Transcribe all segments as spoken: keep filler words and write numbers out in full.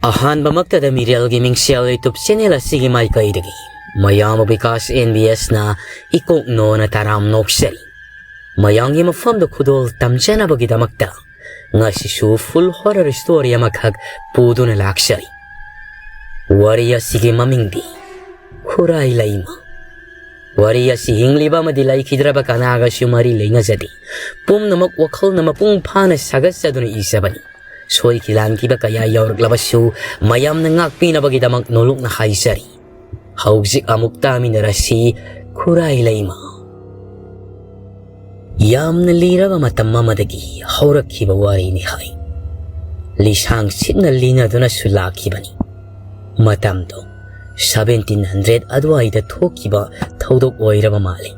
ꯑꯍꯥꯟꯕꯃꯛꯇꯗ ꯃꯤꯔꯦꯜꯒꯤ ꯃꯤꯡꯁꯦꯜ YouTube channel ꯑꯁꯤꯒꯤ ꯃꯥꯏꯀꯩꯗꯒꯤ ꯃꯌꯥꯝꯕ ꯕꯤꯀꯥꯁ NBS ꯅ ꯏꯀꯣꯛ ꯅꯣꯅ ꯇꯔꯥꯝ ꯅꯣꯛꯆꯔꯤ꯫ ꯃꯌꯥꯝꯒꯤ ꯃꯐꯝꯗ ꯈꯨꯗꯣꯜ ꯇꯝꯖꯅꯕꯒꯤꯗꯃꯛꯇ ꯉꯁꯤꯁꯨ full horror story ꯑꯃꯈꯛ ꯄꯨꯗꯨꯅ ꯂꯥꯛꯆꯔꯤ꯫ ꯋꯥꯔꯤ ꯑꯁꯤꯒꯤ ꯃꯃꯤꯡꯗꯤ ꯈꯨꯔꯥꯏ ꯂꯩꯃ꯫ ꯋꯥꯔꯤ ꯑꯁꯤ ꯍꯤꯡꯂꯤꯕ ꯑꯃꯗꯤ ꯂꯩꯈꯤꯗ꯭ꯔꯕ ꯀꯅꯥꯒꯁꯨ ꯃꯔꯤ ꯂꯩꯅꯖꯗꯦ꯫ ꯄꯨꯝꯅꯃꯛ ꯋꯥꯈꯜꯅ ꯃꯄꯨꯡ ꯐꯥꯅ ꯁꯥꯒꯠꯆꯗꯨꯅ ꯏꯖꯕꯅꯤ꯫ ꯁꯣꯏꯈꯤ ꯂꯥꯟꯈꯤꯕ ꯀꯌꯥ ꯌꯥꯎꯔꯛꯂꯕꯁꯨ ꯃꯌꯥꯝꯅ ꯉꯥꯛꯄꯤꯅꯕꯒꯤꯗꯃꯛ ꯅꯣꯂꯨꯛꯅ ꯍꯥꯏꯖꯔꯤ꯫ ꯍꯧꯖꯤꯛ ꯑꯃꯨꯛ ꯇꯥꯃꯤꯟꯅꯔꯁꯤ ꯈꯨꯔꯥꯏ ꯂꯩꯃ꯫ ꯌꯥꯝꯅ ꯂꯤꯔꯕ ꯃꯇꯝ ꯑꯃꯗꯒꯤ ꯍꯧꯔꯛꯈꯤꯕ ꯋꯥꯔꯤꯅꯤ ꯍꯥꯏ꯫ ꯂꯤꯁꯥꯡ ꯁꯤꯠꯅ ꯂꯤꯅꯗꯨꯅꯁꯨ ꯂꯥꯛꯈꯤꯕꯅꯤ꯫ ꯃꯇꯝꯗꯣ seventeen hundred ꯑꯗꯨꯋꯥꯏꯗ ꯊꯣꯛꯈꯤꯕ ꯊꯧꯗꯣꯛ ꯑꯣꯏꯔꯕ ꯃꯥꯜꯂꯤ꯫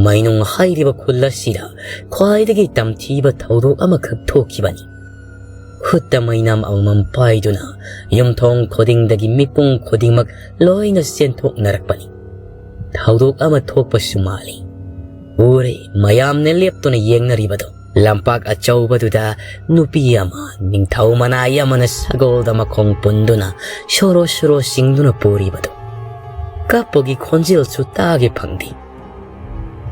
ꯃꯩꯅꯨꯡ ꯍꯥꯏꯔꯤꯕ ꯈꯨꯜ ꯑꯁꯤꯗ ꯈ꯭ꯋꯥꯏꯗꯒꯤ ꯇꯝꯊꯤꯕ ꯊꯧꯗꯣꯛ ꯑꯃꯈꯛ ꯊꯣꯛꯈꯤꯕꯅꯤ꯫ ꯈꯨꯠꯇ ꯃꯩꯅꯥꯝ ꯑꯃꯃꯝ ꯄꯥꯏꯗꯨꯅ ꯌꯨꯝꯊꯣꯡ ꯈꯨꯗꯤꯡꯗꯒꯤ ꯃꯤꯄꯨꯝ ꯈꯨꯗꯤꯡꯃꯛ ꯂꯣꯏꯅ ꯆꯦꯟꯊꯣꯛꯅꯔꯛꯄꯅꯤ꯫ ꯊꯧꯗꯣꯛ ꯑꯃ ꯊꯣꯛꯄꯁꯨ ꯃꯥꯜꯂꯤ꯫ ꯎꯔꯦ, ꯃꯌꯥꯝꯅ ꯂꯦꯞꯇꯨꯅ ꯌꯦꯡꯅꯔꯤꯕꯗꯨ꯫ ꯂꯝꯄꯥꯛ ꯑꯆꯧꯕꯗꯨꯗ ꯅꯨꯄꯤ ꯑꯃ ꯅꯤꯡꯊꯧ ꯃꯅꯥꯏ ꯑꯃꯅ ꯁꯒꯣꯜꯗ ꯃꯈꯣꯡ ꯄꯨꯟꯗꯨꯅ ꯁꯣꯔꯣ ꯁꯣꯔꯣ ꯆꯤꯡꯗꯨꯅ ꯄꯨꯔꯤꯕꯗꯨ꯫ ꯀꯞꯄꯒꯤ ꯈꯣꯟꯖꯦꯜꯁꯨ ꯇꯥꯒꯦ ꯐꯪꯗꯦ꯫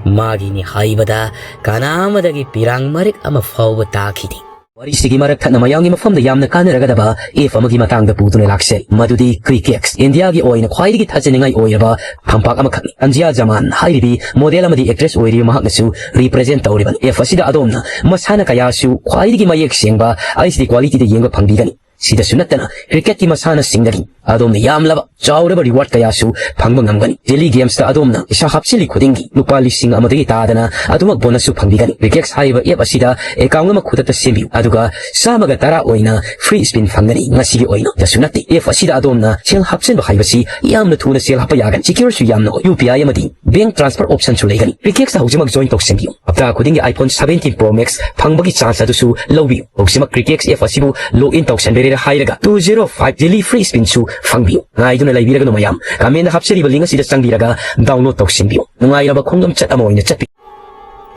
ꯃꯥꯒꯤꯅꯤ ꯍꯥꯏꯕꯗ ꯀꯅꯥ ꯑꯃꯗꯒꯤ ꯄꯤꯔꯥꯡ ꯃꯔꯤꯛ ꯑꯃ ꯐꯥꯎꯕ ꯇꯥꯈꯤꯗꯦ꯫ ꯋꯥꯔꯤꯁꯤꯒꯤ ꯃꯔꯛ ꯊꯠꯅ ꯃꯌꯥꯝꯒꯤ ꯃꯐꯝꯗ ꯌꯥꯝꯅ ꯀꯥꯟꯅꯔꯒꯗꯕ app ꯑꯃꯒꯤ ꯃꯇꯥꯡꯗ ꯄꯨꯗꯨꯅ ꯂꯥꯛꯆꯩ, ꯃꯗꯨꯗꯤ ꯀ꯭ꯔꯤꯀꯦꯛꯁ꯫ ꯏꯟꯗꯤꯌꯥꯒꯤ ꯑꯣꯏꯅ ꯈ꯭ꯋꯥꯏꯗꯒꯤ ꯊꯥꯖꯅꯤꯡꯉꯥꯏ ꯑꯣꯏꯔꯕ ꯐꯝꯄꯥꯛ ꯑꯃꯈꯛꯅꯤ꯫ ꯑꯟꯖꯤꯌꯥ ꯖꯃꯥꯟ ꯍꯥꯏꯔꯤꯕꯤ model ꯑꯃꯗꯤ actress ꯑꯣꯏꯔꯤꯕ ꯃꯍꯥꯛꯅꯁꯨ represent ꯇꯧꯔꯤꯕꯅꯤ꯫ App ꯑꯁꯤꯗ ꯑꯗꯣꯝꯅ ꯃꯁꯥꯟꯅ ꯀꯌꯥꯁꯨ ꯈ꯭ꯋꯥꯏꯗꯒꯤ ꯃꯌꯦꯛ ꯁꯦꯡꯕ HD quality ꯗ ꯌꯦꯡꯕ ꯐꯪꯕꯤꯒꯅꯤ꯫ ꯁꯤꯗꯁꯨ ꯅꯠꯇꯅ ꯀ꯭ꯔꯤꯀꯦꯠꯀꯤ ꯃꯁꯥꯟꯅꯁꯤꯡꯗꯒꯤ ꯑꯗꯣꯝꯅ ꯌꯥꯝꯂꯕ ꯆꯥꯎꯔꯕ reward ꯀꯌꯥꯁꯨ ꯐꯪꯕ ꯉꯝꯒꯅꯤ꯫ Daily games ꯇ ꯑꯗꯣꯝꯅ ꯄꯩꯁꯥ ꯍꯥꯞꯆꯤꯜꯂꯤ ꯈꯨꯗꯤꯡꯒꯤ ꯂꯨꯄꯥ ꯂꯤꯁꯤꯡ ꯑꯃꯗꯒꯤ ꯇꯥꯗꯅ ꯑꯗꯨꯃꯛ bonus ꯁꯨ ꯐꯪꯕꯤꯒꯅꯤ꯫ ꯀ꯭ꯔꯤꯀꯦꯛꯁ ꯍꯥꯏꯔꯤꯕ app ꯑꯁꯤꯗ account ꯑꯃ ꯈꯨꯗꯛꯇ ꯁꯦꯝꯕꯤꯌꯨ, ꯑꯗꯨꯒ ꯆꯥꯝꯃꯒ ꯇꯔꯥ ꯑꯣꯏꯅ free spin ꯐꯪꯒꯅꯤ꯫ ꯉꯁꯤꯒꯤ ꯑꯣꯏꯅ ꯗꯁꯨ ꯅꯠꯇꯦ, app ꯑꯁꯤꯗ ꯑꯗꯣꯝꯅ ꯁꯦꯜ ꯍꯥꯞꯆꯤꯟꯕ ꯍꯥꯏꯕꯁꯤ ꯌꯥꯝꯅ ꯊꯨꯅ ꯁꯦꯜ ꯍꯥꯞꯄ ꯌꯥꯒꯅꯤ꯫ Secure ꯁꯨ ꯌꯥꯝꯅ ꯑꯣꯏ꯫ UPI ꯑꯃꯗꯤ bank transfer option ꯁꯨ ꯂꯩꯒꯅꯤ꯫ ꯀ꯭ꯔꯤꯀꯦꯛꯁ ꯇ ꯍꯧꯖꯤꯛꯃꯛ join ꯇꯧꯁꯤꯟꯕꯤꯌꯨ꯫ ꯍꯞꯇꯥ ꯈꯨꯗꯤꯡꯒꯤ iPhone seventeen Pro Max ꯐꯪꯕꯒꯤ chance ꯑꯗꯨꯁꯨ ꯂꯧꯕꯤꯌꯨ꯫ ꯍꯧꯖꯤꯛꯃꯛ ꯀ꯭ꯔꯤꯀꯦꯛꯁ app ꯑꯁꯤꯕꯨ log in ꯇꯧꯁꯟꯕꯤꯔꯦ ꯍꯥꯏꯔꯒ two zero five daily free spin ꯁꯨ ꯐꯪꯕꯤꯌꯨ꯫ ꯉꯥꯏꯗꯨꯅ ꯂꯩꯕꯤꯔꯒꯅꯨ ꯃꯌꯥꯝ, comment ꯗ ꯍꯥꯞꯆꯔꯤꯕ link ꯑꯁꯤꯗ ꯆꯪꯕꯤꯔꯒ download ꯇꯧꯁꯤꯟꯕꯤꯌꯨ꯫ ꯅꯨꯡꯉꯥꯏꯔꯕ ꯈꯣꯡꯗꯝꯆꯠ ꯑꯃ ꯑꯣꯏꯅ ꯆꯠꯄꯤꯌꯨ꯫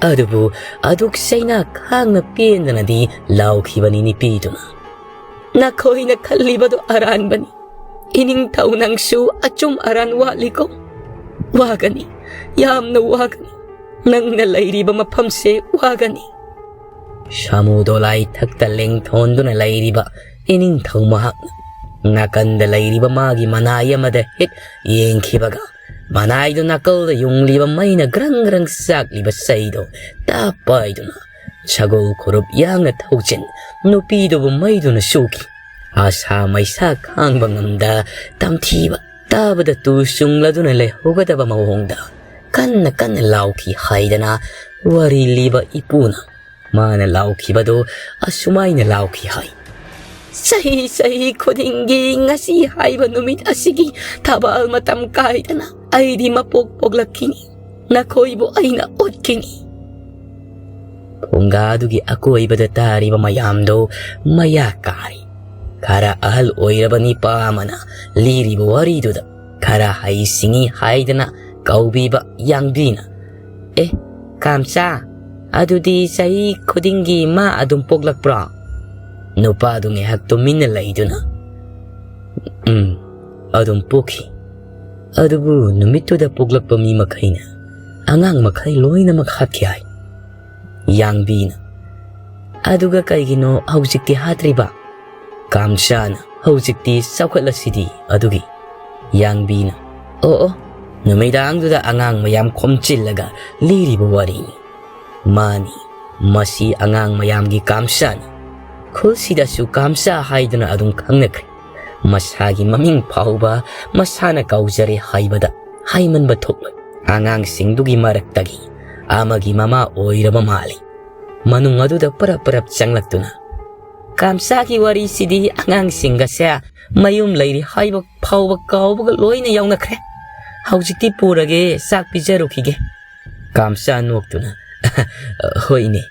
ꯑꯗꯨꯕꯨ ꯑꯗꯨꯛ ꯆꯩꯅꯥ ꯈꯥꯡꯅ ꯄꯦꯟꯗꯅꯗꯤ ꯂꯥꯎꯈꯤꯕꯅꯤ ꯅꯨꯄꯤꯗꯨꯅ꯫ ꯅꯈꯣꯏꯅ ꯈꯜꯂꯤꯕꯗꯨ ꯑꯔꯥꯟꯕꯅꯤ꯫ ꯏꯅꯤꯡꯊꯧ, ꯅꯪꯁꯨ ꯑꯆꯨꯝ ꯑꯔꯥꯟ ꯋꯥꯠꯂꯤꯀꯣ꯫ ꯋꯥꯒꯅꯤ, ꯌꯥꯝꯅ ꯋꯥꯒꯅꯤ꯫ ꯅꯪꯅ ꯂꯩꯔꯤꯕ ꯃꯐꯝꯁꯦ ꯋꯥꯒꯅꯤ꯫ ꯁꯥꯃꯨ ꯗꯣꯂꯥꯏ ꯊꯛꯇ ꯂꯦꯡꯊꯣꯟꯗꯨꯅ ꯂꯩꯔꯤꯕ ꯏꯅꯤꯡꯊꯧ ꯃꯍꯥꯛꯅ ꯅꯥꯀꯟꯗ ꯂꯩꯔꯤꯕ ꯃꯥꯒꯤ ꯃꯅꯥꯏ ꯑꯃꯗ ꯍꯦꯛ ꯌꯦꯡꯈꯤꯕꯒ, ꯃꯅꯥꯏꯗꯨ ꯅꯥꯀꯜꯗ ꯌꯨꯡꯂꯤꯕ ꯃꯩꯅ ꯒ꯭ꯔꯪ ꯒ꯭ꯔꯪ ꯆꯥꯛꯂꯤꯕ ꯆꯩꯗꯨ ꯇꯞ ꯄꯥꯏꯗꯨꯅ ꯁꯒꯣꯜ ꯈꯨꯔꯨꯞ ꯌꯥꯡꯅ ꯊꯧꯖꯤꯟ ꯅꯨꯄꯤꯗꯨꯕꯨ ꯃꯩꯗꯨꯅ ꯁꯨꯈꯤ꯫ ꯑꯁꯥ ꯃꯩꯁꯥ ꯈꯥꯡꯕ ꯉꯝꯗ ꯇꯝꯊꯤꯕ ꯇꯥꯕꯗ ꯇꯨ ꯆꯨꯡꯂꯗꯨꯅ ꯂꯩꯍꯧꯒꯗꯕ ꯃꯑꯣꯡꯗ ꯀꯟꯅ ꯀꯟꯅ ꯂꯥꯎꯈꯤ ꯍꯥꯏꯗꯅ ꯋꯥꯔꯤ ꯂꯤꯕ ꯏꯄꯨꯅ ꯃꯥꯅ ꯂꯥꯎꯈꯤꯕꯗꯨ ꯑꯁꯨꯃꯥꯏꯅ ꯂꯥꯎꯈꯤ ꯍꯥꯏ꯫ ꯆꯍꯤ ꯆꯍꯤ ꯈꯨꯗꯤꯡꯒꯤ ꯉꯁꯤ ꯍꯥꯏꯕ ꯅꯨꯃꯤꯠ ꯑꯁꯤꯒꯤ ꯊꯕꯛ ꯃꯇꯝ ꯀꯥꯏꯗꯅ ꯑꯩꯗꯤ ꯃꯄꯣꯛ ꯄꯣꯛꯂꯛꯈꯤꯅꯤ꯫ ꯅꯈꯣꯏꯕꯨ ꯑꯩꯅ ꯑꯣꯠꯈꯤꯅꯤ꯫ ꯐꯨꯡꯒꯥꯗꯨꯒꯤ ꯑꯀꯣꯏꯕꯗ ꯇꯥꯔꯤꯕ ꯃꯌꯥꯝꯗꯨ ꯃꯌꯥ ꯀꯥꯔꯤ꯫ ꯈꯔ ꯑꯍꯜ ꯑꯣꯏꯔꯕ ꯅꯤꯄꯥ ꯑꯃꯅ ꯂꯤꯔꯤꯕ ꯋꯥꯔꯤꯗꯨꯗ ꯈꯔ ꯍꯩꯁꯤꯡꯉꯤ ꯍꯥꯏꯗꯅ ꯀꯧꯕꯤꯕ ꯌꯥꯡꯕꯤꯅ, "ꯑꯦ, ꯀꯥꯝꯆꯥ, ꯑꯗꯨꯗꯤ ꯆꯍꯤ ꯈꯨꯗꯤꯡꯒꯤ ꯃꯥ ꯑꯗꯨꯝ ꯄꯣꯛꯂꯛꯄ꯭ꯔꯣ?" ꯅꯨꯄꯥꯗꯨ ꯉꯥꯏꯍꯥꯛ ꯇꯨꯃꯤꯟꯅ ꯂꯩꯗꯨꯅ, "ꯎꯝ, ꯑꯗꯨꯝ ꯄꯣꯛꯈꯤ꯫ ꯑꯗꯨꯕꯨ ꯅꯨꯃꯤꯠꯇꯨꯗ ꯄꯣꯛꯂꯛꯄ ꯃꯤ ꯃꯈꯩꯅ ꯑꯉꯥꯡ ꯃꯈꯩ ꯂꯣꯏꯅꯃꯛ ꯍꯥꯠꯈꯤ ꯍꯥꯏ꯫" ꯌꯥꯡꯕꯤꯅ, "ꯑꯗꯨꯒ ꯀꯩꯒꯤꯅꯣ ꯍꯧꯖꯤꯛꯇꯤ ꯍꯥꯠꯇ꯭ꯔꯤꯕ?" ꯀꯥꯝꯆꯥꯅ, "ꯍꯧꯖꯤꯛꯇꯤ ꯆꯥꯎꯈꯠꯂꯁꯤꯗꯤ ꯑꯗꯨꯒꯤ꯫" ꯌꯥꯡꯕꯤꯅ, "ꯑꯣ ꯑꯣ, ꯅꯨꯃꯤꯗꯥꯡꯗꯨꯗ ꯑꯉꯥꯡ ꯃꯌꯥꯝ ꯈꯣꯝꯖꯤꯜꯂꯒ ꯂꯤꯔꯤꯕ ꯋꯥꯔꯤꯅꯤ꯫" ꯃꯥꯅꯤ, ꯃꯁꯤ ꯑꯉꯥꯡ ꯃꯌꯥꯝꯒꯤ ꯀꯥꯝꯆꯥꯅꯤ꯫ ꯈꯨꯜꯁꯤꯗꯁꯨ ꯀꯥꯝꯆꯥ ꯍꯥꯏꯗꯨꯅ ꯑꯗꯨꯝ ꯈꯪꯅꯈ꯭ꯔꯦ꯫ ꯃꯁꯥꯒꯤ ꯃꯃꯤꯡ ꯐꯥꯎꯕ ꯃꯁꯥꯅ ꯀꯥꯎꯖꯔꯦ ꯍꯥꯏꯕꯗ ꯍꯥꯏꯃꯟꯕ ꯊꯣꯛꯂꯣꯏ꯫ ꯑꯉꯥꯡꯁꯤꯡꯗꯨꯒꯤ ꯃꯔꯛꯇꯒꯤ ꯑꯃꯒꯤ ꯃꯃꯥ ꯑꯣꯏꯔꯕ ꯃꯥꯜꯂꯤ꯫ ꯃꯅꯨꯡ ꯑꯗꯨꯗ ꯄꯔꯞ ꯄꯔꯞ ꯆꯪꯂꯛꯇꯨꯅ, "ꯀꯥꯝꯆꯥꯒꯤ ꯋꯥꯔꯤꯁꯤꯗꯤ ꯑꯉꯥꯡꯁꯤꯡꯒꯁꯦ ꯃꯌꯨꯝ ꯂꯩꯔꯤ ꯍꯥꯏꯕ ꯐꯥꯎꯕ ꯀꯥꯎꯕꯒ ꯂꯣꯏꯅ ꯌꯥꯎꯅꯈ꯭ꯔꯦ꯫ ꯍꯧꯖꯤꯛꯇꯤ ꯄꯨꯔꯒꯦ, ꯆꯥꯛ ꯄꯤꯖꯔꯨꯈꯤꯒꯦ꯫" ꯀꯥꯝꯆꯥ ꯅꯣꯛꯇꯨꯅ, "ꯍꯣꯏꯅꯦ,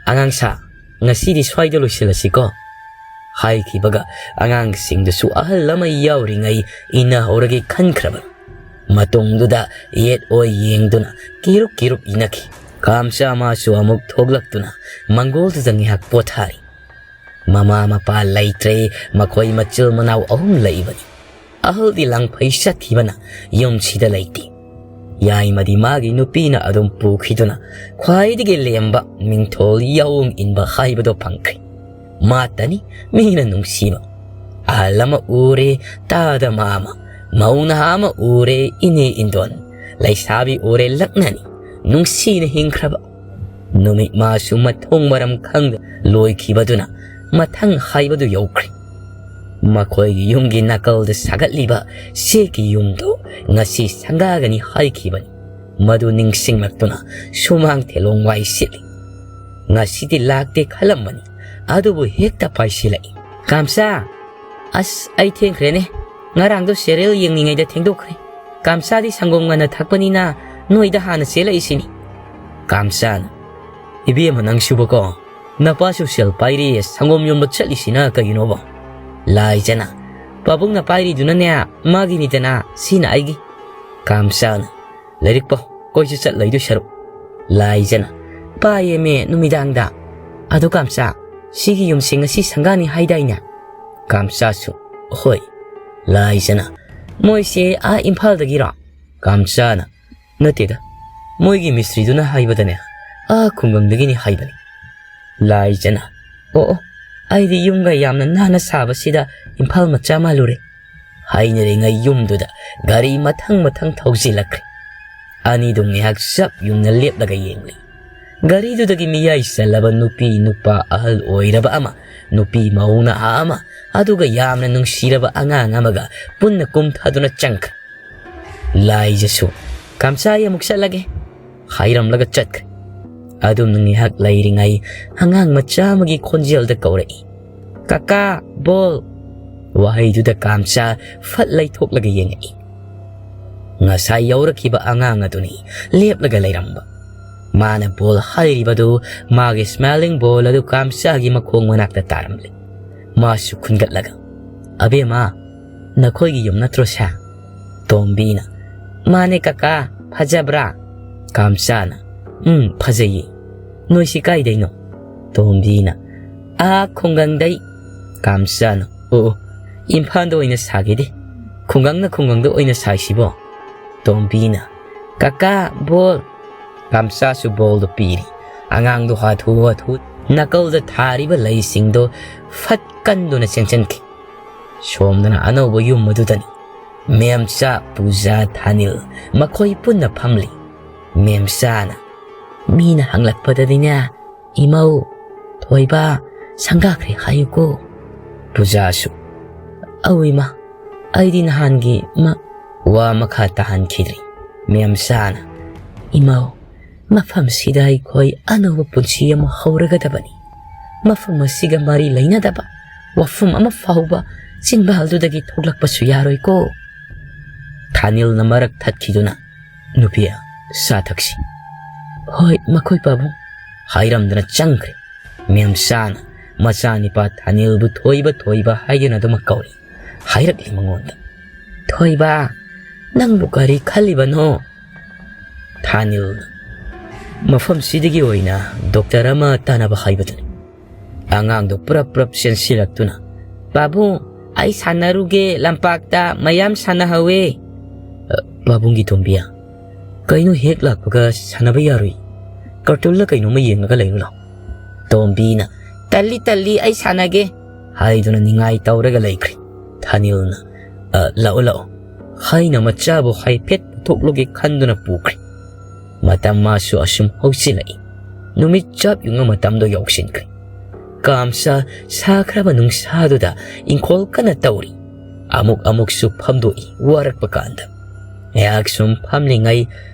ꯑꯉꯥꯡ ꯁꯥ, ꯉꯁꯤꯗꯤ ꯁ꯭ꯋꯥꯏꯗ ꯂꯣꯏꯁꯤꯜꯂꯁꯤꯀꯣ?" ꯍꯥꯏꯈꯤꯕꯒ ꯑꯉꯥꯡꯁꯤꯡꯗꯨꯁꯨ ꯑꯍꯜ ꯑꯃ ꯌꯥꯎꯔꯤꯉꯩ ꯏꯟꯅꯍꯧꯔꯒꯦ ꯈꯟꯈ꯭ꯔꯕ꯫ ꯃꯇꯨꯡꯗꯨꯗ ꯌꯦꯠ ꯑꯣꯏ ꯌꯦꯡꯗꯨꯅ ꯀꯤꯔꯨꯛ ꯀꯤꯔꯨꯛ ꯏꯟꯅꯈꯤ꯫ ꯀꯥꯝꯆꯥ ꯃꯥꯁꯨ ꯑꯃꯨꯛ ꯊꯣꯛꯂꯛꯇꯨꯅ ꯃꯪꯒꯣꯜꯗꯨꯗ ꯉꯥꯏꯍꯥꯛ ꯄꯣꯊꯥꯔꯤ꯫ ꯃꯃꯥ ꯃꯄꯥ ꯂꯩꯇ꯭ꯔꯦ, ꯃꯈꯣꯏ ꯃꯆꯤꯜ ꯃꯅꯥꯎ ꯑꯍꯨꯝ ꯂꯩꯕꯅꯤ꯫ ꯑꯍꯜꯗꯤ ꯂꯥꯡꯐꯩ ꯆꯠꯈꯤꯕꯅ ꯌꯨꯝꯁꯤꯗ ꯂꯩꯇꯦ꯫ ꯌꯥꯏꯃꯗꯤ ꯃꯥꯒꯤ ꯅꯨꯄꯤꯅ ꯑꯗꯨꯝ ꯄꯨꯈꯤꯗꯨꯅ ꯈ꯭ꯋꯥꯏꯗꯒꯤ ꯂꯦꯝꯕ, ꯃꯤꯡꯊꯣꯜ ꯌꯥꯑꯣꯡ ꯏꯟꯕ ꯍꯥꯏꯕꯗꯣ ꯐꯪꯈ꯭ꯔꯦ꯫ ꯃꯥꯇꯅꯤ ꯃꯤꯅ ꯅꯨꯡꯁꯤꯕ꯫ ꯑꯍꯜ ꯑꯃ ꯎꯔꯦ, ꯇꯥꯗ ꯃꯥ ꯑꯃ, ꯃꯧ ꯅꯍꯥ ꯑꯃ ꯎꯔꯦ, ꯏꯅꯦ ꯏꯟꯗꯣꯟ, ꯂꯩꯁꯥꯕꯤ ꯎꯔꯦ, ꯂꯛꯅꯅꯤ ꯅꯨꯡꯁꯤꯅ ꯍꯤꯡꯈ꯭ꯔꯕ꯫ ꯅꯨꯃꯤꯠ ꯃꯥꯁꯨ ꯃꯊꯣꯡ ꯃꯔꯝ ꯈꯪꯗ ꯂꯣꯏꯈꯤꯕꯗꯨꯅ ꯃꯊꯪ ꯍꯥꯏꯕꯗꯨ ꯌꯧꯈ꯭ꯔꯦ꯫ ꯃꯈꯣꯏꯒꯤ ꯌꯨꯝꯒꯤ ꯅꯥꯀꯜꯗ ꯁꯥꯒꯠꯂꯤꯕ ꯆꯦꯛꯀꯤ ꯌꯨꯝꯗꯨ ꯉꯁꯤ ꯁꯪꯒꯥꯒꯅꯤ ꯍꯥꯏꯈꯤꯕꯅꯤ꯫ ꯃꯗꯨ ꯅꯤꯡꯁꯤꯡꯂꯛꯇꯨꯅ ꯁꯨꯃꯥꯡ ꯊꯦꯂꯣꯡ ꯋꯥꯏ ꯁꯤꯠꯂꯤ꯫ ꯉꯁꯤꯗꯤ ꯂꯥꯛꯇꯦ ꯈꯜꯂꯝꯕꯅꯤ, ꯑꯗꯨꯕꯨ ꯍꯦꯛꯇ ꯄꯥꯏꯁꯤꯜꯂꯛꯏ꯫ "ꯀꯥꯝꯆꯥ, ꯑꯁ, ꯑꯩ ꯊꯦꯡꯈ꯭ꯔꯦꯅꯦ꯫ ꯉꯔꯥꯡꯗꯣ ꯁꯦꯔꯤꯌꯦꯜ ꯌꯦꯡꯂꯤꯉꯩꯗ ꯊꯦꯡꯗꯣꯛꯈ꯭ꯔꯦ꯫ ꯀꯥꯝꯆꯥꯗꯤ ꯁꯪꯒꯣꯝ ꯉꯟꯅ ꯊꯛꯄꯅꯤꯅ ꯅꯣꯏꯗ ꯍꯥꯟꯅ ꯆꯦꯜꯂꯛꯏꯁꯤꯅꯤ꯫" ꯀꯥꯝꯆꯥꯅ, "ꯏꯕꯦꯝꯃ, ꯅꯪꯁꯤꯕꯨꯀꯣ, ꯅꯄꯥꯁꯨ ꯁꯦꯜ ꯄꯥꯏꯔꯤ, ꯁꯪꯒꯣꯝ ꯌꯣꯟꯕ ꯆꯠꯂꯤꯁꯤꯅ ꯀꯩꯒꯤꯅꯣꯕ?" ꯂꯥꯏꯖꯅ, "ꯄꯥꯕꯨꯡꯅ ꯄꯥꯏꯔꯤꯗꯨꯅꯅꯦ, ꯃꯥꯒꯤꯅꯤꯗꯅ, ꯁꯤꯅ ꯑꯩꯒꯤ꯫" ꯀꯥꯝꯆꯥꯅ, "ꯂꯥꯏꯔꯤꯛ ꯄꯥꯎ, ꯀꯣꯏ ꯆꯠ ꯂꯩꯗꯣꯏ ꯁꯔꯨꯛ꯫" ꯂꯥꯏꯖꯅ, "ꯄꯥꯏꯌꯦꯃꯦ ꯅꯨꯃꯤꯗꯥꯡꯗ꯫ ꯑꯗꯣ ꯀꯥꯝꯆꯥ, ꯁꯤꯒꯤ ꯌꯨꯝꯁꯦ ꯉꯁꯤ ꯁꯪꯒꯥꯅꯤ ꯍꯥꯏꯗꯥꯏꯅꯦ?" ꯀꯥꯝꯆꯥꯁꯨ, "ꯍꯣꯏ꯫" ꯂꯥꯏꯖꯅ, "ꯃꯣꯏꯁꯦ ꯑꯥ ꯏꯝꯐꯥꯜꯗꯒꯤꯔꯣ?" ꯀꯥꯝꯆꯥꯅ, "ꯅꯠꯇꯦꯗ, ꯃꯣꯏꯒꯤ ꯃꯤꯁꯇ꯭ꯔꯤꯗꯨꯅ ꯍꯥꯏꯕꯗꯅꯦ, ꯑꯥ ꯈꯨꯡꯒꯪꯗꯒꯤꯅꯤ ꯍꯥꯏꯕꯅꯤ꯫" ꯂꯥꯏꯖꯅ, "ꯑꯣ ꯑꯣ, ꯑꯩꯗꯤ ꯌꯨꯝꯒ ꯌꯥꯝꯅ ꯅꯥꯟꯅ ꯁꯥꯕꯁꯤꯗ ꯏꯝꯐꯥꯜ ꯃꯆꯥ ꯃꯥꯜꯂꯨꯔꯦ꯫" ꯍꯥꯏꯅꯔꯤꯉꯩ ꯌꯨꯝꯗꯨꯗ ꯒꯥꯔꯤ ꯃꯊꯪ ꯃꯊꯪ ꯊꯧꯖꯤꯜꯂꯛꯈ꯭ꯔꯦ꯫ ꯑꯅꯤꯗꯨ ꯉꯥꯏꯍꯥꯛ ꯆꯞ ꯌꯨꯡꯅ ꯂꯦꯞꯂꯒ ꯌꯦꯡꯂꯤ꯫ ꯒꯥꯔꯤꯗꯨꯗꯒꯤ ꯃꯤꯌꯥꯏ ꯆꯜꯂꯕ ꯅꯨꯄꯤ ꯅꯨꯄꯥ, ꯑꯍꯜ ꯑꯣꯏꯔꯕ ꯑꯃ, ꯅꯨꯄꯤ ꯃꯧ ꯅꯍꯥ ꯑꯃ, ꯑꯗꯨꯒ ꯌꯥꯝꯅ ꯅꯨꯡꯁꯤꯔꯕ ꯑꯉꯥꯡ ꯑꯃꯒ ꯄꯨꯟꯅ ꯀꯨꯝꯊꯗꯨꯅ ꯆꯪꯈ꯭ꯔꯦ꯫ ꯂꯥꯏꯖꯁꯨ, "ꯀꯥꯝꯆꯥ, ꯑꯩ ꯑꯃꯨꯛ ꯆꯠꯂꯒꯦ" ꯍꯥꯏꯔꯝꯂꯒ ꯆꯠꯈ꯭ꯔꯦ꯫ ꯑꯗꯨꯝꯅ ꯉꯥꯏꯍꯥꯛ ꯂꯩꯔꯤꯉꯩ ꯑꯉꯥꯡ ꯃꯆꯥ ꯑꯃꯒꯤ ꯈꯣꯟꯖꯦꯜꯗ ꯀꯧꯔꯛꯏ, "ꯀꯀꯥ, ꯕꯣꯜ!" ꯋꯥꯍꯩꯗꯨꯗ ꯀꯥꯝꯆꯥ ꯐꯠ ꯂꯩꯊꯣꯛꯂꯒ ꯌꯦꯡꯉꯛꯏ꯫ ꯉꯁꯥꯏ ꯌꯧꯔꯛꯈꯤꯕ ꯑꯉꯥꯡ ꯑꯗꯨꯅꯤ ꯂꯦꯞꯂꯒ ꯂꯩꯔꯝꯕ꯫ ꯃꯥꯅ ꯕꯣꯜ ꯍꯥꯏꯔꯤꯕꯗꯨ, ꯃꯥꯒꯤ ꯁ꯭ꯃꯥꯏꯂꯤꯡ ꯕꯣꯜ ꯑꯗꯨ ꯀꯥꯝꯆꯥꯒꯤ ꯃꯈꯣꯡ ꯃꯅꯥꯛꯇ ꯇꯥꯔꯝꯂꯦ꯫ ꯃꯥꯁꯨ ꯈꯨꯟꯒꯠꯂꯒ, "ꯑꯕꯦꯝꯃ, ꯅꯈꯣꯏꯒꯤ ꯌꯨꯝ ꯅꯠꯇ꯭ꯔꯣ ꯁꯦ?" ꯇꯣꯝꯕꯤꯅ, "ꯃꯥꯅꯦ ꯀꯀꯥ, ꯐꯖꯕ꯭ꯔꯥ?" ꯀꯥꯝꯆꯥꯅ, "ꯎꯝ, ꯐꯖꯩꯌꯦ꯫ ꯅꯣꯏꯁꯤ ꯀꯥꯏꯗꯩꯅꯣ?" ꯇꯣꯝꯕꯤꯅ, "ꯑꯥ, ꯈꯨꯡꯒꯪꯗꯩ꯫" ꯀꯥꯝꯆꯥꯅ, "ꯑꯣ, ꯑꯣ, ꯏꯝꯐꯥꯜꯗ ꯑꯣꯏꯅ ꯁꯥꯒꯦꯗꯤ꯫ ꯈꯨꯡꯒꯪꯅ ꯈꯨꯡꯒꯪꯗ ꯑꯣꯏꯅ ꯁꯥꯏꯁꯤꯕꯣ?" ꯇꯣꯝꯕꯤꯅ, "ꯀꯀꯥ, ꯕꯣꯜ!" ꯀꯥꯝꯆꯥꯁꯨ ꯕꯣꯜꯗꯣ ꯄꯤꯔꯤ꯫ ꯑꯉꯥꯡꯗꯣ ꯍꯥꯊꯨ ꯍꯥꯊꯨ ꯅꯥꯀꯜꯗ ꯊꯥꯔꯤꯕ ꯂꯩꯁꯤꯡꯗꯣ ꯐꯠ ꯀꯟꯗꯨꯅ ꯆꯦꯟꯁꯤꯟꯈꯤ꯫ ꯁꯣꯝꯗꯅ ꯑꯅꯧꯕ ꯌꯨꯝ ꯑꯗꯨꯗꯅꯤ꯫ ꯃꯦꯝꯆꯥ, ꯄꯨꯖꯥ, ꯊꯥꯅꯤꯜ ꯃꯈꯣꯏ ꯄꯨꯟꯅ ꯐꯝꯂꯤ꯫ ꯃꯦꯝꯆꯥꯅ, "ꯃꯤꯅ ꯍꯪꯂꯛꯄꯗꯗꯤꯅꯦ, ꯏꯃꯧ, ꯊꯣꯏꯕ, ꯁꯪꯒꯥꯈ꯭ꯔꯦ ꯍꯥꯏꯌꯨꯀꯣ꯫" ꯄꯨꯖꯥꯁꯨ, "ꯑꯧ ꯏꯃꯥ, ꯑꯩꯗꯤ ꯅꯍꯥꯟꯒꯤ ꯃ-" ꯋꯥ ꯃꯈꯥ ꯇꯥꯍꯟꯈꯤꯗ꯭ꯔꯤ꯫ ꯃꯦꯝꯆꯥꯅ, "ꯏꯃꯧ, ꯃꯐꯝꯁꯤꯗ ꯑꯩꯈꯣꯏ ꯑꯅꯧꯕ ꯄꯨꯟꯁꯤ ꯑꯃ ꯍꯧꯔꯒꯗꯕꯅꯤ꯫ ꯃꯐꯝ ꯑꯁꯤꯒ ꯃꯔꯤ ꯂꯩꯅꯗꯕ ꯋꯥꯐꯝ ꯑꯃ ꯐꯥꯎꯕ ꯆꯤꯟꯕꯥꯜꯗꯨꯗꯒꯤ ꯊꯣꯛꯂꯛꯄꯁꯨ ꯌꯥꯔꯣꯏꯀꯣ꯫" ꯊꯥꯅꯤꯜꯅ ꯃꯔꯛ ꯊꯠꯈꯤꯗꯨꯅ, "ꯅꯨꯄꯤ, ꯆꯥ ꯊꯛꯁꯤ꯫" "ꯍꯣꯏ, ꯃꯈꯣꯏ ꯄꯥꯕꯨꯡ" ꯍꯥꯏꯔꯝꯗꯅ ꯆꯪꯈ꯭ꯔꯦ꯫ ꯃꯦꯝꯆꯥꯅ ꯃꯆꯥꯅꯤꯄꯥ ꯊꯥꯅꯤꯜꯕꯨ ꯊꯣꯏꯕ, ꯊꯣꯏꯕ ꯍꯥꯏꯗꯨꯅ ꯑꯗꯨꯃꯛ ꯀꯧꯔꯤ꯫ ꯍꯥꯏꯔꯛꯂꯤ ꯃꯉꯣꯟꯗ, "ꯊꯣꯏꯕ, ꯅꯪꯕꯨ ꯀꯔꯤ ꯈꯜꯂꯤꯕꯅꯣ?" ꯊꯥꯅꯤꯜꯅ, "ꯃꯐꯝꯁꯤꯗꯒꯤ ꯑꯣꯏꯅ ꯗꯣꯛꯇꯔ ꯑꯃ ꯇꯥꯟꯅꯕ ꯍꯥꯏꯕꯗꯨꯅꯤ꯫" ꯑꯉꯥꯡꯗꯨ ꯄ꯭ꯔꯞ ꯄ꯭ꯔꯞ ꯆꯦꯟꯁꯤꯜꯂꯛꯇꯨꯅ, "ꯄꯥꯕꯨꯡ, ꯑꯩ ꯁꯥꯟꯅꯔꯨꯒꯦ ꯂꯝꯄꯥꯛꯇ, ꯃꯌꯥꯝ ꯁꯥꯟꯅꯍꯧꯋꯦ꯫" "ꯑ, ꯄꯥꯕꯨꯡꯒꯤ ꯇꯣꯝꯕꯤꯌꯥ, ꯀꯩꯅꯣ ꯍꯦꯛ ꯂꯥꯛꯄꯒ ꯁꯥꯟꯅꯕ ꯌꯥꯔꯣꯏ꯫ ꯀꯥꯔꯇꯨꯟꯂ ꯀꯩꯅꯣꯝꯃ ꯌꯦꯡꯉꯒ ꯂꯩꯔꯨ ꯂꯥꯎ꯫" ꯇꯣꯝꯕꯤꯅ, "ꯇꯜꯂꯤ, ꯇꯜꯂꯤ, ꯑꯩ ꯁꯥꯟꯅꯒꯦ" ꯍꯥꯏꯗꯨꯅ ꯅꯤꯡꯉꯥꯏ ꯇꯧꯔꯒ ꯂꯩꯈ꯭ꯔꯦ꯫ ꯊꯥꯅꯤꯜꯅ, "ꯑ, ꯂꯥꯛꯑꯣ, ꯂꯥꯛꯑꯣ" ꯍꯥꯏꯅ ꯃꯆꯥꯕꯨ ꯍꯥꯏꯐꯦꯠ ꯄꯨꯊꯣꯛꯂꯨꯒꯦ ꯈꯟꯗꯨꯅ ꯄꯨꯈ꯭ꯔꯦ꯫ ꯃꯇꯝ ꯃꯥꯁꯨ ꯑꯁꯨꯝ ꯍꯧꯁꯤꯜꯂꯛꯏ꯫ ꯅꯨꯃꯤꯠ ꯆꯞ ꯌꯨꯡꯕ ꯃꯇꯝꯗꯣ ꯌꯧꯁꯤꯟꯈ꯭ꯔꯦ꯫ ꯀꯥꯝꯆꯥ ꯁꯥꯈ꯭ꯔꯕ ꯅꯨꯡꯁꯥꯗꯨꯗ ꯏꯪꯈꯣꯜ ꯀꯟꯅ ꯇꯧꯔꯤ꯫ ꯑꯃꯨꯛ ꯑꯃꯨꯛꯁꯨ ꯐꯝꯗꯣꯛꯏ ꯋꯥꯔꯛꯄ ꯀꯥꯟꯗ꯫ ꯉꯥꯏꯍꯥꯛ ꯁꯨꯝ ꯐꯝꯂꯤꯉꯩ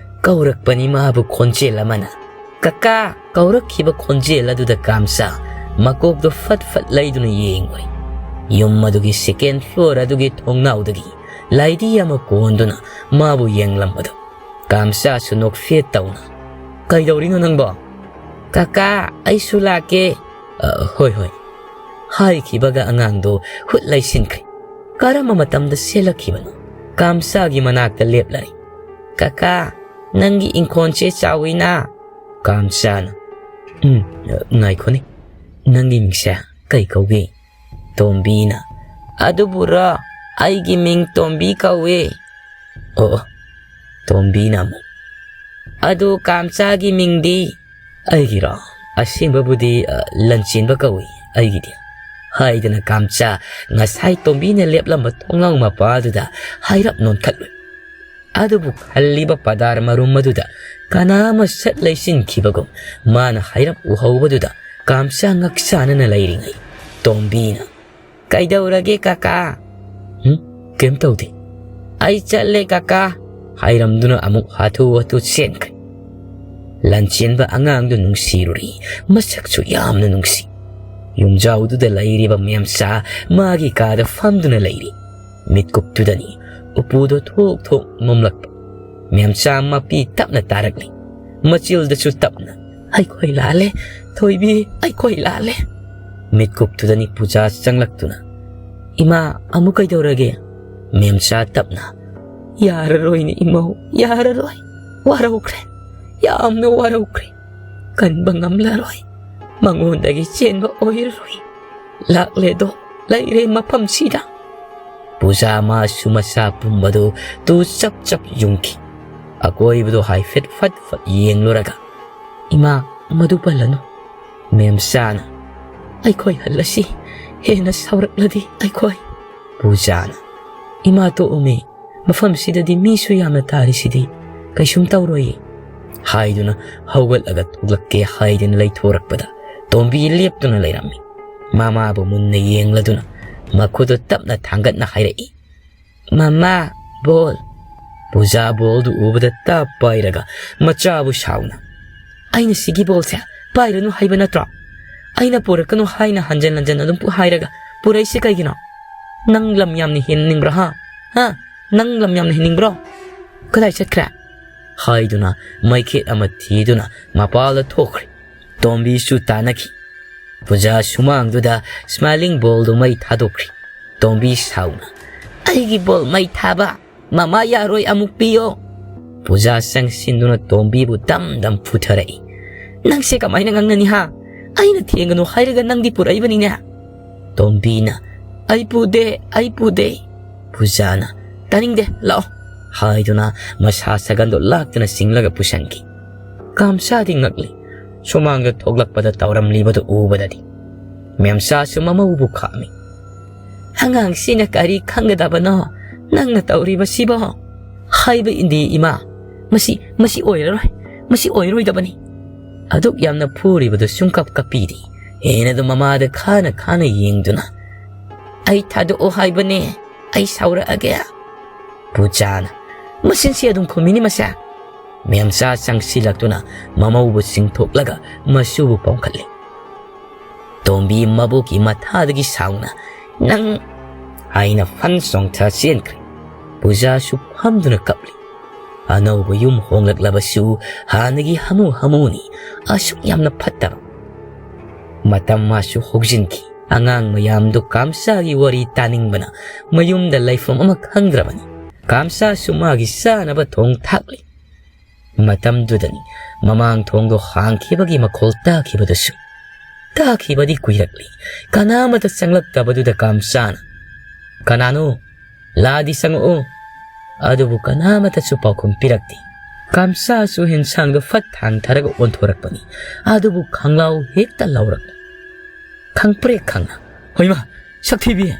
ꯀꯧꯔꯛꯄꯅꯤ ꯃꯥꯕꯨ ꯈꯣꯟꯖꯦꯜ ꯑꯃꯅ꯫ "ꯀꯀꯥ!" ꯀꯧꯔꯛꯈꯤꯕ ꯈꯣꯟꯖꯦꯜ ꯑꯗꯨꯗ ꯀꯥꯝꯆꯥ ꯃꯀꯣꯛꯇꯣ ꯐꯠ ꯐꯠ ꯂꯩꯗꯨꯅ ꯌꯦꯡꯂꯨꯔꯦ꯫ ꯌꯨꯝ ꯑꯗꯨꯒꯤ ꯁꯦꯀꯦꯟ ꯐ꯭ꯂꯣꯔ ꯑꯗꯨꯒꯤ ꯊꯣꯡꯅꯥꯎꯗꯒꯤ ꯂꯥꯏꯙꯤ ꯑꯃ ꯀꯣꯟꯗꯨꯅ ꯃꯥꯕꯨ ꯌꯦꯡꯂꯝꯕꯗꯨ꯫ ꯀꯥꯝꯆꯥꯁꯨ ꯅꯣꯛꯐꯦꯠ ꯇꯧꯅ, "ꯀꯩꯗꯧꯔꯤꯅꯣ ꯅꯪꯕꯣ?" "ꯀꯀꯥ, ꯑꯩꯁꯨ ꯂꯥꯛꯀꯦ꯫" "ꯑ, ꯍꯣꯏ, ꯍꯣꯏ" ꯍꯥꯏꯈꯤꯕꯒ ꯑꯉꯥꯡꯗꯣ ꯍꯨꯠ ꯂꯩꯁꯤꯟꯈ꯭ꯔꯦ꯫ ꯀꯔꯝꯕ ꯃꯇꯝꯗ ꯆꯦꯜꯂꯛꯈꯤꯕꯅꯣ? ꯀꯥꯝꯆꯥꯒꯤ ꯃꯅꯥꯛꯇ ꯂꯦꯞꯂꯔꯦ꯫ "ꯀꯀꯥ, ꯅꯪꯒꯤ ꯏꯪꯈꯣꯜꯁꯦ ꯆꯥꯎꯋꯤꯅ?" ꯀꯥꯝꯆꯥꯅ, "ꯎꯝ, ꯉꯥꯏꯈꯣꯅꯦ, "ꯅꯪꯒꯤ ꯃꯤꯡꯁꯦ ꯀꯩ ꯀꯧꯒꯦ?" ꯇꯣꯝꯕꯤꯅ, "ꯑꯗꯨꯕꯨꯔꯣ, ꯑꯩꯒꯤ ꯃꯤꯡ ꯇꯣꯝꯕꯤ ꯀꯧꯏ꯫" "ꯑꯣ, ꯑꯣ꯫" ꯇꯣꯝꯕꯤꯅ ꯑꯃꯨꯛ, "ꯑꯗꯨ ꯀꯥꯝꯆꯥꯒꯤ ꯃꯤꯡꯗꯤ?" "ꯑꯩꯒꯤꯔꯣ? ꯑꯁꯦꯡꯕꯕꯨꯗꯤ, ꯑ, ꯂꯟꯆꯦꯟꯕ ꯀꯧꯏ ꯑꯩꯒꯤꯗꯤ," ꯍꯥꯏꯗꯅ ꯀꯥꯝꯆꯥ ꯉꯁꯥꯏ ꯇꯣꯝꯕꯤꯅ ꯂꯦꯞꯂꯝꯕ ꯊꯣꯡꯅꯥꯎ ꯃꯄꯥꯗꯨꯗ ꯍꯥꯏꯔꯞ ꯅꯣꯟꯈꯠꯂꯨꯏ꯫ ꯑꯗꯨꯕꯨ ꯈꯜꯂꯤꯕ ꯄꯗꯥꯔ ꯃꯔꯨꯝ ꯑꯗꯨꯗ ꯀꯅꯥ ꯑꯃ ꯁꯠ ꯂꯩꯁꯤꯟꯈꯤꯕꯒꯨꯝ ꯃꯥꯅ ꯍꯥꯏꯔꯞ ꯎꯍꯧꯕꯗꯨꯗ ꯀꯥꯝꯆꯥ ꯉꯛꯁꯥꯅꯅ ꯂꯩꯔꯤꯉꯩ ꯇꯣꯝꯕꯤꯅ, "ꯀꯩꯗꯧꯔꯒꯦ ꯀꯀꯥ?" "ꯍꯨꯝ, ꯀꯩꯝ ꯇꯧꯗꯦ꯫ ꯑꯩ ꯆꯠꯂꯦ ꯀꯀꯥ," ꯍꯥꯏꯔꯝꯗꯨꯅ ꯑꯃꯨꯛ ꯍꯥꯊꯨ ꯍꯥꯊꯨ ꯆꯦꯟꯈ꯭ꯔꯦ꯫ ꯂꯟꯆꯦꯟꯕ ꯑꯉꯥꯡꯗꯨ ꯅꯨꯡꯁꯤꯔꯨꯔꯤ, ꯃꯁꯛꯁꯨ ꯌꯥꯝꯅ ꯅꯨꯡꯁꯤ꯫ ꯌꯨꯝꯖꯥꯎꯗꯨꯗ ꯂꯩꯔꯤꯕ ꯃꯦꯝꯆꯥ ꯃꯥꯒꯤ ꯀꯥꯗ ꯐꯝꯗꯨꯅ ꯂꯩꯔꯤ꯫ ꯃꯤꯠꯀꯨꯞꯇꯨꯗꯅꯤ ꯎꯄꯨꯗꯣ ꯊꯣꯛ ꯊꯣꯛ ꯅꯣꯝꯂꯛꯄ꯫ ꯃꯦꯝꯆꯥ ꯃꯄꯤ ꯇꯞꯅ ꯇꯥꯔꯛꯂꯤ꯫ ꯃꯆꯤꯜꯗꯁꯨ ꯇꯞꯅ, "ꯑꯩꯈꯣꯏ ꯂꯥꯜꯂꯦ, ꯊꯣꯏꯕꯤ, ꯑꯩꯈꯣꯏ ꯂꯥꯜꯂꯦ꯫" ꯃꯤꯠꯀꯨꯞꯇꯨꯗꯅꯤ ꯄꯨꯖꯥ ꯆꯪꯂꯛꯇꯨꯅ, "ꯏꯃꯥ, ꯑꯃꯨꯛ ꯀꯩꯗꯧꯔꯒꯦ?" ꯃꯦꯝꯆꯥ ꯇꯞꯅ, "ꯌꯥꯔꯔꯣꯏꯅꯦ ꯏꯃꯧ, ꯌꯥꯔꯔꯣꯏ꯫ ꯋꯥꯔꯧꯈ꯭ꯔꯦ, ꯌꯥꯝꯅ ꯋꯥꯔꯧꯈ꯭ꯔꯦ꯫ ꯀꯟꯕ ꯉꯝꯂꯔꯣꯏ꯫ ꯃꯉꯣꯟꯗꯒꯤ ꯆꯦꯟꯕ ꯑꯣꯏꯔꯔꯣꯏ꯫ ꯂꯥꯛꯂꯦꯗꯣ, ꯂꯩꯔꯦ ꯃꯐꯝꯁꯤꯗ꯫" ꯄꯨꯖꯥ ꯃꯥꯁꯨ ꯃꯁꯥ ꯄꯨꯝꯕꯗꯨ ꯇꯨ ꯆꯞ ꯆꯞ ꯌꯨꯡꯈꯤ꯫ ꯑꯀꯣꯏꯕꯗꯨ ꯍꯥꯏꯐꯦꯠ ꯐꯠ ꯐꯠ ꯌꯦꯡꯂꯨꯔꯒ, "ꯏꯃꯥ, ꯃꯗꯨ ꯄꯜꯂꯅꯨ꯫" ꯃꯦꯝꯆꯥꯅ, "ꯑꯩꯈꯣꯏ ꯍꯜꯂꯁꯤ, ꯍꯦꯟꯅ ꯁꯥꯎꯔꯛꯂꯗꯤ ꯑꯩꯈꯣꯏ꯫" ꯄꯨꯖꯥꯅ, "ꯏꯃꯥ ꯇꯣꯛꯎꯃꯤ, ꯃꯐꯝꯁꯤꯗꯗꯤ ꯃꯤꯁꯨ ꯌꯥꯝꯅ ꯇꯥꯔꯤꯁꯤꯗꯤ, ꯀꯩꯁꯨꯝ ꯇꯧꯔꯣꯏꯌꯦ꯫" ꯍꯥꯏꯗꯨꯅ ꯍꯧꯒꯠꯂꯒ ꯊꯣꯛꯂꯛꯀꯦ ꯍꯥꯏꯗꯨꯅ ꯂꯩꯊꯣꯔꯛꯄꯗ ꯇꯣꯝꯕꯤ ꯂꯦꯞꯇꯨꯅ ꯂꯩꯔꯝꯃꯤ꯫ ꯃꯃꯥꯕꯨ ꯃꯨꯟꯅ ꯌꯦꯡꯂꯗꯨꯅ ꯃꯈꯨꯠꯇꯨ ꯇꯞꯅ ꯊꯥꯡꯒꯠꯅ ꯍꯥꯏꯔꯛꯏ, "ꯃꯃꯥ, ꯕꯣꯜ꯫" ꯄꯨꯖꯥ ꯕꯣꯜꯗꯨ ꯎꯕꯗ ꯇꯞ ꯄꯥꯏꯔꯒ ꯃꯆꯥꯕꯨ ꯁꯥꯎꯅ, "ꯑꯩꯅ ꯁꯤꯒꯤ ꯕꯣꯜꯁꯦ ꯄꯥꯏꯔꯅꯨ ꯍꯥꯏꯕ ꯅꯠꯇ꯭ꯔꯣ? ꯑꯩꯅ ꯄꯨꯔꯛꯀꯅꯨ ꯍꯥꯏꯅ ꯍꯟꯖꯟ ꯍꯟꯖꯟ ꯑꯗꯨꯝ ꯄꯨ-, ꯍꯥꯏꯔꯒ ꯄꯨꯔꯛꯏꯁꯦ ꯀꯩꯒꯤꯅꯣ? ꯅꯪ ꯂꯝ ꯌꯥꯝꯅ ꯍꯦꯟꯅꯤꯡꯕ꯭ꯔꯥ, ꯍꯥ? ꯍꯥ? ꯅꯪ ꯂꯝ ꯌꯥꯝꯅ ꯍꯦꯟꯅꯤꯡꯕ꯭ꯔꯣ? ꯀꯗꯥꯏ ꯆꯠꯈ꯭ꯔꯦ?" ꯍꯥꯏꯗꯨꯅ ꯃꯩꯈꯦꯠ ꯑꯃ ꯊꯤꯗꯨꯅ ꯃꯄꯥꯜꯗ ꯊꯣꯛꯈ꯭ꯔꯦ꯫ ꯇꯣꯝꯕꯤꯁꯨ ꯇꯥꯟꯅꯈꯤ꯫ ꯄꯨꯖꯥ ꯁꯨꯃꯥꯡꯗꯨꯗ ꯁ꯭ꯃꯥꯏꯂꯤꯡ ꯕꯣꯜꯗꯨ ꯃꯩ ꯊꯥꯗꯣꯛꯈ꯭ꯔꯦ꯫ ꯇꯣꯝꯕꯤ ꯁꯥꯎꯅ, "ꯑꯩꯒꯤ ꯕꯣꯜ ꯃꯩ ꯊꯥꯕ! ꯃꯃꯥ ꯌꯥꯔꯣꯏ, ꯑꯃꯨꯛ ꯄꯤꯌꯣ!" ꯄꯨꯖꯥ ꯆꯪꯁꯤꯟꯗꯨꯅ ꯇꯣꯝꯕꯤꯕꯨ ꯗꯝ ꯗꯝ ꯐꯨꯊꯔꯛꯏ꯫ "ꯅꯪꯁꯦ ꯀꯃꯥꯏꯅ ꯉꯥꯡꯅꯅꯤ ꯍꯥ? ꯑꯩꯅ ꯊꯦꯡꯒꯅꯨ ꯍꯥꯏꯔꯒ ꯅꯪꯗꯤ ꯄꯨꯔꯛꯏꯕꯅꯤꯅꯦ꯫ ꯇꯣꯝꯕꯤꯅ, "ꯑꯩ ꯄꯨꯗꯦ, ꯑꯩ ꯄꯨꯗꯦ"꯫ ꯄꯨꯖꯥꯅ, "ꯇꯥꯅꯤꯡꯗꯦ, ꯂꯥꯛꯑꯣ" ꯍꯥꯏꯗꯨꯅ ꯃꯁꯥ ꯁꯒꯟꯗꯣ ꯂꯥꯛꯇꯨꯅ ꯆꯤꯡꯂꯒ ꯄꯨꯁꯟꯈꯤ꯫ ꯀꯥꯝꯆꯥꯗꯤ ꯉꯛꯂꯤ꯫ ꯁꯨꯃꯥꯡꯗ ꯊꯣꯛꯂꯛꯄꯗ ꯇꯧꯔꯝꯂꯤꯕꯗꯨ ꯎꯕꯗꯗꯤ ꯃꯦꯝꯆꯥꯁꯨ ꯃꯃꯧꯕꯨ ꯈꯥꯝꯃꯤ꯫ "ꯑꯉꯥꯡꯁꯤꯅ ꯀꯔꯤ ꯈꯪꯒꯗꯕꯅꯣ ꯅꯪꯅ ꯇꯧꯔꯤꯕꯁꯤꯕꯣ? ꯍꯥꯏꯕ ꯏꯟꯗꯦ ꯏꯃꯥ, ꯃꯁꯤ, ꯃꯁꯤ ꯑꯣꯏꯔꯔꯣꯏ, ꯃꯁꯤ ꯑꯣꯏꯔꯣꯏꯗꯕꯅꯤ"꯫ ꯑꯗꯨꯛ ꯌꯥꯝꯅ ꯐꯨꯔꯤꯕꯗꯨ ꯁꯨꯡꯀꯞ ꯀꯞꯄꯤꯗꯦ꯫ ꯍꯦꯟꯅꯗꯨ ꯃꯃꯥꯗ ꯈꯥꯅ ꯈꯥꯅ ꯌꯦꯡꯗꯨꯅ, "ꯑꯩ ꯊꯥꯗꯣꯛꯑꯣ ꯍꯥꯏꯕꯅꯦ, ꯑꯩ ꯁꯥꯎꯔꯛꯑꯒꯦ"꯫ ꯄꯨꯖꯥꯅ, "ꯃꯆꯤꯟꯁꯤ ꯑꯗꯨꯝ ꯈꯨꯝꯃꯤꯅꯤ ꯃꯁꯦ"꯫ ꯃꯦꯝꯆꯥ ꯆꯪꯁꯤꯜꯂꯛꯇꯨꯅ ꯃꯃꯧꯕꯨ ꯆꯤꯡꯊꯣꯛꯂꯒ ꯃꯁꯨꯕꯨ ꯄꯣꯝꯈꯠꯂꯤ꯫ ꯇꯣꯝꯕꯤ ꯃꯕꯣꯛꯀꯤ ꯃꯊꯥꯗꯒꯤ ꯁꯥꯎꯅ, "ꯅꯪ" ꯍꯥꯏꯅ ꯐꯟ ꯆꯣꯡꯊ ꯆꯦꯟꯈ꯭ꯔꯦ꯫ ꯄꯨꯖꯥꯁꯨ ꯐꯝꯗꯨꯅ ꯀꯞꯂꯤ꯫ ꯑꯅꯧꯕ ꯌꯨꯝ ꯍꯣꯡꯂꯛꯂꯕꯁꯨ ꯍꯥꯟꯅꯒꯤ ꯍꯥꯃꯨ ꯍꯥꯃꯨꯅꯤ, ꯑꯁꯨꯛ ꯌꯥꯝꯅ ꯐꯠꯇꯕ꯫ ꯃꯇꯝ ꯃꯥꯁꯨ ꯍꯧꯖꯤꯟꯈꯤ꯫ ꯑꯉꯥꯡ ꯃꯌꯥꯝꯗꯨ ꯀꯥꯝꯆꯥꯒꯤ ꯋꯥꯔꯤ ꯇꯥꯅꯤꯡꯕꯅ ꯃꯌꯨꯝꯗ ꯂꯩꯐꯝ ꯑꯃ ꯈꯪꯗ꯭ꯔꯕꯅꯤ꯫ ꯀꯥꯝꯆꯥꯁꯨ ꯃꯥꯒꯤ ꯆꯥꯅꯕ ꯊꯣꯡ ꯊꯥꯛꯂꯤ꯫ ꯃꯇꯝꯗꯨꯗꯅꯤ ꯃꯃꯥꯡ ꯊꯣꯡꯗꯣ ꯍꯥꯡꯈꯤꯕꯒꯤ ꯃꯈꯣꯜ ꯇꯥꯈꯤꯕꯗꯨꯁꯨ꯫ ꯇꯥꯈꯤꯕꯗꯤ ꯀꯨꯏꯔꯛꯂꯤ꯫ ꯀꯅꯥꯃꯠꯇ ꯆꯪꯂꯛꯇꯕꯗꯨꯗ ꯀꯥꯝꯆꯥꯅ, "ꯀꯅꯥꯅꯣ? ꯂꯥꯛꯑꯗꯤ ꯆꯪꯉꯛꯑꯣ"꯫ ꯑꯗꯨꯕꯨ ꯀꯅꯥꯃꯠꯇꯁꯨ ꯄꯥꯎꯈꯨꯝ ꯄꯤꯔꯛꯇꯦ꯫ ꯀꯥꯝꯆꯥꯁꯨ ꯍꯦꯟꯁꯥꯡꯗꯣ ꯐꯠ ꯊꯥꯡꯊꯔꯒ ꯑꯣꯟꯊꯣꯔꯛꯄꯅꯤ꯫ ꯑꯗꯨꯕꯨ ꯈꯪꯂꯥꯎ ꯍꯦꯛꯇ ꯂꯥꯎꯔꯛꯄ꯫ ꯈꯪꯄ꯭ꯔꯦꯛ ꯈꯪꯅ, "ꯍꯣꯏꯃ, ꯁꯛꯊꯤꯕꯤ!"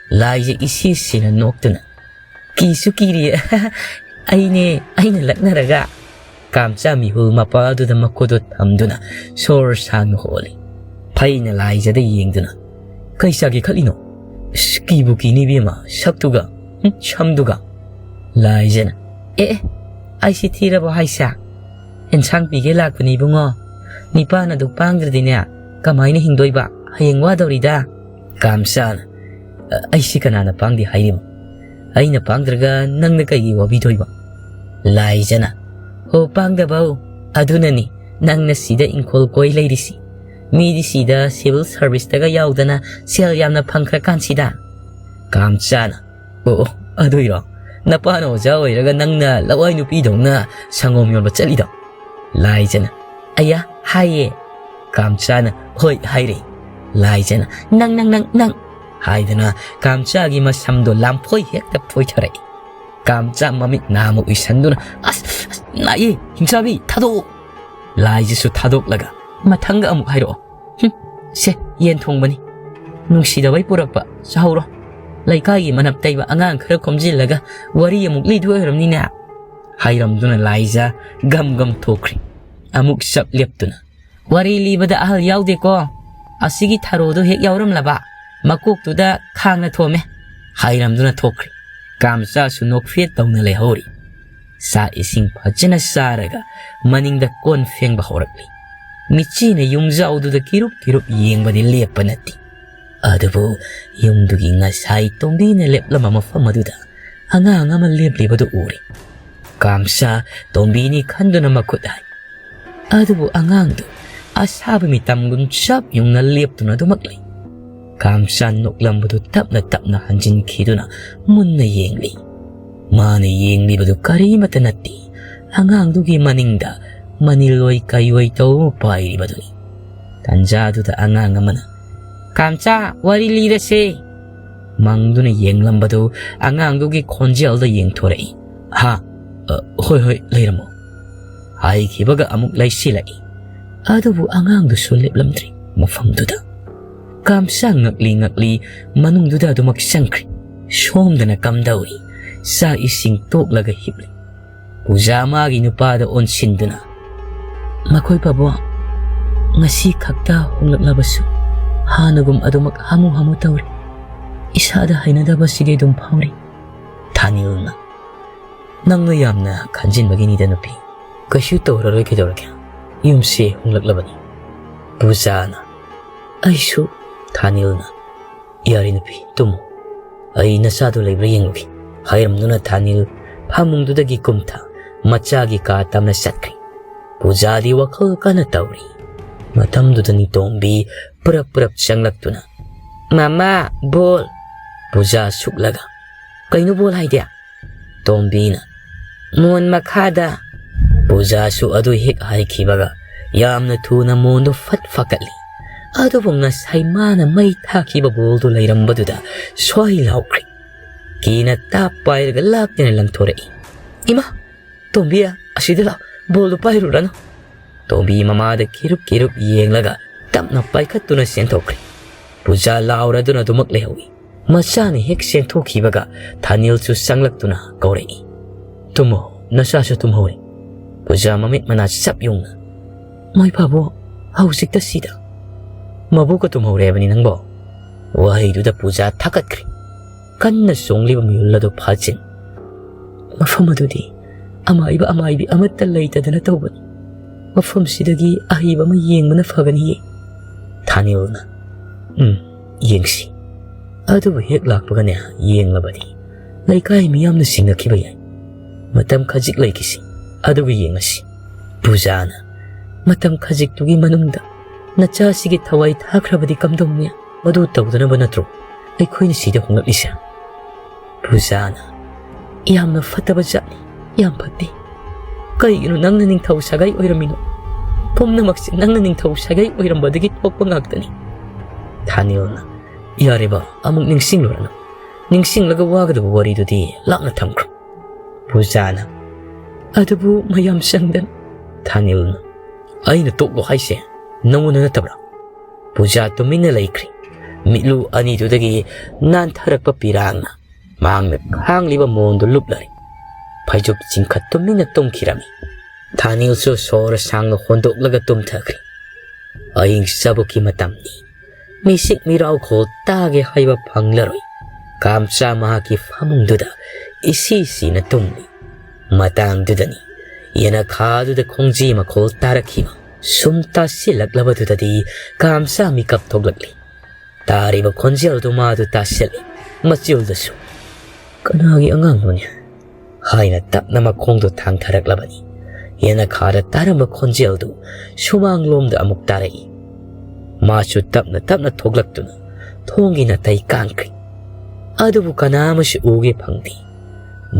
ꯂꯥꯏꯖ ꯏꯁꯤ ꯁꯤꯅ ꯅꯣꯛꯇꯨꯅ, "ꯀꯤꯁꯨ ꯀꯤꯔꯤꯌꯦ꯫ ꯑꯩꯅꯦ, ꯑꯩꯅ ꯂꯛꯅꯔꯒ"꯫ ꯀꯥꯝꯆꯥ ꯃꯤꯍꯨꯜ ꯃꯄꯥꯗꯨꯗ ꯃꯈꯨꯠꯇꯨ ꯊꯝꯗꯨꯅ ꯁꯣꯔ ꯁꯥꯡꯅ ꯍꯣꯜꯂꯤ꯫ ꯐꯩꯅ ꯂꯥꯏꯖꯗ ꯌꯦꯡꯗꯨꯅ, "ꯀꯩ ꯆꯥꯒꯦ ꯈꯜꯂꯤꯅꯣ? ꯑꯁ, ꯀꯤꯕꯨ ꯀꯤꯅꯤ ꯏꯕꯦꯝꯃ, ꯁꯛꯇꯨꯒ, ꯍꯨꯝ, ꯁꯝꯗꯨꯒ"꯫ ꯂꯥꯏꯖꯅ, "ꯑꯦ, ꯑꯦ, ꯑꯩꯁꯤ ꯊꯤꯔꯕꯣ ꯍꯥꯏꯁꯦ? ꯑꯦꯟꯁꯥꯡ ꯄꯤꯒꯦ ꯂꯥꯛꯄꯅꯤ ꯏꯕꯨꯡꯉꯣ꯫ ꯅꯤꯄꯥꯅ ꯑꯗꯨ ꯄꯥꯡꯗ꯭ꯔꯗꯤꯅꯦ, ꯀꯃꯥꯏꯅ ꯍꯤꯡꯗꯣꯏꯕ? ꯍꯌꯦꯡ ꯋꯥꯗꯧꯔꯤꯗ"꯫ ꯀꯥꯝꯆꯥꯅ, "ꯑ, ꯑꯩꯁꯤ ꯀꯅꯥꯅ ꯄꯥꯡꯗꯦ ꯍꯥꯏꯔꯤꯕ? ꯑꯩꯅ ꯄꯥꯡꯗ꯭ꯔꯒ ꯅꯪꯅ ꯀꯩꯒꯤ ꯋꯥꯕꯤꯗꯣꯏꯕ?" ꯂꯥꯏꯖꯅ, "ꯍꯣ, ꯄꯥꯡꯗꯕꯧ꯫ ꯑꯗꯨꯅꯅꯤ ꯅꯪꯅ ꯁꯤꯗ ꯏꯪꯈꯣꯜ ꯀꯣꯏ ꯂꯩꯔꯤꯁꯤ꯫ ꯃꯤꯗꯤ ꯁꯤꯗ civil serviceꯇꯒ ꯌꯥꯎꯗꯅ ꯁꯦꯜ ꯌꯥꯝꯅ ꯐꯪꯈ꯭ꯔꯀꯥꯟꯁꯤꯗ"꯫ ꯀꯥꯝꯆꯥꯅ, "ꯑꯣ, ꯑꯣ, ꯑꯗꯨꯏꯔꯣ? ꯅꯄꯥꯅ ꯑꯣꯖꯥ ꯑꯣꯏꯔꯒ ꯅꯪꯅ ꯂꯋꯥꯏ ꯅꯨꯄꯤꯗꯧꯅ ꯁꯪꯒꯣꯝ ꯌꯣꯟꯕ ꯆꯠꯂꯤꯗꯣ?" ꯂꯥꯏꯖꯅ, "ꯑꯌꯥ, ꯍꯥꯏꯌꯦ"꯫ ꯀꯥꯝꯆꯥꯅ "ꯍꯣꯏ" ꯍꯥꯏꯔꯦ꯫ ꯂꯥꯏꯖꯅ "ꯅꯪ, ꯅꯪ, ꯅꯪ, ꯅꯪ" ꯍꯥꯏꯗꯨꯅ ꯀꯥꯝꯆꯥꯒꯤ ꯃꯁꯝꯗꯣ ꯂꯥꯝꯐꯣꯏ ꯍꯦꯛꯇ ꯐꯣꯏꯊꯔꯛꯏ꯫ ꯀꯥꯝꯆꯥ ꯃꯃꯤꯠ ꯅꯥꯃ ꯎꯏꯁꯟꯗꯨꯅ "ꯑꯁ, ꯑꯁ, ꯅꯥꯏꯌꯦ, ꯍꯤꯡꯆꯥꯕꯤ, ꯊꯥꯗꯣꯛꯑꯣ!" ꯂꯥꯏꯖꯁꯨ ꯊꯥꯗꯣꯛꯂꯒ "ꯃꯊꯪꯒ ꯑꯃꯨꯛ ꯍꯥꯏꯔꯛꯑꯣ꯫ ꯍꯨꯝ, ꯁꯦ, ꯌꯦꯟ ꯊꯣꯡꯕꯅꯤ꯫ ꯅꯨꯡꯁꯤꯗꯕꯩ ꯄꯨꯔꯛꯄ, ꯆꯥꯍꯧꯔꯣ꯫ ꯂꯩꯀꯥꯏꯒꯤ ꯃꯅꯞ ꯇꯩꯕ ꯑꯉꯥꯡ ꯈꯔ ꯈꯣꯝꯖꯤꯜꯂꯒ ꯋꯥꯔꯤ ꯑꯃꯨꯛ ꯂꯤꯗꯣꯏ ꯑꯣꯏꯔꯝꯅꯤꯅꯦ" ꯍꯥꯏꯔꯝꯗꯨꯅ ꯂꯥꯏꯖ ꯒꯝ ꯒꯝ ꯊꯣꯛꯈ꯭ꯔꯤ꯫ ꯑꯃꯨꯛ ꯆꯞ ꯂꯦꯞꯇꯨꯅ "ꯋꯥꯔꯤ ꯂꯤꯕꯗ ꯑꯍꯜ ꯌꯥꯎꯗꯦꯀꯣ꯫ ꯑꯁꯤꯒꯤ ꯊꯔꯣꯗꯣ ꯍꯦꯛ ꯌꯥꯎꯔꯝꯂꯕ ꯃꯀꯣꯛꯇꯨꯗ ꯈꯥꯡꯅ ꯊꯣꯝꯃꯦ" ꯍꯥꯏꯔꯝꯗꯨꯅ ꯊꯣꯛꯈ꯭ꯔꯤ꯫ ꯀꯥꯝꯆꯥꯁꯨ ꯅꯣꯛꯐꯦꯠ ꯇꯧꯅ ꯂꯩꯍꯧꯔꯤ꯫ ꯆꯥꯛ ꯏꯁꯤꯡ ꯐꯖꯅ ꯆꯥꯔꯒ ꯃꯅꯤꯡꯗ ꯀꯣꯟ ꯐꯦꯡꯕ ꯍꯧꯔꯛꯂꯤ꯫ ꯃꯤꯠꯆꯤꯅ ꯌꯨꯝꯖꯥꯎꯗꯨꯗ ꯀꯤꯔꯨꯞ ꯀꯤꯔꯨꯞ ꯌꯦꯡꯕꯗꯤ ꯂꯦꯞꯄ ꯅꯠꯇꯦ꯫ ꯑꯗꯨꯕꯨ ꯌꯨꯝꯗꯨꯒꯤ ꯉꯁꯥꯏ ꯇꯣꯝꯕꯤꯅ ꯂꯦꯞꯂꯝꯕ ꯃꯐꯝ ꯑꯗꯨꯗ ꯑꯉꯥꯡ ꯑꯃ ꯂꯦꯞꯂꯤꯕꯗꯨ ꯎꯔꯦ꯫ ꯀꯥꯝꯆꯥ ꯇꯣꯝꯕꯤꯅꯤ ꯈꯟꯗꯨꯅ ꯃꯈꯨꯠ ꯍꯥꯏ꯫ ꯑꯗꯨꯕꯨ ꯑꯉꯥꯡꯗꯨ ꯑꯁꯥꯕ ꯃꯤꯇꯝꯒꯨꯝ ꯆꯞ ꯌꯨꯡꯅ ꯂꯦꯞꯇꯨꯅ ꯑꯗꯨꯃꯛ ꯂꯩ꯫ ꯀꯥꯝꯆꯥ ꯅꯣꯛꯂꯝꯕꯗꯨ ꯇꯞꯅ ꯇꯞꯅ ꯍꯟꯖꯤꯟꯈꯤꯗꯨꯅ ꯃꯨꯟꯅ ꯌꯦꯡꯂꯤ꯫ ꯃꯥꯅ ꯌꯦꯡꯂꯤꯕꯗꯨ ꯀꯔꯤꯃꯠꯇ ꯅꯠꯇꯦ, ꯑꯉꯥꯡꯗꯨꯒꯤ ꯃꯅꯤꯡꯗ ꯃꯅꯤꯜ ꯑꯣꯏ ꯀꯩ ꯑꯣꯏ ꯇꯧꯕ ꯑꯃ ꯄꯥꯏꯔꯤꯕꯗꯨꯅꯤ꯫ ꯇꯟꯖꯥꯗꯨꯗ ꯑꯉꯥꯡ ꯑꯃꯅ "ꯀꯥꯝꯆꯥ, ꯋꯥꯔꯤ ꯂꯤꯔꯁꯦ!" ꯃꯪꯗꯨꯅ ꯌꯦꯡꯂꯝꯕꯗꯨ ꯑꯉꯥꯡꯗꯨꯒꯤ ꯈꯣꯟꯖꯦꯜꯗ ꯌꯦꯡꯊꯣꯔꯛꯏ꯫ "ꯍꯥ? ꯑ, ꯍꯣꯏ, ꯍꯣꯏ, ꯂꯩꯔꯝꯃꯣ" ꯍꯥꯏꯈꯤꯕꯒ ꯑꯃꯨꯛ ꯂꯩꯁꯤꯜꯂꯛꯏ꯫ ꯑꯗꯨꯕꯨ ꯑꯉꯥꯡꯗꯨꯁꯨ ꯂꯦꯞꯂꯝꯗ꯭ꯔꯤ ꯃꯐꯝꯗꯨꯗ꯫ ꯀꯥꯝꯆꯥ ꯉꯛꯂꯤ ꯉꯛꯂꯤ ꯃꯅꯨꯡꯗꯨꯗ ꯑꯗꯨꯃꯛ ꯆꯪꯈ꯭ꯔꯤ꯫ ꯁꯣꯝꯗꯅ ꯀꯝꯗꯧꯔꯤ? ꯆꯥꯛ ꯏꯁꯤꯡ ꯇꯣꯛꯂꯒ ꯍꯤꯞꯂꯤ꯫ ꯄꯨꯖꯥ ꯃꯥꯒꯤ ꯅꯨꯄꯥꯗ ꯑꯣꯟꯁꯤꯟꯗꯨꯅ, "ꯃꯈꯣꯏ ꯄꯥꯕꯨꯡ, ꯉꯁꯤ ꯈꯛꯇ ꯍꯣꯡꯂꯛꯂꯕꯁꯨ ꯍꯥꯟꯅꯒꯨꯝ ꯑꯗꯨꯃꯛ ꯍꯥꯃꯨ ꯍꯥꯃꯨ ꯇꯧꯔꯤ꯫ ꯏꯁꯥꯗ ꯍꯩꯅꯗꯕꯁꯤꯗꯤ ꯑꯗꯨꯝ ꯐꯥꯎꯔꯤ꯫" ꯊꯥꯅꯤꯜꯅ, "ꯅꯪꯅ ꯌꯥꯝꯅ ꯈꯟꯖꯤꯟꯕꯒꯤꯅꯤꯗ ꯅꯨꯄꯤ꯫ ꯀꯩꯁꯨ ꯇꯧꯔꯔꯣꯏ, ꯀꯩꯗꯧꯔꯒꯦ? ꯌꯨꯝꯁꯦ ꯍꯣꯡꯂꯛꯂꯕꯅꯤ꯫" ꯄꯨꯖꯥꯅ, "ꯑꯩꯁꯨ꯫" ꯊꯥꯅꯤꯜꯅ, "ꯌꯥꯔꯦ ꯅꯨꯄꯤ, ꯇꯨꯝꯃꯨ꯫ ꯑꯩ ꯅꯆꯥꯗꯣ ꯂꯩꯕ꯭ꯔꯥ ꯌꯦꯡꯂꯨꯒꯦ" ꯍꯥꯏꯔꯝꯗꯨꯅ ꯊꯥꯅꯤꯜ ꯐꯃꯨꯡꯗꯨꯗꯒꯤ ꯀꯨꯝꯊ ꯃꯆꯥꯒꯤ ꯀꯥ ꯇꯝꯅ ꯆꯠꯈ꯭ꯔꯤ꯫ ꯄꯨꯖꯥꯗꯤ ꯋꯥꯈꯜ ꯀꯟꯅ ꯇꯧꯔꯤ꯫ ꯃꯇꯝꯗꯨꯗ ꯅꯤꯇꯣꯝꯕꯤ ꯄꯨꯔꯞ ꯄꯨꯔꯞ ꯆꯪꯂꯛꯇꯨꯅ, "ꯃꯃꯥ, ꯕꯣꯜ!" ꯄꯨꯖꯥ ꯁꯨꯛꯂꯒ, "ꯀꯩꯅꯣ ꯕꯣꯜ ꯍꯥꯏꯗꯤ?" ꯇꯣꯝꯕꯤꯅ, "ꯃꯣꯟ ꯃꯈꯥꯗ꯫" ꯄꯨꯖꯥꯁꯨ ꯑꯗꯨ ꯍꯦꯛ ꯍꯥꯏꯈꯤꯕꯒ ꯌꯥꯝꯅ ꯊꯨꯅ ꯃꯣꯟꯗꯨ ꯐꯠ ꯐꯥꯀꯠꯂꯤ꯫ ꯑꯗꯨꯕꯨ ꯉꯁꯥꯏ ꯃꯥꯅ ꯃꯩ ꯊꯥꯈꯤꯕ ꯕꯣꯜꯗꯨ ꯂꯩꯔꯝꯕꯗꯨꯗ ꯁ꯭ꯋꯥꯏ ꯂꯥꯎꯈ꯭ꯔꯦ꯫ ꯀꯤꯅ ꯇꯥꯞ ꯄꯥꯏꯔꯒ ꯂꯥꯛꯇꯨꯅ ꯂꯪꯊꯣꯔꯛꯏ꯫ "ꯏꯃꯥ, ꯇꯣꯝꯕꯤ, ꯑꯁꯤꯗ ꯂꯥꯛ, ꯕꯣꯜꯗꯨ ꯄꯥꯏꯔꯨꯔꯅꯨ!" ꯇꯣꯝꯕꯤ ꯃꯃꯥꯗ ꯀꯤꯔꯨꯞ ꯀꯤꯔꯨꯞ ꯌꯦꯡꯂꯒ ꯇꯞꯅ ꯄꯥꯏꯈꯠꯇꯨꯅ ꯆꯦꯟꯊꯣꯛꯈ꯭ꯔꯦ꯫ ꯄꯨꯖꯥ ꯂꯥꯎꯔꯗꯨꯅ ꯑꯗꯨꯃꯛ ꯂꯩꯍꯧꯏ꯫ ꯃꯆꯥꯅ ꯍꯦꯛ ꯆꯦꯟꯊꯣꯛꯈꯤꯕꯒ ꯊꯥꯅꯤꯜꯁꯨ ꯆꯪꯂꯛꯇꯨꯅ ꯀꯧꯔꯛꯏ꯫ "ꯇꯨꯝꯃꯣ, ꯅꯆꯥꯁꯨ ꯇꯨꯝꯍꯧꯔꯦ꯫" ꯄꯨꯖꯥ ꯃꯃꯤꯠ ꯃꯅꯥ ꯆꯞ ꯌꯨꯡꯅ, "ꯃꯣꯏ ꯐꯥꯕꯣ, ꯍꯧꯖꯤꯛꯇ ꯁꯤꯗ?" "ꯃꯕꯨꯛꯀ ꯇꯨꯝꯍꯧꯔꯦ ꯍꯥꯏꯕꯅꯤ ꯅꯪꯕꯣ?" ꯋꯥꯍꯩꯗꯨꯗ ꯄꯨꯖꯥ ꯊꯥꯀꯠꯈ꯭ꯔꯦ꯫ ꯀꯟꯅ ꯆꯣꯡꯂꯤꯕ ꯃꯤꯍꯨꯜ ꯑꯗꯨ ꯐꯥꯖꯤꯟ, "ꯃꯐꯝ ꯑꯗꯨꯗꯤ ꯑꯃꯥꯏꯕ ꯑꯃꯥꯏꯕꯤ ꯑꯃꯠꯇ ꯂꯩꯇꯗꯅ ꯇꯧꯕꯅꯤ꯫ ꯃꯐꯝꯁꯤꯗꯒꯤ ꯑꯍꯩꯕ ꯑꯃ ꯌꯦꯡꯕꯅ ꯐꯒꯅꯤꯌꯦ꯫" ꯊꯥꯅꯤꯜꯅ, "ꯎꯝ, ꯌꯦꯡꯁꯤ꯫ ꯑꯗꯨꯕꯨ ꯍꯦꯛ ꯂꯥꯛꯄꯒꯅꯦ, ꯌꯦꯡꯂꯕꯗꯤ ꯂꯩꯀꯥꯏ ꯃꯤꯌꯥꯝꯅ ꯆꯤꯡꯅꯈꯤꯕ ꯌꯥꯏ꯫ ꯃꯇꯝ ꯈꯖꯤꯛ ꯂꯩꯈꯤꯁꯤ, ꯑꯗꯨꯒ ꯌꯦꯡꯉꯁꯤ꯫" ꯄꯨꯖꯥꯅ, "ꯃꯇꯝ ꯈꯖꯤꯛꯇꯨꯒꯤ ꯃꯅꯨꯡꯗ ꯅꯆꯥꯁꯤꯒꯤ ꯊꯋꯥꯏ ꯊꯥꯈ꯭ꯔꯕꯗꯤ ꯀꯝꯗꯧꯅꯤ? ꯃꯗꯨ ꯇꯧꯗꯅꯕ ꯅꯠꯇ꯭ꯔꯣ ꯑꯩꯈꯣꯏꯅ ꯁꯤꯗ ꯍꯣꯡꯂꯛꯂꯤꯁꯦ?" ꯄꯨꯖꯥꯅ, "ꯌꯥꯝꯅ ꯐꯠꯇꯕ ꯖꯥꯠꯅꯤ, ꯌꯥꯝ ꯐꯠꯇꯦ꯫ ꯀꯩꯒꯤꯅꯣ ꯅꯪꯅ ꯅꯤꯡꯊꯧ ꯁꯥꯒꯩ ꯑꯣꯏꯔꯝꯃꯤꯅꯣ? ꯄꯨꯝꯅꯃꯛꯁꯦ ꯅꯪꯅ ꯅꯤꯡꯊꯧ ꯁꯥꯒꯩ ꯑꯣꯏꯔꯝꯕꯗꯒꯤ ꯊꯣꯛꯄ ꯉꯥꯛꯇꯅꯤ꯫" ꯊꯥꯅꯤꯜꯅ, "ꯌꯥꯔꯦꯕ, ꯑꯃꯨꯛ ꯅꯤꯡꯁꯤꯡꯂꯨꯔꯅꯨ꯫ ꯅꯤꯡꯁꯤꯡꯂꯒ ꯋꯥꯒꯗꯕ ꯋꯥꯔꯤꯗꯨꯗꯤ ꯂꯥꯞꯅ ꯊꯝꯈ꯭ꯔꯣ꯫" ꯄꯨꯖꯥꯅ, "ꯑꯗꯨꯕꯨ ꯃꯌꯥꯝ ꯆꯪꯗꯅ꯫" ꯊꯥꯅꯤꯜꯅ, "ꯑꯩꯅ ꯇꯣꯛꯂꯣ ꯍꯥꯏꯁꯦ ꯅꯉꯣꯟꯗ ꯅꯠꯇꯕ꯭ꯔꯥ?" ꯄꯨꯖꯥ ꯇꯨꯃꯤꯟꯅ ꯂꯩꯈ꯭ꯔꯦ꯫ ꯃꯤꯠꯂꯨ ꯑꯅꯤꯗꯨꯗꯒꯤ ꯅꯥꯟꯊꯔꯛꯄ ꯄꯤꯔꯥꯡꯅ ꯃꯍꯥꯛꯅ ꯈꯥꯡꯂꯤꯕ ꯃꯣꯟꯗꯨ ꯂꯨꯞꯂꯔꯦ꯫ ꯐꯩꯖꯨꯞ ꯆꯤꯡꯈꯠ ꯇꯨꯃꯤꯟꯅ ꯇꯨꯝꯈꯤꯔꯝꯃꯤ꯫ ꯊꯥꯅꯤꯜꯁꯨ ꯁꯣꯔ ꯁꯥꯡꯅ ꯍꯣꯟꯗꯣꯛꯂꯒ ꯇꯨꯝꯊꯈ꯭ꯔꯦ꯫ ꯑꯍꯤꯡ ꯆꯥꯕꯨꯛꯀꯤ ꯃꯇꯝꯅꯤ꯫ ꯃꯤꯁꯤꯛ ꯃꯤꯔꯥꯎ ꯈꯣꯜ ꯇꯥꯒꯦ ꯍꯥꯏꯕ ꯐꯪꯂꯔꯣꯏ꯫ ꯀꯥꯝꯆꯥ ꯃꯍꯥꯛꯀꯤ ꯐꯃꯨꯡꯗꯨꯗ ꯏꯁꯤ ꯁꯤꯅ ꯇꯨꯝꯂꯤ꯫ ꯃꯇꯥꯡꯗꯨꯗꯅꯤ ꯌꯦꯅꯈꯥꯗꯨꯗ ꯈꯣꯡꯖꯤ ꯃꯈꯣꯜ ꯇꯥꯔꯛꯈꯤꯕ꯫ ꯁꯨꯝ ꯇꯥꯁꯤꯜꯂꯛꯂꯕꯗꯨꯗꯗꯤ ꯀꯥꯝꯆꯥ ꯃꯤꯀꯞ ꯊꯣꯛꯂꯛꯂꯤ꯫ ꯇꯥꯔꯤꯕ ꯈꯣꯟꯖꯦꯜꯗꯨ ꯃꯥꯗꯨ ꯇꯥꯁꯤꯜꯂꯤ꯫ ꯃꯆꯤꯜꯗꯁꯨ, "ꯀꯅꯥꯒꯤ ꯑꯉꯥꯡꯅꯣꯅꯦ?" ꯍꯥꯏꯅ ꯇꯞꯅ ꯃꯈꯣꯡꯗꯨ ꯊꯥꯡꯊꯔꯛꯂꯕꯅꯤ꯫ ꯌꯦꯅꯈꯥꯗ ꯇꯥꯔꯝꯕ ꯈꯣꯟꯖꯦꯜꯗꯨ ꯁꯨꯃꯥꯡꯂꯣꯝꯗ ꯑꯃꯨꯛ ꯇꯥꯔꯛꯏ꯫ ꯃꯥꯁꯨ ꯇꯞꯅ ꯇꯞꯅ ꯊꯣꯛꯂꯛꯇꯨꯅ ꯊꯣꯡꯒꯤ ꯅꯥꯇꯩ ꯀꯥꯟꯈ꯭ꯔꯦ꯫ ꯑꯗꯨꯕꯨ ꯀꯅꯥ ꯑꯃꯁꯨ ꯎꯒꯦ ꯐꯪꯗꯦ꯫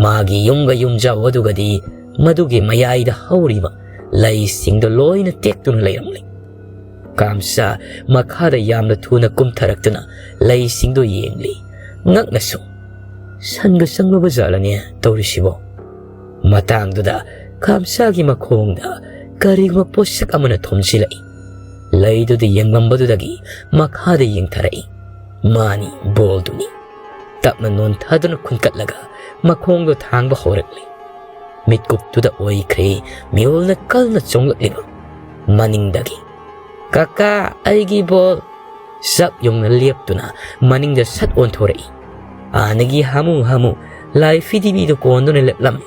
ꯃꯥꯒꯤ ꯌꯨꯝꯒ ꯌꯨꯝꯖꯥꯎ ꯑꯗꯨꯒꯗꯤ ꯃꯗꯨꯒꯤ ꯃꯌꯥꯏꯗ ꯍꯧꯔꯤꯕ ꯂꯩꯁꯤꯡꯗꯣ ꯂꯣꯏꯅ ꯇꯦꯛꯇꯨꯅ ꯂꯩꯔꯝꯂꯦ꯫ ꯀꯥꯝꯆꯥ ꯃꯈꯥꯗ ꯌꯥꯝꯅ ꯊꯨꯅ ꯀꯨꯝꯊꯔꯛꯇꯨꯅ ꯂꯩꯁꯤꯡꯗꯣ ꯌꯦꯡꯂꯤ꯫ ꯉꯛꯅꯁꯨ, "ꯁꯟꯒ ꯆꯪꯂꯕ ꯖꯥꯠꯂꯅꯦ ꯇꯧꯔꯤꯁꯤꯕꯣ?" ꯃꯇꯥꯡꯗꯨꯗ ꯀꯥꯝꯆꯥꯒꯤ ꯃꯈꯣꯡꯗ ꯀꯔꯤꯒꯨꯝꯕ ꯄꯣꯠꯁꯛ ꯑꯃꯅ ꯊꯣꯝꯖꯤꯜꯂꯛꯏ꯫ ꯂꯩꯗꯨꯗ ꯌꯦꯡꯂꯝꯕꯗꯨꯗꯒꯤ ꯃꯈꯥꯗ ꯌꯦꯡꯊꯔꯛꯏ꯫ ꯃꯥꯅꯤ, ꯕꯣꯜꯗꯨꯅꯤ꯫ ꯇꯞꯅ ꯅꯣꯟꯊꯗꯨꯅ ꯈꯨꯟꯀꯠꯂꯒ ꯃꯈꯣꯡꯗꯣ ꯊꯥꯡꯕ ꯍꯧꯔꯛꯂꯤ꯫ ꯃꯤꯠꯀꯨꯞꯇꯨꯗ ꯑꯣꯏꯈ꯭ꯔꯦ ꯃꯤꯑꯣꯜꯅ ꯀꯜꯅ ꯆꯣꯡꯂꯛꯂꯤꯕ꯫ ꯃꯅꯤꯡꯗꯒꯤ, "ꯀꯀꯥ, ꯑꯩꯒꯤ ꯕꯣꯜ!" ꯆꯞ ꯌꯨꯡꯅ ꯂꯦꯞꯇꯨꯅ ꯃꯅꯤꯡꯗ ꯁꯠ ꯑꯣꯟꯊꯣꯔꯛꯏ꯫ ꯑꯥꯅꯒꯤ ꯍꯥꯃꯨ ꯍꯥꯃꯨ ꯂꯥꯏ ꯐꯤꯗꯤꯕꯤꯗꯨ ꯀꯣꯟꯗꯨꯅ ꯂꯦꯞꯂꯝꯃꯤ꯫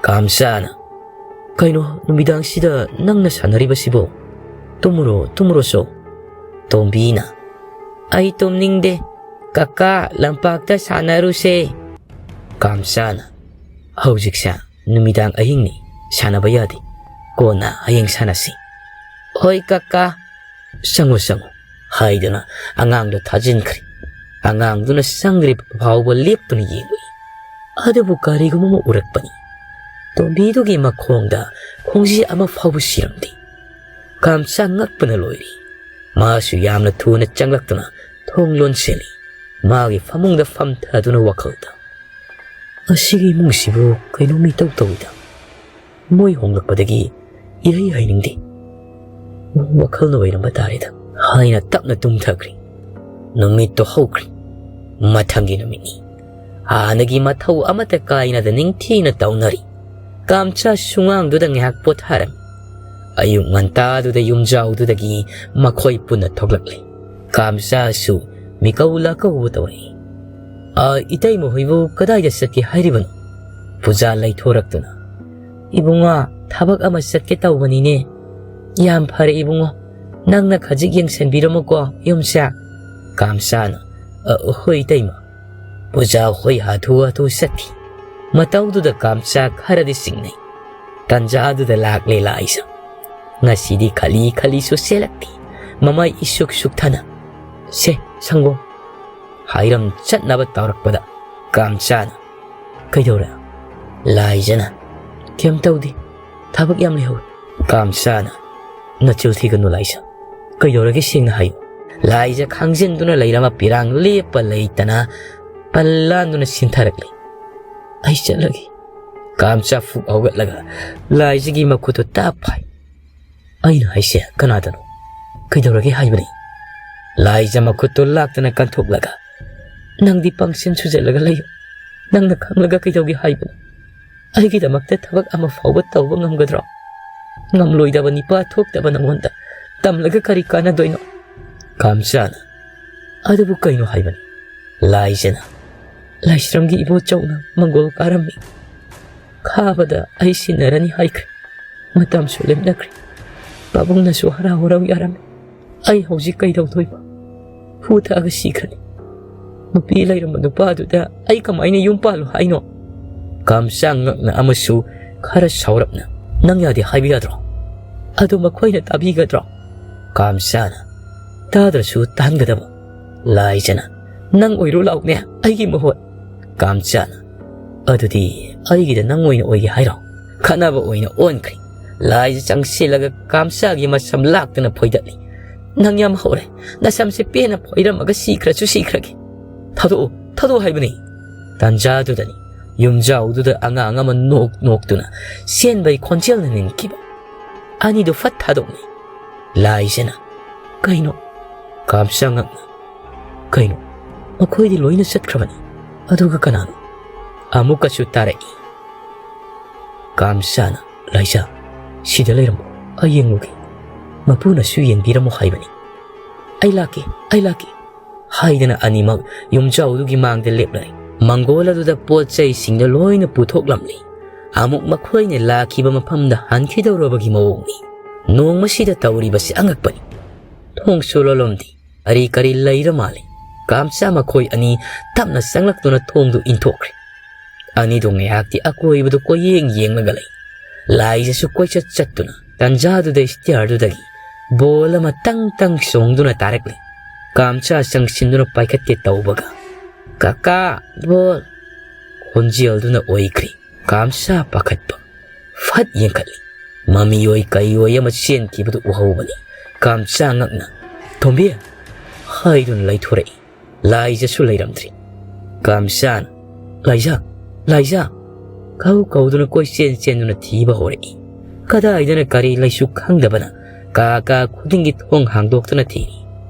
ꯀꯥꯝꯆꯥꯅ, "ꯀꯩꯅꯣ, ꯅꯨꯃꯤꯗꯥꯡꯁꯤꯗ ꯅꯪꯅ ꯁꯥꯟꯅꯔꯤꯕꯁꯤꯕꯣ? ꯇꯨꯝꯃꯨꯔꯣ, ꯇꯨꯝꯃꯨꯔꯣ ꯆꯣ꯫" ꯇꯣꯝꯕꯤꯅ, "ꯑꯩ ꯇꯨꯝꯅꯤꯡꯗꯦ꯫ ꯀꯀꯥ, ꯂꯝꯄꯥꯛꯇ ꯁꯥꯟꯅꯔꯨꯁꯦ꯫" ꯀꯥꯝꯆꯥꯅ, "ꯍꯧꯖꯤꯛꯁꯦ ꯅꯨꯃꯤꯗꯥꯡ ꯑꯍꯤꯡꯅꯤ, ꯁꯥꯟꯅꯕ ꯌꯥꯗꯦ꯫ ꯀꯣꯟꯅ ꯍꯌꯦꯡ ꯁꯥꯟꯅꯁꯤ꯫" "ꯍꯣꯏ ꯀꯀꯥ꯫" "ꯆꯪꯉꯣ, ꯆꯪꯉꯣ," ꯍꯥꯏꯗꯨꯅ ꯑꯉꯥꯡꯗꯣ ꯊꯥꯖꯤꯟꯈ꯭ꯔꯦ꯫ ꯑꯉꯥꯡꯗꯨꯅ ꯆꯪꯗ꯭ꯔꯤꯕ ꯐꯥꯎꯕ ꯂꯦꯞꯇꯨꯅ ꯌꯦꯡꯂꯤ꯫ ꯑꯗꯨꯕꯨ ꯀꯔꯤꯒꯨꯝꯕ ꯑꯃ ꯎꯔꯛꯄꯅꯤ꯫ ꯇꯣꯝꯕꯤꯗꯨꯒꯤ ꯃꯈꯣꯡꯗ ꯈꯣꯡꯖꯤ ꯑꯃ ꯐꯥꯎꯕ ꯁꯤꯔꯝꯗꯦ꯫ ꯀꯥꯝꯆꯥ ꯉꯛꯄꯅ ꯂꯣꯏꯔꯤ꯫ ꯃꯥꯁꯨ ꯌꯥꯝꯅ ꯊꯨꯅ ꯆꯪꯂꯛꯇꯨꯅ ꯊꯣꯡ ꯂꯣꯟꯁꯤꯜꯂꯤ꯫ ꯃꯥꯒꯤ ꯐꯃꯨꯡꯗ ꯐꯝꯊꯗꯨꯅ ꯋꯥꯈꯜꯗ, "ꯑꯁꯤꯒꯤ ꯏꯃꯨꯡꯁꯤꯕꯨ ꯀꯩꯅꯣꯝ ꯏꯇꯧ ꯇꯧꯏꯗ꯫ ꯃꯣꯏ ꯍꯣꯡꯂꯛꯄꯗꯒꯤ ꯏꯍꯩ ꯍꯩꯅꯤꯡꯗꯦ꯫ ꯋꯥꯈꯜꯅ ꯑꯣꯏꯔꯝꯕ ꯇꯥꯔꯦꯗ," ꯍꯥꯏꯅ ꯇꯞꯅ ꯇꯨꯝꯊꯈ꯭ꯔꯦ꯫ ꯅꯨꯃꯤꯠꯇꯣ ꯍꯧꯈ꯭ꯔꯦ꯫ ꯃꯊꯪꯒꯤ ꯅꯨꯃꯤꯠꯅꯤ꯫ ꯍꯥꯟꯅꯒꯤ ꯃꯊꯧ ꯑꯃꯠꯇ ꯀꯥꯏꯅꯗ ꯅꯤꯡꯊꯤꯅ ꯇꯧꯅꯔꯤ꯫ ꯀꯥꯝꯆꯥ ꯁꯨꯃꯥꯡꯗꯨꯗ ꯉꯥꯏꯍꯥꯛ ꯄꯣꯊꯥꯔꯝꯃꯤ꯫ ꯑꯌꯨꯛ ꯉꯟꯇꯥꯗꯨꯗ ꯌꯨꯝꯖꯥꯎꯗꯨꯗꯒꯤ ꯃꯈꯣꯏ ꯄꯨꯟꯅ ꯊꯣꯛꯂꯛꯂꯦ꯫ ꯀꯥꯝꯆꯥꯁꯨ ꯃꯤꯀꯧ ꯂꯥꯀꯧꯕ ꯇꯧꯔꯛꯏ꯫ "ꯑ, ꯏꯇꯩꯃ ꯍꯣꯏꯕꯨ ꯀꯗꯥꯏꯗ ꯆꯠꯀꯦ ꯍꯥꯏꯔꯤꯕꯅꯣ?" ꯄꯨꯖꯥ ꯂꯩꯊꯣꯔꯛꯇꯨꯅ, "ꯏꯕꯨꯡꯉꯣ, ꯊꯕꯛ ꯑꯃ ꯆꯠꯀꯦ ꯇꯧꯕꯅꯤꯅꯦ꯫" "ꯌꯥꯝ ꯐꯔꯦ ꯏꯕꯨꯡꯉꯣ, ꯅꯪꯅ ꯈꯖꯤꯛ ꯌꯦꯡꯁꯤꯟꯕꯤꯔꯝꯃꯨꯀꯣ ꯌꯨꯝꯁꯦ꯫" ꯀꯥꯝꯆꯥꯅ, "ꯑ, ꯍꯣꯏ ꯏꯇꯩꯃ꯫" ꯄꯨꯖꯥ ꯍꯣꯏ ꯍꯥꯊꯨ ꯍꯥꯊꯨ ꯆꯠꯈꯤ꯫ ꯃꯇꯧꯗꯨꯗ ꯀꯥꯝꯆꯥ ꯈꯔꯗꯤ ꯆꯤꯡꯅꯩ꯫ ꯇꯟꯖꯥꯗꯨꯗ ꯂꯥꯛꯂꯦ ꯂꯥꯏꯖ꯫ ꯉꯁꯤꯗꯤ ꯈꯂꯤ ꯈꯂꯤꯁꯨ ꯆꯦꯜꯂꯛꯇꯦ꯫ ꯃꯃꯥꯏ ꯏꯁꯨꯛ ꯁꯨꯛꯊꯅ, "ꯁꯦ, ꯁꯪꯒꯣꯝ," ꯍꯥꯏꯔꯝ ꯆꯠꯅꯕ ꯇꯧꯔꯛꯄꯗ ꯀꯥꯝꯆꯥꯅ, "ꯀꯩꯗꯧꯔꯦ?" ꯂꯥꯏꯖꯅ, "ꯀꯩꯝ ꯇꯧꯗꯦ, ꯊꯕꯛ ꯌꯥꯝ ꯂꯩꯍꯧꯋꯤ꯫ ꯀꯥꯝꯆꯥꯅ, "ꯅꯆꯤꯜ ꯊꯤꯒꯅꯨ ꯂꯥꯏꯖ꯫ ꯀꯩꯗꯧꯔꯒꯦ ꯁꯦꯡꯅ ꯍꯥꯏꯌꯨ?" ꯂꯥꯏꯖ ꯈꯥꯡꯖꯤꯟꯗꯨꯅ ꯂꯩꯔꯝꯃ ꯄꯤꯔꯥꯡ ꯂꯦꯞꯄ ꯂꯩꯇꯅ ꯄꯜꯂꯥꯟꯗꯨꯅ ꯁꯤꯟꯊꯔꯛꯂꯦ꯫ "ꯑꯩ ꯆꯠꯂꯒꯦ꯫" ꯀꯥꯝꯆꯥ ꯐꯨꯛ ꯍꯧꯒꯠꯂꯒ ꯂꯥꯏꯖꯒꯤ ꯃꯈꯨꯠꯇꯨ ꯇꯥꯞ ꯐꯥꯏ꯫ "ꯑꯩꯅ ꯍꯥꯏꯁꯦ ꯀꯅꯥꯗꯅꯣ? ꯀꯩꯗꯧꯔꯒꯦ ꯍꯥꯏꯕꯅꯤ?" ꯂꯥꯏꯖ ꯃꯈꯨꯠꯇꯨ ꯂꯥꯛꯇꯅ ꯀꯟꯊꯣꯛꯂꯒ, "ꯅꯪꯗꯤ ꯄꯪꯁꯤꯟ ꯁꯨꯖꯜꯂꯒ ꯂꯩꯌꯨ꯫ ꯅꯪꯅ ꯈꯪꯂꯒ ꯀꯩꯗꯧꯒꯦ ꯍꯥꯏꯕꯅꯣ? ꯑꯩꯒꯤꯗꯃꯛꯇ ꯊꯕꯛ ꯑꯃ ꯐꯥꯎꯕ ꯇꯧꯕ ꯉꯝꯒꯗ꯭ꯔꯣ? ꯉꯝꯂꯣꯏꯗꯕ ꯅꯤꯄꯥ ꯊꯣꯛꯇꯕ ꯅꯉꯣꯟꯗ ꯇꯝꯂꯒ ꯀꯔꯤ ꯀꯥꯟꯅꯗꯣꯏꯅꯣ?" ꯀꯥꯝꯆꯥꯅ, "ꯑꯗꯨꯕꯨ ꯀꯩꯅꯣ ꯍꯥꯏꯕꯅꯤ?" ꯂꯥꯏꯖꯅ, "ꯂꯥꯏꯁ꯭ꯔꯝꯒꯤ ꯏꯕꯣꯆꯧꯅ ꯃꯪꯒꯣꯜ ꯀꯥꯔꯝꯃꯤ꯫ ꯈꯥꯕꯗ ꯑꯩ ꯁꯤꯟꯅꯔꯅꯤ ꯍꯥꯏꯈ꯭ꯔꯦ꯫ ꯃꯇꯝꯁꯨ ꯂꯦꯞꯅꯈ꯭ꯔꯦ꯫ ꯄꯥꯕꯨꯡꯅꯁꯨ ꯍꯔꯥꯎ ꯍꯔꯥꯎ ꯌꯥꯔꯝꯃꯤ꯫ ꯑꯩ ꯍꯧꯖꯤꯛ ꯀꯩꯗꯧꯗꯣꯏꯕ? ꯍꯨ ꯊꯛꯑꯒ ꯁꯤꯈ꯭ꯔꯅꯤ꯫ ꯅꯨꯄꯤ ꯂꯩꯔꯝꯕ ꯅꯨꯄꯥꯗꯨꯗ ꯑꯩ ꯀꯃꯥꯏꯅ ꯌꯨꯝ ꯄꯥꯜꯂꯨ ꯍꯥꯏꯅꯣ?" ꯀꯥꯝꯆꯥ ꯉꯛꯅ ꯑꯃꯁꯨ ꯈꯔ ꯁꯥꯎꯔꯞꯅ, "ꯅꯪ ꯌꯥꯗꯦ ꯍꯥꯏꯕ ꯌꯥꯗ꯭ꯔꯣ? ꯑꯗꯨ ꯃꯈꯣꯏꯅ ꯇꯥꯕꯤꯒꯗ꯭ꯔꯣ?" ꯀꯥꯝꯆꯥꯅ, "ꯇꯥꯗ꯭ꯔꯁꯨ ꯇꯥꯍꯟꯒꯗꯕ꯫ ꯂꯥꯏꯖꯅ, ꯅꯪ ꯑꯣꯏꯔꯨ ꯂꯥꯎꯅꯦ ꯑꯩꯒꯤ ꯃꯍꯨꯠ꯫" ꯀꯥꯝꯆꯥꯅ, "ꯑꯗꯨꯗꯤ ꯑꯩꯒꯤꯗ ꯅꯪ ꯑꯣꯏꯅ ꯑꯣꯏꯒꯦ ꯍꯥꯏꯔꯣ?" ꯈꯠꯅꯕ ꯑꯣꯏꯅ ꯑꯣꯟꯈ꯭ꯔꯦ꯫ ꯂꯥꯏꯖ ꯆꯪꯁꯤꯜꯂꯒ ꯀꯥꯝꯆꯥꯒꯤ ꯃꯁꯝ ꯂꯥꯛꯇꯅ ꯐꯣꯏꯗꯠꯂꯤ꯫ "ꯅꯪ ꯌꯥꯝ ꯍꯧꯔꯦ꯫ ꯅꯁꯝꯁꯦ ꯄꯦꯟꯅ ꯐꯣꯏꯔꯝꯃꯒ ꯁꯤꯈ꯭ꯔꯁꯨ ꯁꯤꯈ꯭ꯔꯒꯦ꯫ ꯊꯥꯗꯣꯛꯑꯣ, ꯊꯥꯗꯣꯛꯑꯣ ꯍꯥꯏꯕꯅꯤ꯫" ꯇꯥꯟꯖꯥꯗꯨꯗꯅꯤ ꯌꯨꯝꯖꯥꯎꯗꯨꯗ ꯑꯉꯥꯡ ꯑꯃ ꯅꯣꯛ ꯅꯣꯛꯇꯨꯅ ꯆꯦꯟꯕꯒꯤ ꯈꯣꯟꯖꯦꯜꯅ ꯅꯤꯟꯈꯤꯕ꯫ ꯑꯅꯤꯗꯨ ꯐꯠ ꯊꯥꯗꯣꯛꯅꯩ꯫ ꯂꯥꯏꯖꯅ, "ꯀꯩꯅꯣ?" ꯀꯥꯝꯆꯥ ꯉꯛꯅ, "ꯀꯩꯅꯣ? ꯃꯈꯣꯏꯗꯤ ꯂꯣꯏꯅ ꯆꯠꯈ꯭ꯔꯕꯅꯤ꯫ ꯑꯗꯨꯒ ꯀꯅꯥꯅꯣ?" ꯑꯃꯨꯛꯀꯁꯨ ꯇꯥꯔꯛꯏ꯫ ꯀꯥꯝꯆꯥꯅ, "ꯂꯥꯏꯖ, ꯁꯤꯗ ꯂꯩꯔꯝꯃꯣ, ꯑꯩ ꯌꯦꯡꯂꯨꯒꯦ꯫ ꯃꯄꯨꯅꯁꯨ ꯌꯦꯡꯕꯤꯔꯝꯃꯣ ꯍꯥꯏꯕꯅꯤ꯫" "ꯑꯩ ꯂꯥꯛꯀꯦ, ꯑꯩ ꯂꯥꯛꯀꯦ" ꯍꯥꯏꯗꯅ ꯑꯅꯤꯃꯛ ꯌꯨꯝꯖꯥꯎꯗꯨꯒꯤ ꯃꯥꯡꯗ ꯂꯦꯞꯂꯔꯦ꯫ ꯃꯪꯒꯣꯜ ꯑꯗꯨꯗ ꯄꯣꯠ ꯆꯩꯁꯤꯡꯗꯣ ꯂꯣꯏꯅ ꯄꯨꯊꯣꯛꯂꯝꯂꯤ꯫ ꯑꯃꯨꯛ ꯃꯈꯣꯏꯅ ꯂꯥꯛꯈꯤꯕ ꯃꯐꯝꯗ ꯍꯟꯈꯤꯗꯧꯔꯕꯒꯤ ꯃꯑꯣꯡꯅꯤ꯫ ꯅꯣꯡꯃꯁꯤꯗ ꯇꯧꯔꯤꯕꯁꯤ ꯑꯉꯛꯄꯅꯤ꯫ ꯊꯣꯡꯁꯨ ꯂꯣꯜꯂꯝꯗꯦ꯫ ꯀꯔꯤ ꯀꯔꯤ ꯂꯩꯔ ꯃꯥꯜꯂꯤ꯫ ꯀꯥꯝꯆꯥ ꯃꯈꯣꯏ ꯑꯅꯤ ꯇꯞꯅ ꯆꯪꯂꯛꯇꯨꯅ ꯊꯣꯡꯗꯨ ꯏꯟꯊꯣꯛꯈ꯭ꯔꯦ꯫ ꯑꯅꯤꯗꯨ ꯉꯥꯏꯍꯥꯛꯇꯤ ꯑꯀꯣꯏꯕꯗꯨ ꯀꯣꯏꯌꯦꯡ ꯌꯦꯡꯂꯒ ꯂꯩ꯫ ꯂꯥꯏꯖꯁꯨ ꯀꯣꯏꯆꯠ ꯆꯠꯇꯨꯅ ꯇꯟꯖꯥꯗꯨꯗ ꯁ꯭ꯇꯤꯌꯔꯗꯨꯗꯒꯤ ꯕꯣꯜ ꯑꯃ ꯇꯪ ꯇꯪ ꯆꯣꯡꯗꯨꯅ ꯇꯥꯔꯛꯂꯦ꯫ ꯀꯥꯝꯆꯥ ꯆꯪꯁꯤꯟꯗꯨꯅ ꯄꯥꯏꯈꯠꯀꯦ ꯇꯧꯕꯒ, "ꯀꯀꯥ, ꯕꯣꯜ!" ꯈꯣꯟꯖꯦꯜꯗꯨꯅ ꯑꯣꯏꯈ꯭ꯔꯦ ꯀꯥꯝꯆꯥ ꯄꯥꯈꯠꯄ꯫ ꯐꯠ ꯌꯦꯡꯈꯠꯂꯤ꯫ ꯃꯃꯤꯑꯣꯏ ꯀꯩꯑꯣꯏ ꯑꯃ ꯆꯦꯟꯈꯤꯕꯗꯨ ꯎꯍꯧꯕꯅꯤ꯫ ꯀꯥꯝꯆꯥ ꯉꯛꯅ "ꯇꯣꯝꯕꯤ!" ꯍꯥꯏꯗꯨꯅ ꯂꯩꯊꯣꯔꯛꯏ꯫ ꯂꯥꯏꯖꯁꯨ ꯂꯩꯔꯝꯗ꯭ꯔꯤ꯫ ꯀꯥꯝꯆꯥꯅ "ꯂꯥꯏꯖ! ꯂꯥꯏꯖ!" ꯀꯧ ꯀꯧꯗꯨꯅ ꯀꯣꯏꯆꯦꯟ ꯆꯦꯟꯗꯨꯅ ꯊꯤꯕ ꯍꯧꯔꯛꯏ꯫ ꯀꯗꯥꯏꯗꯅ ꯀꯔꯤ ꯂꯩꯁꯨ ꯈꯪꯗꯕꯅ ꯀꯥ ꯀꯥ ꯈꯨꯗꯤꯡꯒꯤ ꯊꯣꯡ ꯍꯥꯡꯗꯣꯛꯇꯨꯅ ꯊꯤꯔꯤ꯫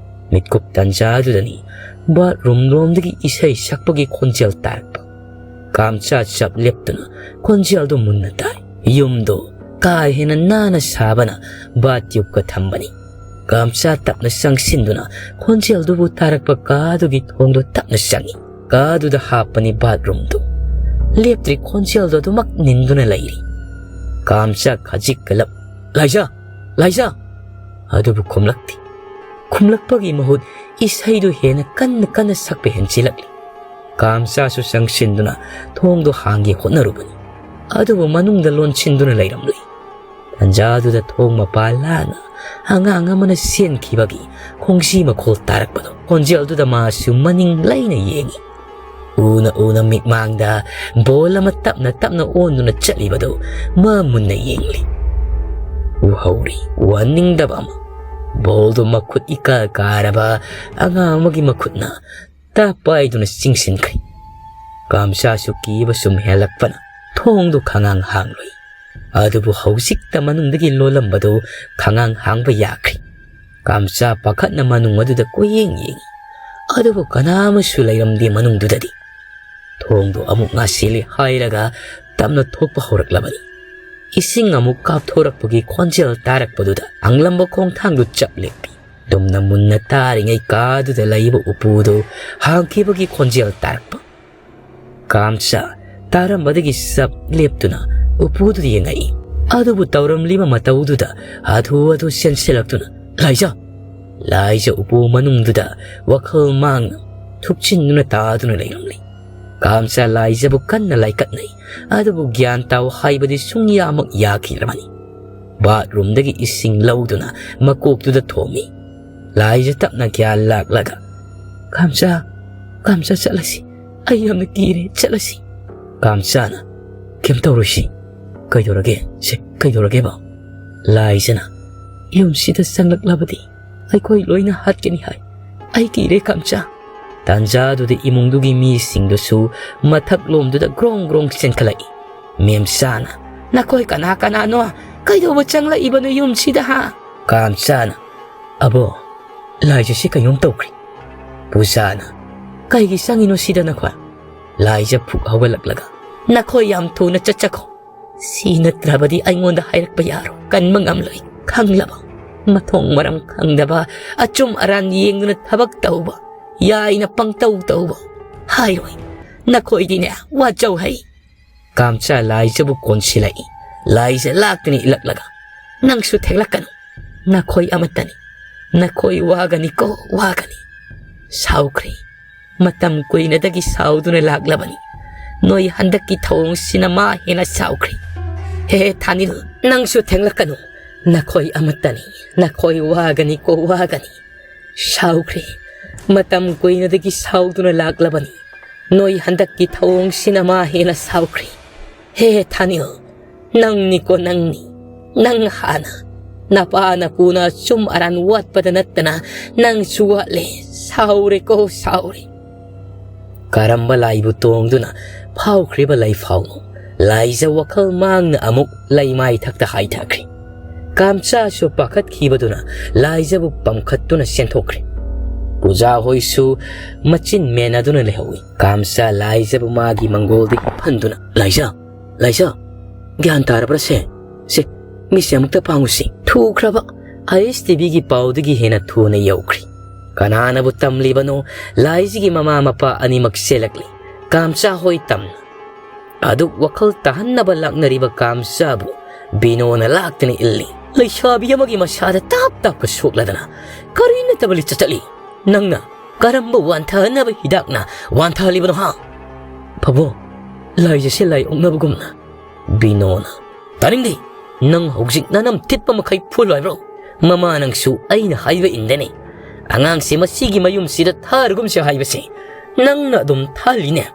ꯃꯤꯠꯀꯨꯞ ꯇꯟꯖꯥꯗꯨꯗꯅꯤ ꯕꯥꯠꯔꯨꯝ ꯂꯣꯝꯗꯒꯤ ꯏꯁꯩ ꯁꯛꯄꯒꯤ ꯈꯣꯟꯖꯦꯜ ꯇꯥꯔꯛꯄ꯫ ꯀꯥꯝꯆꯥ ꯆꯞ ꯂꯦꯞꯇꯨꯅ ꯈꯣꯟꯖꯦꯜꯗꯨ ꯃꯨꯟꯅ ꯇꯥꯏ꯫ ꯌꯨꯝꯗꯨ ꯀꯥ ꯍꯦꯟꯅ ꯅꯥꯟꯅ ꯁꯥꯕꯅ ꯕꯥꯠ ꯇ꯭ꯌꯨꯕꯀ ꯊꯝꯕꯅꯤ꯫ ꯀꯥꯝꯆꯥ ꯇꯞꯅ ꯆꯪꯁꯤꯟꯗꯨꯅ ꯈꯣꯟꯖꯦꯜꯗꯨꯕꯨ ꯇꯥꯔꯛꯄ ꯀꯥꯗꯨꯒꯤ ꯊꯣꯡꯗꯨ ꯇꯞꯅ ꯆꯪꯏ꯫ ꯀꯥꯗꯨꯗ ꯍꯥꯞꯄꯅꯤ ꯕꯥꯠꯔꯨꯝꯗꯨ꯫ ꯂꯦꯞꯇ꯭ꯔꯤ ꯈꯣꯟꯖꯦꯜꯗꯨ ꯑꯗꯨꯃꯛ ꯅꯤꯟꯗꯨꯅ ꯂꯩꯔꯤ꯫ ꯀꯥꯝꯆꯥ ꯈꯖꯤꯛ ꯀꯂꯞ "ꯂꯥꯏꯖ! ꯂꯥꯏꯖ!" ꯑꯗꯨꯕꯨ ꯈꯨꯝꯂꯛꯇꯦ꯫ ꯈꯨꯝꯂꯛꯄꯒꯤ ꯃꯍꯨꯠ ꯏꯁꯩꯗꯨ ꯍꯦꯟꯅ ꯀꯟꯅ ꯀꯟꯅ ꯁꯛꯄ ꯍꯦꯟꯖꯤꯜꯂꯛꯂꯤ꯫ ꯀꯥꯝꯆꯥꯁꯨ ꯆꯪꯁꯤꯟꯗꯨꯅ ꯊꯣꯡꯗꯨ ꯍꯥꯡꯒꯦ ꯍꯣꯠꯅꯔꯨꯕꯅꯤ꯫ ꯑꯗꯨꯕꯨ ꯃꯅꯨꯡꯗ ꯂꯣꯟꯁꯤꯟꯗꯨꯅ ꯂꯩꯔꯝꯂꯤ꯫ ꯇꯟꯖꯥꯗꯨꯗ ꯊꯣꯡ ꯃꯄꯥ ꯂꯥꯟꯅ ꯑꯉꯥꯡ ꯑꯃꯅ ꯆꯦꯟꯈꯤꯕꯒꯤ ꯈꯣꯡꯖꯤ ꯃꯈꯣꯜ ꯇꯥꯔꯛꯄꯗꯣ ꯈꯣꯟꯖꯦꯜꯗꯨꯗ ꯃꯥꯁꯨ ꯃꯅꯤꯡ ꯂꯩꯅ ꯌꯦꯡꯏ꯫ ꯎꯅ ꯎꯅ ꯃꯤꯠꯃꯥꯡꯗ ꯕꯣꯜ ꯑꯃ ꯇꯞꯅ ꯇꯞꯅ ꯑꯣꯟꯗꯨꯅ ꯆꯠꯂꯤꯕꯗꯨ ꯃꯥ ꯃꯨꯟꯅ ꯌꯦꯡꯂꯤ꯫ ꯎꯍꯧꯔꯤ ꯎꯍꯟꯅꯤꯡꯗꯕ ꯑꯃ꯫ ꯕꯣꯜꯗꯨ ꯃꯈꯨꯠ ꯏꯀꯥ ꯀꯥꯔꯕ ꯑꯉꯥꯡ ꯑꯃꯒꯤ ꯃꯈꯨꯠꯅ ꯇꯥꯞ ꯄꯥꯏꯗꯨꯅ ꯆꯤꯡꯁꯤꯟꯈ꯭ꯔꯦ꯫ ꯀꯥꯝꯆꯥꯁꯨ ꯀꯤꯕ ꯁꯨꯝ ꯍꯦꯜꯂꯛꯄꯅ ꯊꯣꯡꯗꯨ ꯈꯉꯥꯡ ꯍꯥꯡꯂꯨꯏ꯫ ꯑꯗꯨꯕꯨ ꯍꯧꯖꯤꯛꯇ ꯃꯅꯨꯡꯗꯒꯤ ꯂꯣꯜꯂꯝꯕꯗꯨ ꯈꯉꯥꯡ ꯍꯥꯡꯕ ꯌꯥꯈ꯭ꯔꯦ꯫ ꯀꯥꯝꯆꯥ ꯄꯥꯈꯠꯅ ꯃꯅꯨꯡ ꯑꯗꯨꯗ ꯀꯣꯏꯌꯦꯡ ꯌꯦꯡꯏ꯫ ꯑꯗꯨꯕꯨ ꯀꯅꯥ ꯑꯃꯁꯨ ꯂꯩꯔꯝꯗꯦ ꯃꯅꯨꯡꯗꯨꯗꯗꯤ꯫ ꯊꯣꯡꯗꯨ ꯑꯃꯨꯛ ꯉꯥꯁꯤꯜꯂꯤ ꯍꯥꯏꯔꯒ ꯇꯞꯅ ꯊꯣꯛꯄ ꯍꯧꯔꯛꯂꯕꯅꯤ꯫ ꯏꯁꯤꯡ ꯑꯃꯨꯛ ꯀꯥꯞꯊꯣꯔꯛꯄꯒꯤ ꯈꯣꯟꯖꯦꯜ ꯇꯥꯔꯛꯄꯗꯨꯗ ꯍꯥꯡꯂꯝꯕ ꯈꯣꯡꯊꯥꯡꯗꯨ ꯆꯞ ꯂꯦꯞꯄꯤ꯫ ꯇꯨꯝꯅ ꯃꯨꯟꯅ ꯇꯥꯔꯤꯉꯩ ꯀꯥꯗꯨꯗ ꯂꯩꯕ ꯎꯄꯨꯗꯨ ꯍꯥꯡꯈꯤꯕꯒꯤ ꯈꯣꯟꯖꯦꯜ ꯇꯥꯔꯛꯄ꯫ ꯀꯥꯝꯆꯥ ꯇꯥꯔꯝꯕꯗꯒꯤ ꯆꯞ ꯂꯦꯞꯇꯨꯅ ꯎꯄꯨꯗꯨꯗ ꯌꯦꯡꯉꯛꯏ꯫ ꯑꯗꯨꯕꯨ ꯇꯧꯔꯝꯂꯤꯕ ꯃꯇꯧꯗꯨꯗ ꯍꯥꯊꯨ ꯍꯥꯊꯨ ꯆꯦꯟꯁꯤꯜꯂꯛꯇꯨꯅ "ꯂꯥꯏꯖ!" ꯂꯥꯏꯖ ꯎꯄꯨ ꯃꯅꯨꯡꯗꯨꯗ ꯋꯥꯈꯜ ꯃꯥꯡꯅ ꯊꯨꯞꯆꯤꯟꯗꯨꯅ ꯇꯥꯗꯨꯅ ꯂꯩꯔꯝꯂꯤ꯫ ꯀꯥꯝꯆꯥ ꯂꯥꯏꯖꯕꯨ ꯀꯟꯅ ꯂꯥꯏꯀꯠꯅꯩ꯫ ꯑꯗꯨꯕꯨ ꯒ꯭ꯌꯥꯟ ꯇꯥꯎ ꯍꯥꯏꯕꯗꯤ ꯁꯨꯡꯌꯥꯃꯛ ꯌꯥꯈꯤꯗ꯭ꯔꯕꯅꯤ꯫ ꯕꯥꯠꯔꯨꯝꯗꯒꯤ ꯏꯁꯤꯡ ꯂꯧꯗꯨꯅ ꯃꯀꯣꯛꯇꯨꯗ ꯊꯣꯝꯃꯤ꯫ ꯂꯥꯏꯖ ꯇꯞꯅ ꯒ꯭ꯌꯥꯟ ꯂꯥꯛꯂꯒ "ꯀꯥꯝꯆꯥ, ꯀꯥꯝꯆꯥ, ꯆꯠꯂꯁꯤ꯫ ꯑꯩ ꯌꯥꯝꯅ ꯀꯤꯔꯦ, ꯆꯠꯂꯁꯤ꯫" ꯀꯥꯝꯆꯥꯅ "ꯀꯩꯝ ꯇꯧꯔꯣꯏꯁꯤ, "ꯀꯩꯗꯧꯔꯒꯦ? ꯁꯦ, ꯀꯩꯗꯧꯔꯒꯦꯕ?" ꯂꯥꯏꯖꯅ, "ꯌꯨꯝꯁꯤꯗ ꯆꯪꯂꯛꯂꯕꯗꯤ ꯑꯩꯈꯣꯏ ꯂꯣꯏꯅ ꯍꯥꯠꯀꯅꯤ ꯍꯥꯏ꯫ ꯑꯩ ꯀꯤꯔꯦ, ꯀꯥꯝꯆꯥ꯫" ꯇꯥꯟꯖꯥꯗꯨꯗ ꯏꯃꯨꯡꯗꯨꯒꯤ ꯃꯤꯁꯤꯡꯗꯨꯁꯨ ꯃꯊꯛꯂꯣꯝꯗꯨꯗ ꯒ꯭ꯔꯣꯡ ꯒ꯭ꯔꯣꯡ ꯆꯦꯟꯈꯠꯂꯛꯏ꯫ ꯃꯦꯝꯆꯥꯅ, "ꯅꯈꯣꯏ ꯀꯅꯥ ꯀꯅꯥꯅꯣ? ꯀꯩꯗꯧꯕ ꯆꯪꯂꯛꯏꯕꯅꯣ ꯌꯨꯝꯁꯤꯗ, ꯍꯥ?" ꯀꯥꯝꯆꯥꯅ, "ꯑꯕꯣ, ꯂꯥꯏꯖꯁꯤ ꯀꯩꯅꯣꯝ ꯇꯧꯈ꯭ꯔꯦ꯫" ꯄꯨꯖꯥꯅ, "ꯀꯩꯒꯤ ꯆꯪꯉꯤꯅꯣ ꯁꯤꯗ ꯅꯈꯣꯏ?" ꯂꯥꯏꯖ ꯐꯨꯛ ꯍꯧꯒꯠꯂꯛꯂꯒ, "ꯅꯈꯣꯏ ꯌꯥꯝ ꯊꯨꯅ ꯆꯠꯆꯈꯣ꯫ ꯁꯤ ꯅꯠꯇ꯭ꯔꯕꯗꯤ ꯑꯩꯉꯣꯟꯗ ꯍꯥꯏꯔꯛꯄ ꯌꯥꯔꯣꯏ, ꯀꯟꯕ ꯉꯝꯂꯣꯏ, ꯈꯪꯂꯕ? ꯃꯊꯣꯡ ꯃꯔꯝ ꯈꯪꯗꯕ, ꯑꯆꯨꯝ ꯑꯔꯥꯟ ꯌꯦꯡꯗꯨꯅ ꯊꯕꯛ ꯇꯧꯕ, ꯌꯥꯏꯅ ꯄꯪꯇꯧ ꯇꯧꯕ꯫ ꯍꯥꯏꯔꯣꯏ, ꯅꯈꯣꯏꯗꯤꯅꯦ, ꯋꯥꯖꯧ ꯍꯩ꯫" ꯀꯥꯝꯆꯥ ꯂꯥꯏꯖꯕꯨ ꯀꯣꯟꯁꯤꯜꯂꯛꯏ꯫ ꯂꯥꯏꯖ ꯂꯥꯛꯇꯅ ꯏꯜꯂꯛꯂꯒ, "ꯅꯪꯁꯨ ꯊꯦꯡꯂꯛꯀꯅꯨ꯫ ꯅꯈꯣꯏ ꯑꯃꯠꯇꯅꯤ꯫ ꯅꯈꯣꯏ ꯋꯥꯒꯅꯤꯀꯣ, ꯋꯥꯒꯅꯤ꯫ ꯁꯥꯎꯈ꯭ꯔꯦ꯫ ꯃꯇꯝ ꯀꯨꯏꯅꯗꯒꯤ ꯁꯥꯎꯗꯨꯅ ꯂꯥꯛꯂꯕꯅꯤ꯫ ꯅꯣꯏ ꯍꯟꯗꯛꯀꯤ ꯊꯧꯑꯣꯡꯁꯤꯅ ꯃꯥ ꯍꯦꯟꯅ ꯁꯥꯎꯈ꯭ꯔꯦ꯫ ꯍꯦ, ꯍꯦ, ꯊꯥꯅꯤꯜ, ꯅꯪꯁꯨ ꯊꯦꯡꯂꯛꯀꯅꯨ꯫ ꯅꯈꯣꯏ ꯑꯃꯠꯇꯅꯤ꯫ ꯅꯈꯣꯏ ꯋꯥꯒꯅꯤꯀꯣ, ꯋꯥꯒꯅꯤ꯫ ꯁꯥꯎꯈ꯭ꯔꯦ꯫ ꯃꯇꯝ ꯀꯨꯏꯅꯗꯒꯤ ꯁꯥꯎꯗꯨꯅ ꯂꯥꯛꯂꯕꯅꯤ꯫ ꯅꯣꯏ ꯍꯟꯗꯛꯀꯤ ꯊꯧꯑꯣꯡꯁꯤꯅ ꯃꯥ ꯍꯦꯟꯅ ꯁꯥꯎꯈ꯭ꯔꯦ꯫ ꯍꯦ ꯊꯥꯅꯤꯜ, ꯅꯪꯅꯤꯀꯣ ꯅꯪꯅꯤ꯫ ꯅꯪ ꯍꯥꯟꯅ ꯅꯄꯥ ꯅꯄꯨꯅ ꯑꯆꯨꯝ ꯑꯔꯥꯟ ꯋꯥꯠꯄꯗ ꯅꯠꯇꯅ ꯅꯪꯁꯨ ꯋꯥꯠꯂꯦ꯫ ꯁꯥꯎꯔꯦꯀꯣ, ꯁꯥꯎꯔꯦ꯫" ꯀꯔꯝꯕ ꯂꯥꯏꯕꯨ ꯇꯣꯡꯗꯨꯅ ꯐꯥꯎꯈ꯭ꯔꯤꯕ ꯂꯩꯐꯥꯎꯅꯣ? ꯂꯥꯏꯖ ꯋꯥꯈꯜ ꯃꯥꯡꯅ ꯑꯃꯨꯛ ꯂꯩꯃꯥꯏ ꯊꯛꯇ ꯍꯥꯏꯊꯈ꯭ꯔꯦ꯫ ꯀꯥꯝꯆꯥꯁꯨ ꯄꯥꯈꯠꯈꯤꯕꯗꯨꯅ ꯂꯥꯏꯖꯕꯨ ꯄꯝꯈꯠꯇꯨꯅ ꯆꯦꯟꯊꯣꯛꯈ꯭ꯔꯦ꯫ ꯄꯨꯖꯥ ꯍꯣꯏꯁꯨ ꯃꯆꯤꯟ ꯃꯦꯟꯅꯗꯨꯅ ꯂꯩꯍꯧꯏ꯫ ꯀꯥꯝꯆꯥ ꯂꯥꯏꯖꯕꯨ ꯃꯥꯒꯤ ꯃꯪꯒꯣꯜꯗꯒꯤ ꯐꯟꯗꯨꯅ, "ꯂꯥꯏꯖ, ꯂꯥꯏꯖ, ꯒ꯭ꯌꯥꯟ ꯇꯥꯔꯕ꯭ꯔꯥ ꯁꯦ? ꯁꯦ, ꯃꯤꯠꯁꯦ ꯑꯃꯨꯛꯇ ꯄꯥꯡꯉꯨꯁꯤ꯫" ꯊꯨꯈ꯭ꯔꯕ ꯑꯥꯏ ꯑꯦꯁ ꯇꯤ ꯚꯤꯒꯤ ꯄꯥꯎꯗꯒꯤ ꯍꯦꯟꯅ ꯊꯨꯅ ꯌꯧꯈ꯭ꯔꯦ꯫ ꯀꯅꯥꯅꯕꯨ ꯇꯝꯂꯤꯕꯅꯣ? ꯂꯥꯏꯖꯒꯤ ꯃꯃꯥ ꯃꯄꯥ ꯑꯅꯤꯃꯛ ꯆꯦꯜꯂꯛꯂꯤ꯫ ꯀꯥꯝꯆꯥ ꯍꯣꯏ ꯇꯝꯅ꯫ ꯑꯗꯨꯛ ꯋꯥꯈꯜ ꯇꯥꯍꯟꯅꯕ ꯂꯥꯛꯅꯔꯤꯕ ꯀꯥꯝꯆꯥꯕꯨ ꯕꯤꯅꯣꯅ ꯂꯥꯛꯇꯨꯅ ꯏꯜꯂꯤ꯫ "ꯂꯩꯁꯥꯕꯤ ꯑꯃꯒꯤ ꯃꯁꯥꯗ ꯇꯥꯞ ꯇꯥꯞꯀ ꯁꯣꯛꯂꯗꯅ ꯀꯔꯤ ꯅꯠꯇꯕ ꯂꯤꯆꯠ ꯆꯠꯂꯤ? ꯅꯪꯅ ꯀꯔꯝꯕ ꯋꯥꯟꯊꯅꯕ ꯍꯤꯗꯥꯛꯅ ꯋꯥꯟꯊꯍꯜꯂꯤꯕꯅꯣ, ꯍꯥ?" "ꯐꯕꯣ, ꯂꯥꯏꯖꯁꯦ ꯂꯥꯏ ꯑꯣꯛꯅꯕꯒꯨꯝꯅ꯫" ꯕꯤꯅꯣꯅ, "ꯇꯥꯅꯤꯡꯗꯦ꯫ ꯅꯪ ꯍꯧꯖꯤꯛ ꯅꯅꯝ ꯊꯤꯠꯄ ꯃꯈꯩ ꯐꯨꯍꯜꯂꯣ ꯍꯥꯏꯕ꯭ꯔꯣ? ꯃꯃꯥ ꯅꯪꯁꯨ ꯑꯩꯅ ꯍꯥꯏꯕ ꯏꯟꯗꯦꯅꯦ꯫ ꯑꯉꯥꯡꯁꯦ ꯃꯁꯤꯒꯤ ꯃꯌꯨꯝꯁꯤꯗ ꯊꯥꯔꯒꯨꯝꯁꯦ ꯍꯥꯏꯕꯁꯦ ꯅꯪꯅ ꯑꯗꯨꯝ ꯊꯥꯍꯜꯂꯤꯅꯦ꯫"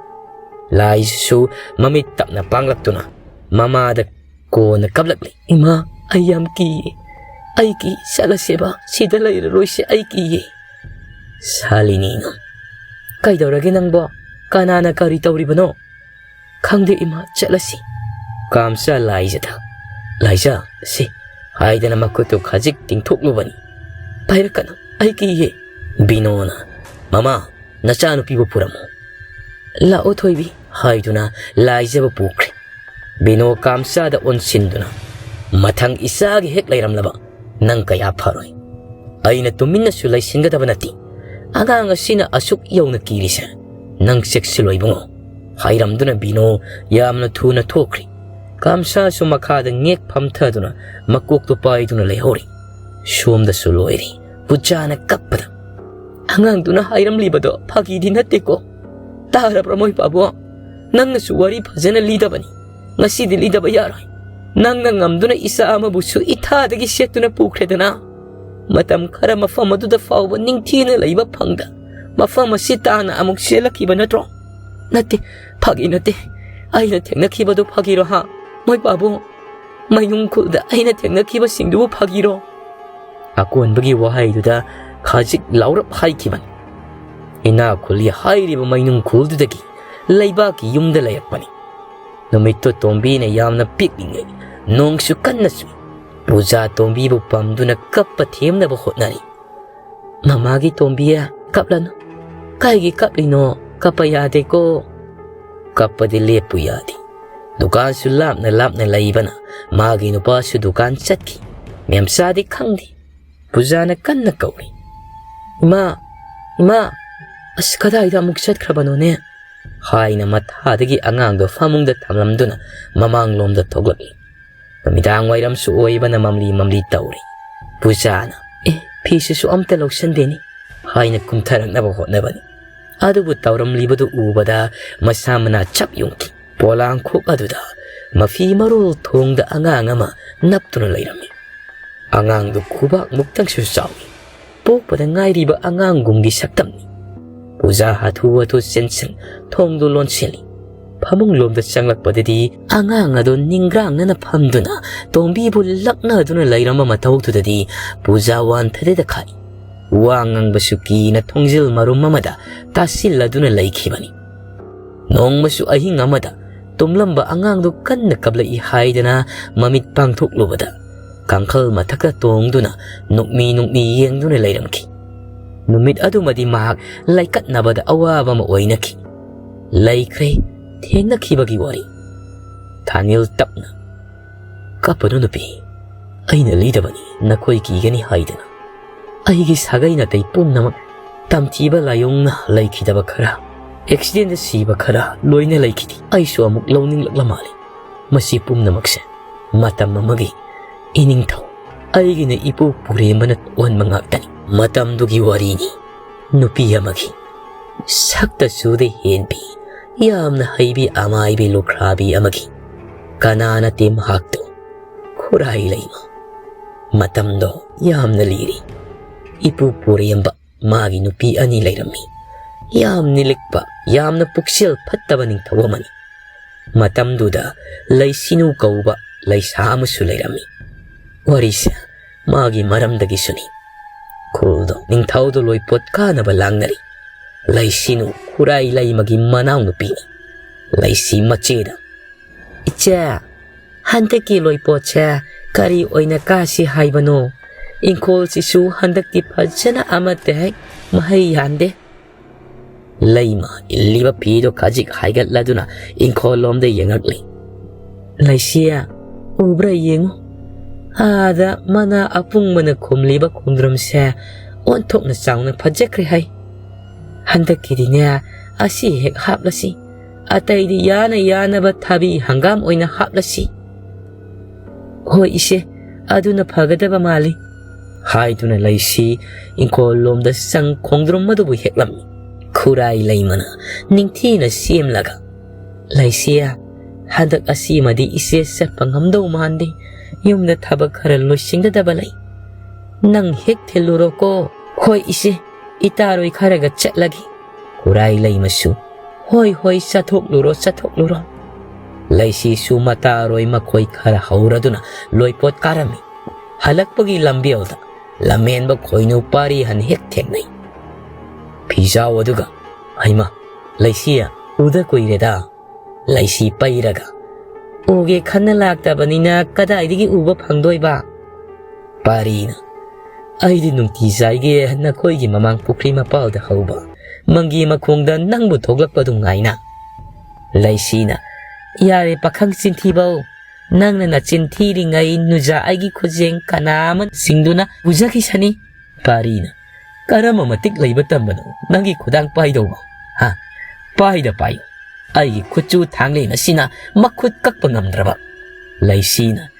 ꯂꯥꯏꯖꯁꯨ ꯃꯃꯤꯠ ꯇꯞꯅ ꯄꯥꯡꯂꯛꯇꯨꯅ ꯃꯃꯥꯗ ꯀꯣꯟꯅ ꯀꯞꯂꯛꯂꯤ꯫ "ꯏꯃꯥ, ꯑꯩ ꯌꯥꯝ ꯀꯤꯌꯦ꯫ ꯑꯩ ꯀꯤ, ꯆꯠꯂꯁꯦꯕ, ꯁꯤꯗ ꯂꯩꯔꯔꯣꯏꯁꯦ, ꯑꯩ ꯀꯤꯌꯦ꯫" ꯁꯥꯂꯤꯅꯤꯅ, "ꯀꯩꯗꯧꯔꯒꯦ ꯅꯪꯕꯣ? ꯀꯅꯥꯅ ꯀꯔꯤ ꯇꯧꯔꯤꯕꯅꯣ?" "ꯈꯪꯗꯦ ꯏꯃꯥ, ꯆꯠꯂꯁꯤ꯫" ꯀꯥꯝꯆꯥ ꯂꯥꯏꯖꯗ, "ꯂꯥꯏꯖ, ꯁꯤ," ꯍꯥꯏꯗꯅ ꯃꯈꯨꯠꯇꯨ ꯈꯖꯤꯛ ꯇꯤꯡꯊꯣꯛꯂꯨꯕꯅꯤ꯫ "ꯄꯥꯏꯔꯛꯀꯅꯨ, ꯑꯩ ꯀꯤꯌꯦ꯫" ꯕꯤꯅꯣꯅ, "ꯃꯃꯥ, ꯅꯆꯥꯅꯨꯄꯤꯕꯨ ꯄꯨꯔꯝꯃꯨ꯫ ꯂꯥꯛꯑꯣ ꯊꯣꯏꯕꯤ," ꯍꯥꯏꯗꯨꯅ ꯂꯥꯏꯖꯕ ꯄꯨꯈ꯭ꯔꯦ꯫ ꯕꯤꯅꯣ ꯀꯥꯝꯆꯥꯗ ꯑꯣꯟꯁꯤꯟꯗꯨꯅ, "ꯃꯊꯪ ꯏꯆꯥꯒꯤ ꯍꯦꯛ ꯂꯩꯔꯝꯂꯕ ꯅꯪ ꯀꯌꯥ ꯐꯔꯣꯏ꯫ ꯑꯩꯅ ꯇꯨꯃꯤꯟꯅꯁꯨ ꯂꯩꯁꯤꯟꯒꯗꯕ ꯅꯠꯇꯦ꯫ ꯑꯉꯥꯡ ꯑꯁꯤꯅ ꯑꯁꯨꯛ ꯌꯧꯅ ꯀꯤꯔꯤꯁꯦ ꯅꯪ ꯆꯦꯛꯁꯤꯜꯂꯣ ꯏꯕꯨꯡꯉꯣ," ꯍꯥꯏꯔꯝꯗꯨꯅ ꯕꯤꯅꯣ ꯌꯥꯝꯅ ꯊꯨꯅ ꯊꯣꯛꯈ꯭ꯔꯤ꯫ ꯀꯥꯝꯆꯥꯁꯨ ꯃꯈꯥꯗ ꯉꯦꯛ ꯐꯝꯊꯗꯨꯅ ꯃꯀꯣꯛꯇꯨ ꯄꯥꯏꯗꯨꯅ ꯂꯩꯍꯧꯔꯤ꯫ ꯁꯣꯝꯗꯁꯨ ꯂꯣꯏꯔꯦ ꯄꯨꯖꯥꯅ ꯀꯞꯄꯗ꯫ "ꯑꯉꯥꯡꯗꯨꯅ ꯍꯥꯏꯔꯝꯂꯤꯕꯗꯣ ꯐꯥꯒꯤꯗꯤ ꯅꯠꯇꯦꯀꯣ꯫ ꯇꯥꯔꯕ꯭ꯔꯥ ꯃꯣꯏ ꯄꯥꯕꯨꯡ? ꯅꯪꯅꯁꯨ ꯋꯥꯔꯤ ꯐꯖꯅ ꯂꯤꯗꯕꯅꯤ꯫ ꯉꯁꯤꯗꯤ ꯂꯤꯗꯕ ꯌꯥꯔꯣꯏ꯫ ꯅꯪꯅ ꯉꯝꯗꯨꯅ ꯏꯆꯥ ꯑꯃꯕꯨꯁꯨ ꯏꯊꯥꯗꯒꯤ ꯁꯦꯠꯇꯨꯅ ꯄꯨꯈ꯭ꯔꯦꯗꯅ꯫ ꯃꯇꯝ ꯈꯔ ꯃꯐꯝ ꯑꯗꯨꯗ ꯐꯥꯎꯕ ꯅꯤꯡꯊꯤꯅ ꯂꯩꯕ ꯐꯪꯗ ꯃꯐꯝ ꯑꯁꯤ ꯇꯥꯅ ꯑꯃꯨꯛ ꯆꯦꯜꯂꯛꯈꯤꯕ ꯅꯠꯇ꯭ꯔꯣ? ꯅꯠꯇꯦ, ꯐꯥꯒꯤ ꯅꯠꯇꯦ꯫ ꯑꯩꯅ ꯊꯦꯡꯅꯈꯤꯕꯗꯨ ꯐꯥꯒꯤꯔꯣ ꯍꯥ? ꯃꯣꯏ ꯄꯥꯕꯨꯡ, ꯃꯩꯅꯨꯡ ꯈꯨꯜꯗ ꯑꯩꯅ ꯊꯦꯡꯅꯈꯤꯕꯁꯤꯡꯗꯨꯕꯨ ꯐꯥꯒꯤꯔꯣ?" ꯑꯀꯣꯟꯕꯒꯤ ꯋꯥꯍꯩꯗꯨꯗ ꯈꯖꯤꯛ ꯂꯥꯎꯔꯞ ꯍꯥꯏꯈꯤꯕꯅꯤ꯫ ꯏꯅꯥꯛ ꯈꯨꯜꯂꯤ ꯍꯥꯏꯔꯤꯕ ꯃꯩꯅꯨꯡ ꯈꯨꯜꯗꯨꯗꯒꯤ ꯂꯩꯕꯥꯛꯀꯤ ꯌꯨꯝꯗ ꯂꯩꯔꯛꯄꯅꯤ꯫ ꯅꯨꯃꯤꯠꯇꯨ ꯇꯣꯝꯕꯤꯅ ꯌꯥꯝꯅ ꯄꯤꯛꯂꯤꯉꯩ ꯅꯣꯡꯁꯨ ꯀꯟꯅ ꯆꯨꯏ꯫ ꯄꯨꯖꯥ ꯇꯣꯝꯕꯤꯕꯨ ꯄꯝꯗꯨꯅ ꯀꯞꯄ ꯊꯦꯝꯅꯕ ꯍꯣꯠꯅꯔꯤ꯫ "ꯃꯃꯥꯒꯤ ꯇꯣꯝꯕꯤ, ꯀꯞꯂꯅꯨ꯫ ꯀꯥꯏꯒꯤ ꯀꯞꯂꯤꯅꯣ? ꯀꯞꯄ ꯌꯥꯗꯦꯀꯣ꯫" ꯀꯞꯄꯗꯤ ꯂꯦꯞꯄꯨ ꯌꯥꯗꯦ꯫ ꯗꯨꯀꯥꯟꯁꯨ ꯂꯥꯞꯅ ꯂꯥꯞꯅ ꯂꯩꯕꯅ ꯃꯥꯒꯤ ꯅꯨꯄꯥꯁꯨ ꯗꯨꯀꯥꯟ ꯆꯠꯈꯤ꯫ ꯃꯦꯝꯆꯥꯗꯤ ꯈꯪꯗꯦ꯫ ꯄꯨꯖꯥꯅ ꯀꯟꯅ ꯀꯧꯔꯤ꯫ "ꯏꯃꯥ, ꯏꯃꯥ, ꯑꯁ, ꯀꯗꯥꯏꯗ ꯑꯃꯨꯛ ꯆꯠꯈ꯭ꯔꯕꯅꯣꯅꯦ?" ꯍꯥꯏꯅ ꯃꯊꯥꯗꯒꯤ ꯑꯉꯥꯡꯗꯣ ꯐꯃꯨꯡꯗ ꯊꯝꯂꯝꯗꯨꯅ ꯃꯃꯥꯡꯂꯣꯝꯗ ꯊꯣꯛꯂꯛꯂꯤ꯫ ꯅꯨꯃꯤꯗꯥꯡ ꯋꯥꯏꯔꯝꯁꯨ ꯑꯣꯏꯕꯅ ꯃꯝꯂꯤ ꯃꯝꯂꯤ ꯇꯧꯔꯤ꯫ ꯄꯨꯖꯥꯅ, "ꯑꯦ, ꯐꯤꯁꯤꯁꯨ ꯑꯝꯇ ꯂꯧꯁꯟꯗꯦꯅꯤ," ꯍꯥꯏꯅ ꯀꯨꯝꯊꯔꯛꯅꯕ ꯍꯣꯠꯅꯕꯅꯤ꯫ ꯑꯗꯨꯕꯨ ꯇꯧꯔꯝꯂꯤꯕꯗꯨ ꯎꯕꯗ ꯃꯁꯥ ꯃꯅꯥ ꯆꯞ ꯌꯨꯡꯈꯤ꯫ ꯄꯣꯂꯥꯡꯈꯣꯛ ꯑꯗꯨꯗ ꯃꯐꯤ ꯃꯔꯣꯜ ꯊꯣꯡꯗ ꯑꯉꯥꯡ ꯑꯃ ꯅꯞꯇꯨꯅ ꯂꯩꯔꯝꯃꯤ꯫ ꯑꯉꯥꯡꯗꯨ ꯈꯨꯕꯥꯛ ꯃꯨꯛꯇꯪꯁꯨ ꯆꯥꯎꯏ꯫ ꯄꯣꯛꯄꯗ ꯉꯥꯏꯔꯤꯕ ꯑꯉꯥꯡꯒꯨꯝꯒꯤ ꯁꯛꯇꯝꯅꯤ꯫ ꯄꯨꯖꯥ ꯍꯥꯊꯨ ꯍꯥꯊꯨ ꯆꯦꯟꯁꯤꯟ ꯊꯣꯡꯗꯨ ꯂꯣꯟꯁꯤꯜꯂꯤ꯫ ꯐꯃꯨꯡꯂꯣꯝꯗ ꯆꯪꯂꯛꯄꯗꯗꯤ ꯑꯉꯥꯡ ꯑꯗꯨ ꯅꯤꯡꯒ꯭ꯔꯥꯡꯅꯅ ꯐꯝꯗꯨꯅ ꯇꯣꯝꯕꯤꯕꯨ ꯂꯛꯅꯗꯨꯅ ꯂꯩꯔꯝꯕ ꯃꯇꯧꯗꯨꯗꯗꯤ ꯄꯨꯖꯥ ꯋꯥꯟꯊꯗꯦꯗ ꯈꯥꯛꯏ꯫ ꯋꯥ ꯉꯥꯡꯕꯁꯨ ꯀꯤꯅ ꯊꯣꯡꯖꯤꯜ ꯃꯔꯨꯝ ꯑꯃꯗ ꯇꯥꯁꯤꯜꯂꯗꯨꯅ ꯂꯩꯈꯤꯕꯅꯤ꯫ ꯅꯣꯡꯃꯁꯨ ꯑꯍꯤꯡ ꯑꯃꯗ ꯇꯨꯝꯂꯝꯕ ꯑꯉꯥꯡꯗꯨ ꯀꯟꯅ ꯀꯞꯂꯛꯏ ꯍꯥꯏꯗꯅ ꯃꯃꯤꯠ ꯄꯥꯡꯊꯣꯛꯂꯨꯕꯗ ꯀꯥꯡꯈꯜ ꯃꯊꯛꯇ ꯇꯣꯡꯗꯨꯅ ꯅꯣꯛꯃꯤ ꯅꯣꯛꯃꯤ ꯌꯦꯡꯗꯨꯅ ꯂꯩꯔꯝꯈꯤ꯫ ꯅꯨꯃꯤꯠ ꯑꯗꯨꯃꯗꯤ ꯃꯍꯥꯛ ꯂꯩꯀꯠꯅꯕꯗ ꯑꯋꯥꯕ ꯑꯃ ꯑꯣꯏꯅꯈꯤ꯫ ꯂꯩꯈ꯭ꯔꯦ, ꯊꯦꯡꯅꯈꯤꯕꯒꯤ ꯋꯥꯔꯤ꯫ ꯊꯥꯅꯤꯜ ꯇꯞꯅ, "ꯀꯞꯄꯅꯨ ꯅꯨꯄꯤ, ꯑꯩꯅ ꯂꯤꯗꯕꯅꯤ ꯅꯈꯣꯏ ꯀꯤꯒꯅꯤ ꯍꯥꯏꯗꯅ꯫ ꯑꯩꯒꯤ ꯁꯥꯒꯩ ꯅꯥꯇꯩ ꯄꯨꯝꯅꯃꯛ ꯇꯝꯊꯤꯕ ꯂꯥꯏꯑꯣꯡꯅ ꯂꯩꯈꯤꯗꯕ ꯈꯔ, ꯑꯦꯛꯁꯤꯗꯦꯟꯗ ꯁꯤꯕ ꯈꯔ ꯂꯣꯏꯅ ꯂꯩꯈꯤꯗꯦ꯫ ꯑꯩꯁꯨ ꯑꯃꯨꯛ ꯂꯧꯅꯤꯡꯂꯛꯂ ꯃꯥꯜꯂꯤ꯫ ꯃꯁꯤ ꯄꯨꯝꯅꯃꯛꯁꯦ ꯃꯇꯝ ꯑꯃꯒꯤ ꯏꯅꯤꯡꯊꯧ ꯑꯩꯒꯤꯅ ꯏꯄꯨ ꯄꯨꯔꯦꯝꯕꯅ ꯑꯣꯟꯕ ꯉꯥꯛꯇꯅꯤ꯫ ꯃꯇꯝꯗꯨꯒꯤ ꯋꯥꯔꯤꯅꯤ꯫ ꯅꯨꯄꯤ ꯑꯃꯒꯤ ꯁꯛꯇ ꯆꯨꯗ ꯍꯦꯟꯕꯤ, ꯌꯥꯝꯅ ꯍꯩꯕꯤ ꯑꯃꯥꯏꯕꯤ ꯂꯨꯈ꯭ꯔꯥꯕꯤ ꯑꯃꯒꯤ ꯀꯅꯥꯅ ꯇꯦꯝꯍꯥꯛꯇꯨ ꯈꯨꯔꯥꯏ ꯂꯩꯃ꯫ ꯃꯇꯝꯗꯣ ꯌꯥꯝꯅ ꯂꯤꯔꯤ꯫ ꯏꯄꯨ ꯄꯨꯔꯦꯝꯕ ꯃꯥꯒꯤ ꯅꯨꯄꯤ ꯑꯅꯤ ꯂꯩꯔꯝꯃꯤ꯫ ꯌꯥꯝ ꯅꯤꯂꯤꯛꯄ, ꯌꯥꯝꯅ ꯄꯨꯛꯆꯦꯜ ꯐꯠꯇꯕ ꯅꯤꯡꯊꯧ ꯑꯃꯅꯤ꯫ ꯃꯇꯝꯗꯨꯗ ꯂꯩꯁꯤꯅꯨ ꯀꯧꯕ ꯂꯩꯁꯥ ꯑꯃꯁꯨ ꯂꯩꯔꯝꯃꯤ꯫ ꯋꯥꯔꯤꯁꯦ ꯃꯥꯒꯤ ꯃꯔꯝꯗꯒꯤꯁꯨꯅꯤ꯫ ꯈꯨꯜꯗꯣ ꯅꯤꯡꯊꯧꯗꯣ ꯂꯣꯏꯄꯣꯠ ꯀꯥꯅꯕ ꯂꯥꯡꯅꯔꯤ꯫ ꯂꯩꯁꯤꯅꯨ ꯈꯨꯔꯥꯏ ꯂꯩꯃꯒꯤ ꯃꯅꯥꯎꯅꯨꯄꯤꯅꯤ꯫ ꯂꯩꯁꯤ ꯃꯆꯦꯗ, "ꯏꯆꯦ, ꯍꯟꯗꯛꯀꯤ ꯂꯣꯏꯄꯣꯠꯁꯦ ꯀꯔꯤ ꯑꯣꯏꯅ ꯀꯥꯁꯤ ꯍꯥꯏꯕꯅꯣ? ꯏꯪꯈꯣꯜꯁꯤꯁꯨ ꯍꯟꯗꯛꯇꯤ ꯐꯖꯅ ꯑꯃꯠꯇ ꯍꯦꯛ ꯃꯍꯩ ꯌꯥꯟꯗꯦ꯫" ꯂꯩꯃ ꯏꯜꯂꯤꯕ ꯐꯤꯗꯣ ꯈꯖꯤꯛ ꯍꯥꯏꯒꯠꯂꯗꯨꯅ ꯏꯪꯈꯣꯜꯂꯣꯝꯗ ꯌꯦꯡꯉꯛꯂꯤ꯫ "ꯂꯩꯁꯤꯌꯥ, ꯎꯕ꯭ꯔꯥ ꯌꯦꯡꯉꯨ꯫ ꯑꯥꯗ ꯃꯅꯥ ꯑꯄꯨꯡꯕꯅ ꯈꯨꯝꯂꯤꯕ ꯈꯣꯡꯗ꯭ꯔꯨꯝꯁꯦ ꯑꯣꯟꯊꯣꯛꯅ ꯆꯥꯎꯅ ꯐꯖꯈ꯭ꯔꯦ ꯍꯥꯏ꯫ ꯍꯟꯗꯛꯀꯤꯗꯤꯅꯦ, ꯑꯁꯤ ꯍꯦꯛ ꯍꯥꯞꯂꯁꯤ꯫ ꯑꯇꯩꯗꯤ ꯌꯥꯅ ꯌꯥꯅꯕ ꯊꯕꯤ ꯍꯪꯒꯥꯝ ꯑꯣꯏꯅ ꯍꯥꯞꯂꯁꯤ꯫" "ꯍꯣꯏ ꯏꯆꯦ, ꯑꯗꯨꯅ ꯐꯒꯗꯕ ꯃꯥꯜꯂꯤ," ꯍꯥꯏꯗꯨꯅ ꯂꯩꯁꯤ ꯏꯪꯈꯣꯜꯂꯣꯝꯗ ꯆꯪ ꯈꯣꯡꯗ꯭ꯔꯨꯝ ꯑꯗꯨꯕꯨ ꯍꯦꯛꯂꯝꯃꯤ꯫ ꯈꯨꯔꯥꯏ ꯂꯩꯃꯅ ꯅꯤꯡꯊꯤꯅ ꯁꯦꯝꯂꯒ, "ꯂꯩꯁꯤꯌꯥ, ꯍꯟꯗꯛ ꯑꯁꯤꯃꯗꯤ ꯏꯆꯦ ꯆꯠꯄ ꯉꯝꯗꯧ ꯃꯥꯟꯗꯦ꯫ ꯌꯨꯝꯗ ꯊꯕꯛ ꯈꯔ ꯂꯣꯏꯁꯤꯟꯒꯗꯕ ꯂꯩ꯫ ꯅꯪ ꯍꯦꯛ ꯊꯤꯜꯂꯨꯔꯣꯀꯣ꯫" "ꯍꯣꯏ ꯏꯆꯦ, ꯏꯇꯥꯔꯣꯏ ꯈꯔꯒ ꯆꯠꯂꯒꯦ꯫" ꯈꯨꯔꯥꯏ ꯂꯩꯃꯁꯨ "ꯍꯣꯏ, ꯍꯣꯏ, ꯆꯠꯊꯣꯛꯂꯨꯔꯣ, ꯆꯠꯊꯣꯛꯂꯨꯔꯣ"꯫ ꯂꯩꯁꯤꯁꯨ ꯃꯇꯥꯔꯣꯏ ꯃꯈꯣꯏ ꯈꯔ ꯍꯧꯔꯗꯨꯅ ꯂꯣꯏꯄꯣꯠ ꯀꯥꯔꯝꯃꯤ꯫ ꯍꯜꯂꯛꯄꯒꯤ ꯂꯝꯕꯦꯜꯗ ꯂꯝꯍꯦꯟꯕ ꯈꯣꯏꯅꯨ ꯄꯥꯔꯤ ꯍꯟ ꯍꯦꯛ ꯊꯦꯡꯅꯩ꯫ ꯐꯤꯖꯥꯎ ꯑꯗꯨꯒ, "ꯍꯩꯃꯥ, ꯂꯩꯁꯤ, ꯎꯗ ꯀꯨꯏꯔꯦꯗ"꯫ ꯂꯩꯁꯤ ꯄꯩꯔꯒ, "ꯎꯒꯦ ꯈꯟꯅ ꯂꯥꯛꯇꯕꯅꯤꯅ ꯀꯗꯥꯏꯗꯒꯤ ꯎꯕ ꯐꯪꯗꯣꯏꯕ?" ꯄꯥꯔꯤꯅ, "ꯑꯩꯗꯤ ꯅꯨꯡꯇꯤ ꯆꯥꯏꯒꯦ ꯅꯈꯣꯏꯒꯤ ꯃꯃꯥꯡ ꯄꯨꯈ꯭ꯔꯤ ꯃꯄꯥꯜꯗ ꯍꯧꯕ ꯃꯪꯒꯤ ꯃꯈꯣꯡꯗ ꯅꯪꯕꯨ ꯊꯣꯛꯂꯛꯄꯗꯨ ꯉꯥꯏꯅ"꯫ ꯂꯩꯁꯤꯅ, "ꯌꯥꯔꯦ ꯄꯥꯈꯪ ꯆꯤꯟꯊꯤꯕꯧ, ꯅꯪꯅ ꯅꯆꯤꯟ ꯊꯤꯔꯤꯉꯩ ꯅꯨꯖꯥ ꯑꯩꯒꯤ ꯈꯨꯖꯦꯡ ꯀꯅꯥ ꯑꯃ ꯁꯤꯡꯗꯨꯅ ꯎꯖꯈꯤꯁꯅꯤ"꯫ ꯄꯥꯔꯤꯅ, "ꯀꯔꯝꯕ ꯃꯇꯤꯛ ꯂꯩꯕ ꯇꯝꯕꯅꯣ ꯅꯪꯒꯤ ꯈꯨꯗꯥꯡ ꯄꯥꯏꯗꯧꯕ? ꯍꯥ? ꯄꯥꯏꯗ ꯄꯥꯏꯌꯨ꯫ ꯑꯩꯒꯤ ꯈꯨꯠꯆꯨ ꯊꯥꯡꯂꯦꯟ ꯑꯁꯤꯅ ꯃꯈꯨꯠ ꯀꯛꯄ ꯉꯝꯗ꯭ꯔꯕ"꯫ ꯂꯩꯁꯤꯅ,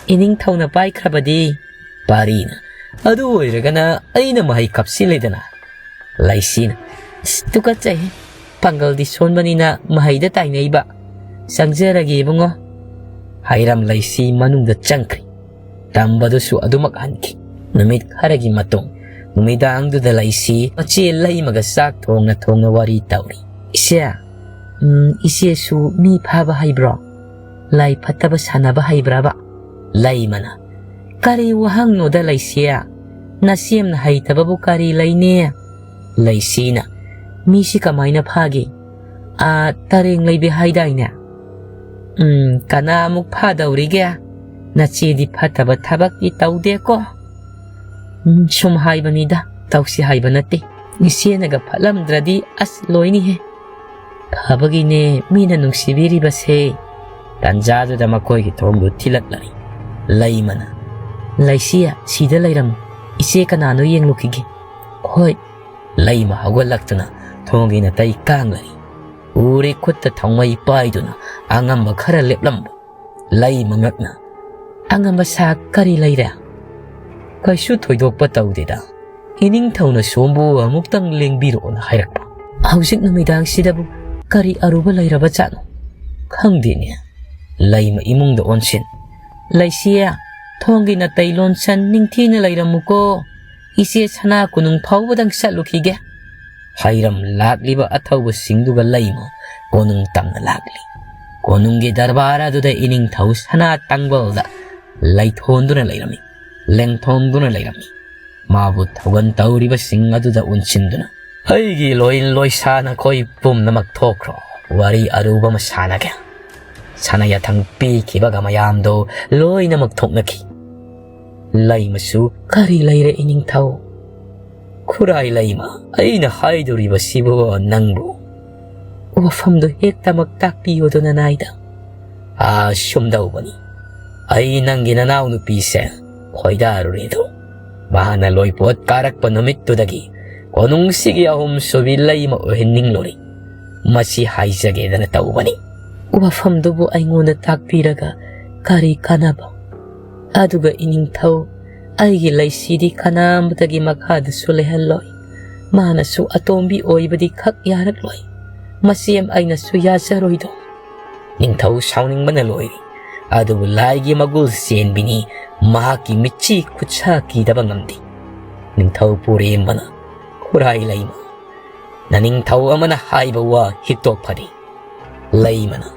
"ꯏꯅꯤꯡꯊꯧꯅ ꯄꯥꯏꯈ꯭ꯔꯕꯗꯤ"꯫ ꯄꯥꯔꯤꯅ, "ꯑꯗꯨ ꯑꯣꯏꯔꯒꯅ ꯑꯩꯅ ꯃꯍꯩ ꯀꯞꯁꯤꯜꯂꯦꯗꯅ"꯫ ꯂꯩꯁꯤꯅ, "ꯑꯁ, ꯇꯨꯀꯠꯆꯩꯍꯦ꯫ ꯄꯥꯡꯒꯜꯗꯤ ꯁꯣꯟꯕꯅꯤꯅ ꯃꯍꯩꯗ ꯇꯥꯏꯅꯩꯕ꯫ ꯆꯪꯖꯔꯒꯦ ꯏꯕꯨꯡꯉꯣ"꯫ ꯍꯥꯏꯔꯝ ꯂꯩꯁꯤ ꯃꯅꯨꯡꯗ ꯆꯪꯈ꯭ꯔꯤ꯫ ꯇꯝꯕꯗꯨꯁꯨ ꯑꯗꯨꯃꯛ ꯍꯟꯈꯤ꯫ ꯅꯨꯃꯤꯠ ꯈꯔꯒꯤ ꯃꯇꯨꯡ, ꯅꯨꯃꯤꯗꯥꯡꯗꯨꯗ ꯂꯩꯁꯤ ꯃꯆꯦ ꯂꯩꯃꯒ ꯆꯥꯛ ꯊꯣꯡꯅ ꯊꯣꯡꯅ ꯋꯥꯔꯤ ꯇꯧꯔꯤ꯫ "ꯏꯆꯦ, ꯎꯝ, ꯏꯆꯦꯁꯨ ꯃꯤ ꯐꯥꯕ ꯍꯩꯕ꯭ꯔꯣ? ꯂꯥꯏ ꯐꯠꯇꯕ ꯁꯥꯟꯅꯕ ꯍꯩꯕ꯭ꯔꯕ?" ꯂꯩꯃꯅ, "ꯀꯔꯤ ꯋꯥꯍꯪꯅꯣꯗ ꯂꯩꯁꯤ? ꯅꯆꯦꯝꯅ ꯍꯩꯇꯕꯕꯨ ꯀꯔꯤ ꯂꯩꯅꯤ?" ꯂꯩꯁꯤꯅ, "ꯃꯤꯁꯤ ꯀꯃꯥꯏꯅ ꯐꯥꯒꯦ? ꯑꯥ, ꯇꯔꯦꯡ ꯂꯩꯕꯤ ꯍꯥꯏꯗꯥꯏꯅꯦ?" "ꯎꯝ, ꯀꯅꯥꯃꯨꯛ ꯐꯥꯗꯧꯔꯤꯒꯦ? ꯅꯆꯦꯗꯤ ꯐꯠꯇꯕ ꯊꯕꯛꯇꯤ ꯇꯧꯗꯦꯀꯣ?" "ꯎꯝ, ꯁꯨꯝ ꯍꯥꯏꯕꯅꯤꯗ, ꯇꯧꯁꯤ ꯍꯥꯏꯕ ꯅꯠꯇꯦ꯫ ꯏꯆꯦꯅꯒ ꯐꯠꯂꯝꯗ꯭ꯔꯗꯤ ꯑꯁ ꯂꯣꯏꯅꯤꯍꯦ꯫ ꯐꯕꯒꯤꯅꯦ ꯃꯤꯅ ꯅꯨꯡꯁꯤꯕꯤꯔꯤꯕꯁꯦ"꯫ ꯇꯟꯖꯥꯗꯨꯗ ꯃꯈꯣꯏꯒꯤ ꯊꯣꯡꯗꯨ ꯊꯤꯜꯂꯛꯂꯔꯤ꯫ ꯂꯩꯃꯅ, "ꯂꯩꯁꯤ, ꯁꯤꯗ ꯂꯩꯔꯝꯃꯨ꯫ ꯏꯆꯦ ꯀꯅꯥꯅꯣ ꯌꯦꯡꯂꯨꯈꯤꯒꯦ"꯫ "ꯍꯣꯏ"꯫ ꯂꯩꯃ ꯍꯧꯒꯠꯂꯛꯇꯨꯅ ꯊꯣꯡꯒꯤ ꯅꯥꯇꯩ ꯀꯥꯡꯂꯔꯤ꯫ ꯎꯔꯦ ꯈꯨꯠꯇ ꯊꯥꯎꯃꯩ ꯄꯥꯏꯗꯨꯅ ꯑꯉꯝꯕ ꯈꯔ ꯂꯦꯞꯂꯝꯕ꯫ ꯂꯩꯃ ꯉꯛꯅ, "ꯑꯉꯝꯕ ꯁꯥ ꯀꯔꯤ ꯂꯩꯔꯦ?" "ꯀꯩꯁꯨ ꯊꯣꯏꯗꯣꯛꯄ ꯇꯧꯗꯦꯗ꯫ ꯏꯅꯤꯡꯊꯧꯅ ꯁꯣꯝꯕꯨ ꯑꯃꯨꯛꯇꯪ ꯂꯦꯡꯕꯤꯔꯛꯑꯣꯅ ꯍꯥꯏꯔꯛꯄ"꯫ "ꯍꯧꯖꯤꯛ ꯅꯨꯃꯤꯗꯥꯡꯁꯤꯗꯕꯨ ꯀꯔꯤ ꯑꯔꯨꯕ ꯂꯩꯔꯕ ꯖꯥꯠꯅꯣ?" "ꯈꯪꯗꯦꯅꯦ"꯫ ꯂꯩꯃ ꯏꯃꯨꯡꯗ ꯑꯣꯟꯁꯤꯟ, "ꯂꯩꯁꯤ, ꯊꯣꯡꯒꯤ ꯅꯥꯇꯩ ꯂꯣꯟꯁꯟ ꯅꯤꯡꯊꯤꯅ ꯂꯩꯔꯝꯃꯨꯀꯣ꯫ ꯏꯆꯦ ꯁꯅꯥ ꯀꯣꯅꯨꯡ ꯐꯥꯎꯕꯗꯪ ꯆꯠꯂꯨꯈꯤꯒꯦ"꯫ ꯍꯩꯔꯝ ꯂꯥꯛꯂꯤꯕ ꯑꯊꯧꯕꯁꯤꯡꯗꯨꯒ ꯂꯩꯃ ꯀꯣꯅꯨꯡ ꯇꯝꯅ ꯂꯥꯛꯂꯤ꯫ ꯀꯣꯅꯨꯡꯒꯤ ꯗꯔꯕꯥꯔ ꯑꯗꯨꯗ ꯏꯅꯤꯡꯊꯧ ꯁꯅꯥ ꯇꯥꯡꯕꯜꯗ ꯂꯩꯊꯣꯟꯗꯨꯅ ꯂꯩꯔꯝꯃꯤ, ꯂꯦꯡꯊꯣꯟꯗꯨꯅ ꯂꯩꯔꯝꯃꯤ꯫ ꯃꯥꯕꯨ ꯊꯧꯒꯜ ꯇꯧꯔꯤꯕꯁꯤꯡ ꯑꯗꯨꯗ ꯑꯣꯟꯁꯤꯟꯗꯨꯅ, "ꯑꯩꯒꯤ ꯂꯣꯏ ꯂꯣꯏꯁꯥ ꯅꯈꯣꯏ ꯄꯨꯝꯅꯃꯛ ꯊꯣꯛꯈ꯭ꯔꯣ, ꯋꯥꯔꯤ ꯑꯔꯨꯕ ꯑꯃ ꯁꯥꯟꯅꯒꯦ꯫ ꯁꯅꯥ ꯌꯥꯊꯪ ꯄꯤꯈꯤꯕꯒ ꯃꯌꯥꯝꯗꯣ ꯂꯣꯏꯅꯃꯛ ꯊꯣꯛꯅꯈꯤ꯫ ꯂꯩꯃꯁꯨ, "ꯀꯔꯤ ꯂꯩꯔꯦ ꯏꯅꯤꯡꯊꯧ?" "ꯈꯨꯔꯥꯏ ꯂꯩꯃ, ꯑꯩꯅ ꯍꯥꯏꯗꯣꯔꯤꯕꯁꯤꯕꯨ ꯅꯪꯕꯨ ꯋꯥꯐꯝꯗꯨ ꯍꯦꯛꯇꯃꯛ ꯇꯥꯛꯄꯤꯌꯨꯗꯅ ꯅꯥꯏꯗ꯫" "ꯑꯥ, ꯁꯨꯝꯗꯧꯕꯅꯤ꯫ ꯑꯩ ꯅꯪꯒꯤ ꯅꯅꯥꯎꯅꯨꯄꯤꯁꯦ ꯈꯣꯏꯗꯥꯔꯨꯔꯦꯗꯣ꯫ ꯃꯍꯥꯛꯅ ꯂꯣꯏꯄꯣꯠ ꯀꯥꯔꯛꯄ ꯅꯨꯃꯤꯠꯇꯨꯗꯒꯤ ꯀꯣꯅꯨꯡꯁꯤꯒꯤ ꯑꯍꯨꯝꯁꯨꯕꯤ ꯂꯩꯃ ꯑꯣꯏꯍꯟꯅꯤꯡꯂꯨꯔꯦ꯫ ꯃꯁꯤ ꯍꯥꯏꯖꯒꯦꯗꯅ ꯇꯧꯕꯅꯤ꯫" "ꯋꯥꯐꯝꯗꯨꯕꯨ ꯑꯩꯉꯣꯟꯗ ꯇꯥꯛꯄꯤꯔꯒ ꯀꯔꯤ ꯀꯥꯟꯅꯕ? ꯑꯗꯨꯒ ꯏꯅꯤꯡꯊꯧ, ꯑꯩꯒꯤ ꯂꯩꯁꯤꯗꯤ ꯀꯅꯥꯝꯇꯒꯤ ꯃꯈꯥꯗꯁꯨ ꯂꯩꯍꯜꯂꯣꯏ꯫ ꯃꯥꯅꯁꯨ ꯑꯇꯣꯝꯕꯤ ꯑꯣꯏꯕꯗꯤ ꯈꯛ ꯌꯥꯔꯛꯂꯣꯏ꯫ ꯃꯁꯤ ꯑꯩꯅꯁꯨ ꯌꯥꯖꯔꯣꯏꯗꯣ꯫" ꯅꯤꯡꯊꯧ ꯁꯥꯎꯅꯤꯡꯕꯅ ꯂꯣꯏꯔꯤ꯫ ꯑꯗꯨꯕꯨ ꯂꯥꯏꯒꯤ ꯃꯒꯨꯜ ꯆꯦꯟꯕꯤꯅꯤ, ꯃꯍꯥꯛꯀꯤ ꯃꯤꯠꯆꯤ ꯈꯨꯠꯁꯥ ꯀꯤꯗꯕ ꯉꯝꯗꯦ꯫ ꯅꯤꯡꯊꯧ ꯄꯨꯔꯦꯝꯕꯅ, "ꯈꯨꯔꯥꯏ ꯂꯩꯃ, ꯅꯅꯤꯡꯊꯧ ꯑꯃꯅ ꯍꯥꯏꯕ ꯋꯥ ꯍꯤꯛꯇꯣꯛ ꯐꯗꯦ꯫" ꯂꯩꯃꯅ,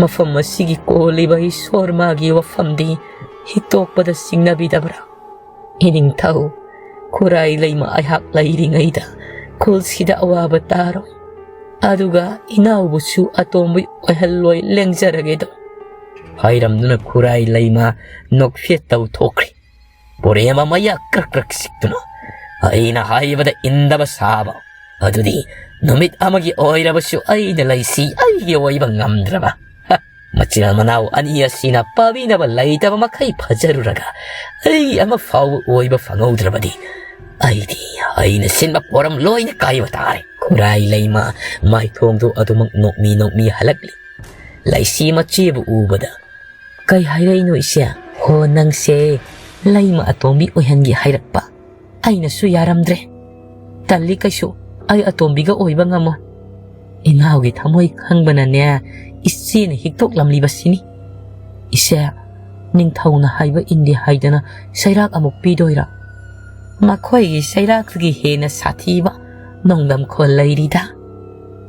"ꯃꯐꯝ ꯑꯁꯤꯒꯤ ꯀꯣꯜꯂꯤꯕ ꯏꯁꯣꯔ ꯃꯥꯒꯤ ꯋꯥꯐꯝꯗꯤ ꯍꯤꯛꯇꯣꯛꯄꯗ ꯆꯤꯡꯅꯕꯤꯗꯕ꯭ꯔꯥ? ꯏꯅꯤꯡꯊꯧ, ꯈꯨꯔꯥꯏ ꯂꯩꯃ ꯑꯩꯍꯥꯛ ꯂꯩꯔꯤꯉꯩꯗ ꯈꯨꯜꯁꯤꯗ ꯑꯋꯥꯕ ꯇꯥꯔꯣꯏ꯫ ꯑꯗꯨꯒ ꯏꯅꯥꯎꯕꯨꯁꯨ ꯑꯇꯣꯝꯕ ꯑꯣꯏꯍꯜꯂꯣꯏ, ꯂꯦꯡꯖꯔꯒꯦꯗꯣ꯫" ꯍꯥꯏꯔꯝꯗꯨꯅ ꯈꯨꯔꯥꯏ ꯂꯩꯃ ꯅꯣꯛꯐꯦꯠ ꯇꯧꯊꯣꯛꯈ꯭ꯔꯦ꯫ ꯄꯨꯔꯦꯝꯕ ꯃꯌꯥ ꯀ꯭ꯔꯛ ꯀ꯭ꯔꯛ ꯆꯤꯛꯇꯨꯅ, "ꯑꯩꯅ ꯍꯥꯏꯕꯗ ꯏꯟꯗꯕ ꯁꯥꯕ꯫ ꯑꯗꯨꯗꯤ ꯅꯨꯃꯤꯠ ꯑꯃꯒꯤ ꯑꯣꯏꯔꯕꯁꯨ ꯑꯩꯅ ꯂꯩꯁꯤ ꯑꯩꯒꯤ ꯑꯣꯏꯕ ꯉꯝꯗ꯭ꯔꯕ꯫ ꯍ, ꯃꯆꯤꯟ ꯃꯅꯥꯎ ꯑꯅꯤ ꯑꯁꯤꯅ ꯄꯥꯕꯤꯅꯕ ꯂꯩꯇꯕ ꯃꯈꯩ ꯐꯖꯔꯨꯔꯒ ꯑꯩ ꯑꯃ ꯐꯥꯎꯕ ꯑꯣꯏꯕ ꯐꯪꯍꯧꯗ꯭ꯔꯕꯗꯤ ꯑꯩꯗꯤ ꯑꯩꯅ ꯁꯤꯟꯕ ꯄꯣꯔꯝ ꯂꯣꯏꯅ ꯀꯥꯏꯕ ꯇꯥꯔꯦ꯫" ꯈꯨꯔꯥꯏ ꯂꯩꯃ ꯃꯥꯏꯊꯣꯡꯗꯨ ꯑꯗꯨꯃꯛ ꯅꯣꯛꯃꯤ ꯅꯣꯛꯃꯤ ꯍꯜꯂꯛꯂꯤ꯫ ꯂꯩꯁꯤ ꯃꯆꯦꯕꯨ ꯎꯕꯗ, "ꯀꯩ ꯍꯥꯏꯔꯛꯏꯅꯣ ꯏꯆꯦ? ꯍꯣ, ꯅꯪꯁꯦ ꯂꯩꯃ ꯑꯇꯣꯝꯕꯤ ꯑꯣꯏꯍꯟꯒꯦ ꯍꯥꯏꯔꯛꯄ? ꯑꯩꯅꯁꯨ ꯌꯥꯔꯝꯗ꯭ꯔꯦ꯫ ꯇꯜꯂꯤ ꯀꯩꯁꯨ, ꯑꯩ ꯑꯇꯣꯝꯕꯤꯒ ꯑꯣꯏꯕ ꯉꯝꯃꯣꯏ꯫ ꯏꯅꯥꯎꯒꯤ ꯊꯃꯣꯏ ꯈꯪꯕꯅꯅꯦ ꯏꯆꯦꯅ ꯍꯤꯛꯇꯣꯛꯂꯝꯂꯤꯕꯁꯤꯅꯤ꯫ ꯏꯆꯦ, ꯅꯤꯡꯊꯧꯅ ꯍꯥꯏꯕ ꯏꯟꯗꯦ ꯍꯥꯏꯗꯅ ꯆꯩꯔꯥꯛ ꯑꯃꯨꯛ ꯄꯤꯗꯣꯏꯔꯥ? ꯃꯈꯣꯏꯒꯤ ꯆꯩꯔꯥꯛꯇꯒꯤ ꯍꯦꯟꯅ ꯁꯥꯊꯤꯕ ꯅꯣꯡꯗꯝꯈꯣꯜ ꯂꯩꯔꯤꯗ꯫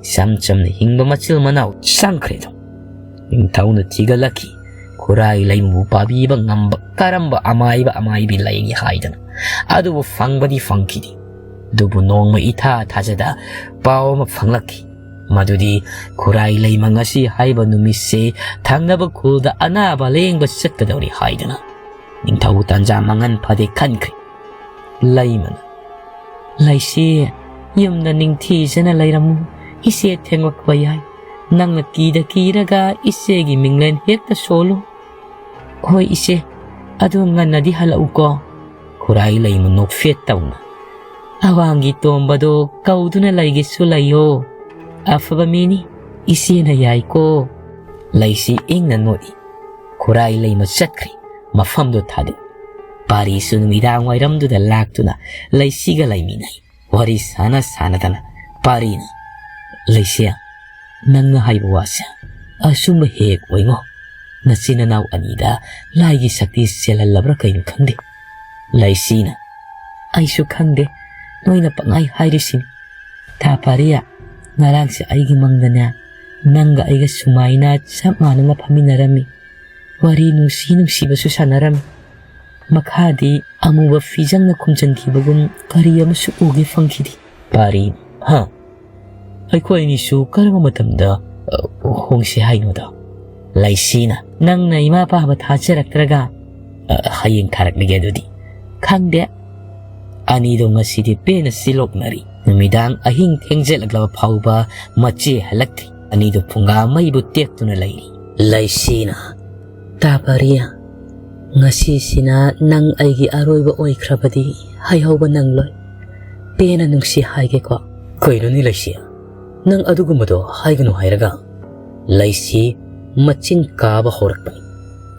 ꯏꯆꯝ ꯆꯝꯅ ꯍꯤꯡꯕ ꯃꯆꯤꯜ ꯃꯅꯥꯎ ꯆꯪꯈ꯭ꯔꯦꯗꯣ꯫ ꯅꯤꯡꯊꯧꯅ ꯊꯤꯒꯠꯂꯛꯈꯤ, ꯈꯨꯔꯥꯏ ꯂꯩꯃꯕꯨ ꯄꯥꯕꯤꯕ ꯉꯝꯕ ꯀꯔꯝꯕ ꯑꯃꯥꯏꯕ ꯑꯃꯥꯏꯕꯤ ꯂꯩꯒꯦ ꯍꯥꯏꯗꯅ꯫ ꯑꯗꯨꯕꯨ ꯐꯪꯕꯗꯤ ꯐꯪꯈꯤꯗꯦ꯫ ꯑꯗꯨꯕꯨ ꯅꯣꯡꯃ ꯏꯊꯥ ꯊꯥꯖꯗ ꯄꯥꯎ ꯑꯃ ꯐꯪꯂꯛꯈꯤ, ꯃꯗꯨꯗꯤ ꯈꯨꯔꯥꯏ ꯂꯩꯃ ꯉꯁꯤ ꯍꯥꯏꯕ ꯅꯨꯃꯤꯠꯁꯦ ꯊꯪꯅꯕ ꯈꯨꯜꯗ ꯑꯅꯥꯕ ꯂꯥꯌꯦꯡꯕ ꯆꯠꯀꯗꯧꯔꯤ ꯍꯥꯏꯗꯅ꯫ ꯅꯤꯡꯊꯧ ꯇꯥꯟꯖꯥ ꯃꯥꯡꯍꯟ ꯐꯗꯦ ꯈꯟꯈ꯭ꯔꯦ꯫ ꯂꯩꯃꯅ, "ꯂꯩꯁꯤ, ꯌꯨꯝꯗ ꯅꯤꯡꯊꯤꯖꯅ ꯂꯩꯔꯝꯃꯨ꯫ ꯏꯆꯦ ꯊꯦꯡꯂꯛꯄ ꯌꯥꯏ꯫ ꯅꯪꯅ ꯀꯤꯗ ꯀꯤꯔꯒ ꯏꯆꯦꯒꯤ ꯃꯤꯡꯂꯦꯟ ꯍꯦꯛꯇ ꯁꯣꯜꯂꯨ꯫" "ꯍꯣꯏ ꯏꯆꯦ, ꯑꯗꯨ ꯉꯟꯅꯗꯤ ꯍꯜꯂꯛꯎꯀꯣ꯫" ꯈꯨꯔꯥꯏ ꯂꯩꯃ ꯅꯣꯛꯐꯦꯠ ꯇꯧꯅ, "ꯑꯋꯥꯡꯒꯤ ꯇꯣꯝꯕꯗꯣ ꯀꯧꯗꯨꯅ ꯂꯩꯒꯦꯁꯨ ꯂꯩꯌꯣ꯫ ꯑꯐꯕ ꯃꯤꯅꯤ, ꯏꯆꯦꯅ ꯌꯥꯏꯀꯣ꯫" ꯂꯩꯁꯤ ꯏꯪꯅ ꯅꯣꯛꯏ꯫ ꯈꯨꯔꯥꯏ ꯂꯩꯃ ꯆꯠꯈ꯭ꯔꯦ꯫ ꯃꯐꯝꯗꯨ ꯊꯥꯗꯣꯛ꯫ ꯄꯥꯔꯤꯁꯨ ꯅꯨꯃꯤꯗꯥꯡ ꯋꯥꯏꯔꯝꯗꯨꯗ ꯂꯥꯛꯇꯨꯅ ꯂꯩꯁꯤꯒ ꯂꯩꯃꯤꯟꯅꯩ꯫ ꯋꯥꯔꯤ ꯁꯥꯟꯅ ꯁꯥꯟꯅꯗꯅ ꯄꯥꯔꯤꯅ, "ꯂꯩꯁꯤ, ꯅꯪꯅ ꯍꯥꯏꯕ ꯋꯥꯁꯦ ꯑꯆꯨꯝꯕ ꯍꯦꯛ ꯑꯣꯏꯉꯣ꯫ ꯅꯆꯤꯟ ꯅꯅꯥꯎ ꯑꯅꯤꯗ ꯂꯥꯏꯒꯤ ꯁꯛꯇꯤ ꯆꯦꯜꯍꯜꯂꯕ꯭ꯔꯥ ꯀꯩꯅꯣ ꯈꯪꯗꯦ꯫" ꯂꯩꯁꯤꯅ, "ꯑꯩꯁꯨ ꯈꯪꯗꯦ, ꯅꯣꯏꯅ ꯄꯪꯍꯥꯏ ꯍꯥꯏꯔꯤꯁꯤꯅꯤ꯫ ꯊꯥ ꯄꯥꯔꯤ, ꯉꯔꯥꯡꯁꯦ ꯑꯩꯒꯤ ꯃꯪꯗꯅꯦ, ꯅꯪꯒ ꯑꯩꯒ ꯁꯨꯃꯥꯏꯅ ꯆꯞ ꯃꯥꯟꯅꯅ ꯐꯝꯃꯤꯟꯅꯔꯝꯃꯤ꯫ ꯋꯥꯔꯤ ꯅꯨꯡꯁꯤ ꯅꯨꯡꯁꯤꯕꯁꯨ ꯁꯥꯟꯅꯔꯝꯃꯤ꯫ ꯃꯈꯥꯗꯤ ꯑꯃꯨꯕ ꯐꯤꯖꯪꯅ ꯈꯨꯝꯖꯤꯟꯈꯤꯕꯒꯨꯝ ꯀꯔꯤ ꯑꯃꯁꯨ ꯎꯒꯦ ꯐꯪꯈꯤꯗꯦ꯫" ꯄꯥꯔꯤ, "ꯍꯥ? ꯑꯩꯈꯣꯏ ꯑꯅꯤꯁꯨ ꯀꯔꯝꯕ ꯃꯇꯝꯗ, ꯑ, ꯍꯣꯡꯁꯤ ꯍꯥꯏꯅꯣꯗ?" ꯂꯩꯁꯤꯅ, "ꯅꯪꯅ ꯏꯃꯥ ꯄꯥꯕ ꯊꯥꯖꯔꯛꯇ꯭ꯔꯒ, ꯑ, ꯍꯌꯦꯡ ꯊꯥꯔꯛꯂꯒꯦ ꯑꯗꯨꯗꯤ꯫" "ꯈꯪꯗꯦ꯫" ꯑꯅꯤꯗꯣ ꯉꯁꯤꯗꯤ ꯄꯦꯟꯅ ꯁꯤꯂꯣꯛꯅꯔꯤ꯫ ꯅꯨꯃꯤꯗꯥꯡ ꯑꯍꯤꯡ ꯊꯦꯡꯖꯤꯜꯂꯛꯂꯕ ꯐꯥꯎꯕ ꯃꯆꯦ ꯍꯜꯂꯛꯇ꯭ꯔꯤ꯫ ꯑꯅꯤꯗꯨ ꯐꯨꯡꯒꯥ ꯃꯩꯕꯨ ꯇꯦꯛꯇꯨꯅ ꯂꯩꯔꯤ꯫ ꯂꯩꯁꯤꯅ, "ꯇꯥ ꯄꯥꯔꯤ, ꯉꯁꯤꯁꯤꯅ ꯅꯪ ꯑꯩꯒꯤ ꯑꯔꯣꯏꯕ ꯑꯣꯏꯈ꯭ꯔꯕꯗꯤ ꯍꯥꯏꯍꯧꯕ ꯅꯪꯂꯣꯏ꯫ ꯄꯦꯟꯅ ꯅꯨꯡꯁꯤ ꯍꯥꯏꯒꯦꯀꯣ꯫" "ꯀꯩꯅꯣꯅꯤ ꯂꯩꯁꯤ, ꯅꯪ ꯑꯗꯨꯒꯨꯝꯕꯗꯣ ꯍꯥꯏꯒꯅꯨ ꯍꯥꯏꯔꯒ?" ꯂꯩꯁꯤ ꯃꯆꯤꯟ ꯀꯥꯕ ꯍꯧꯔꯛꯄꯅꯤ꯫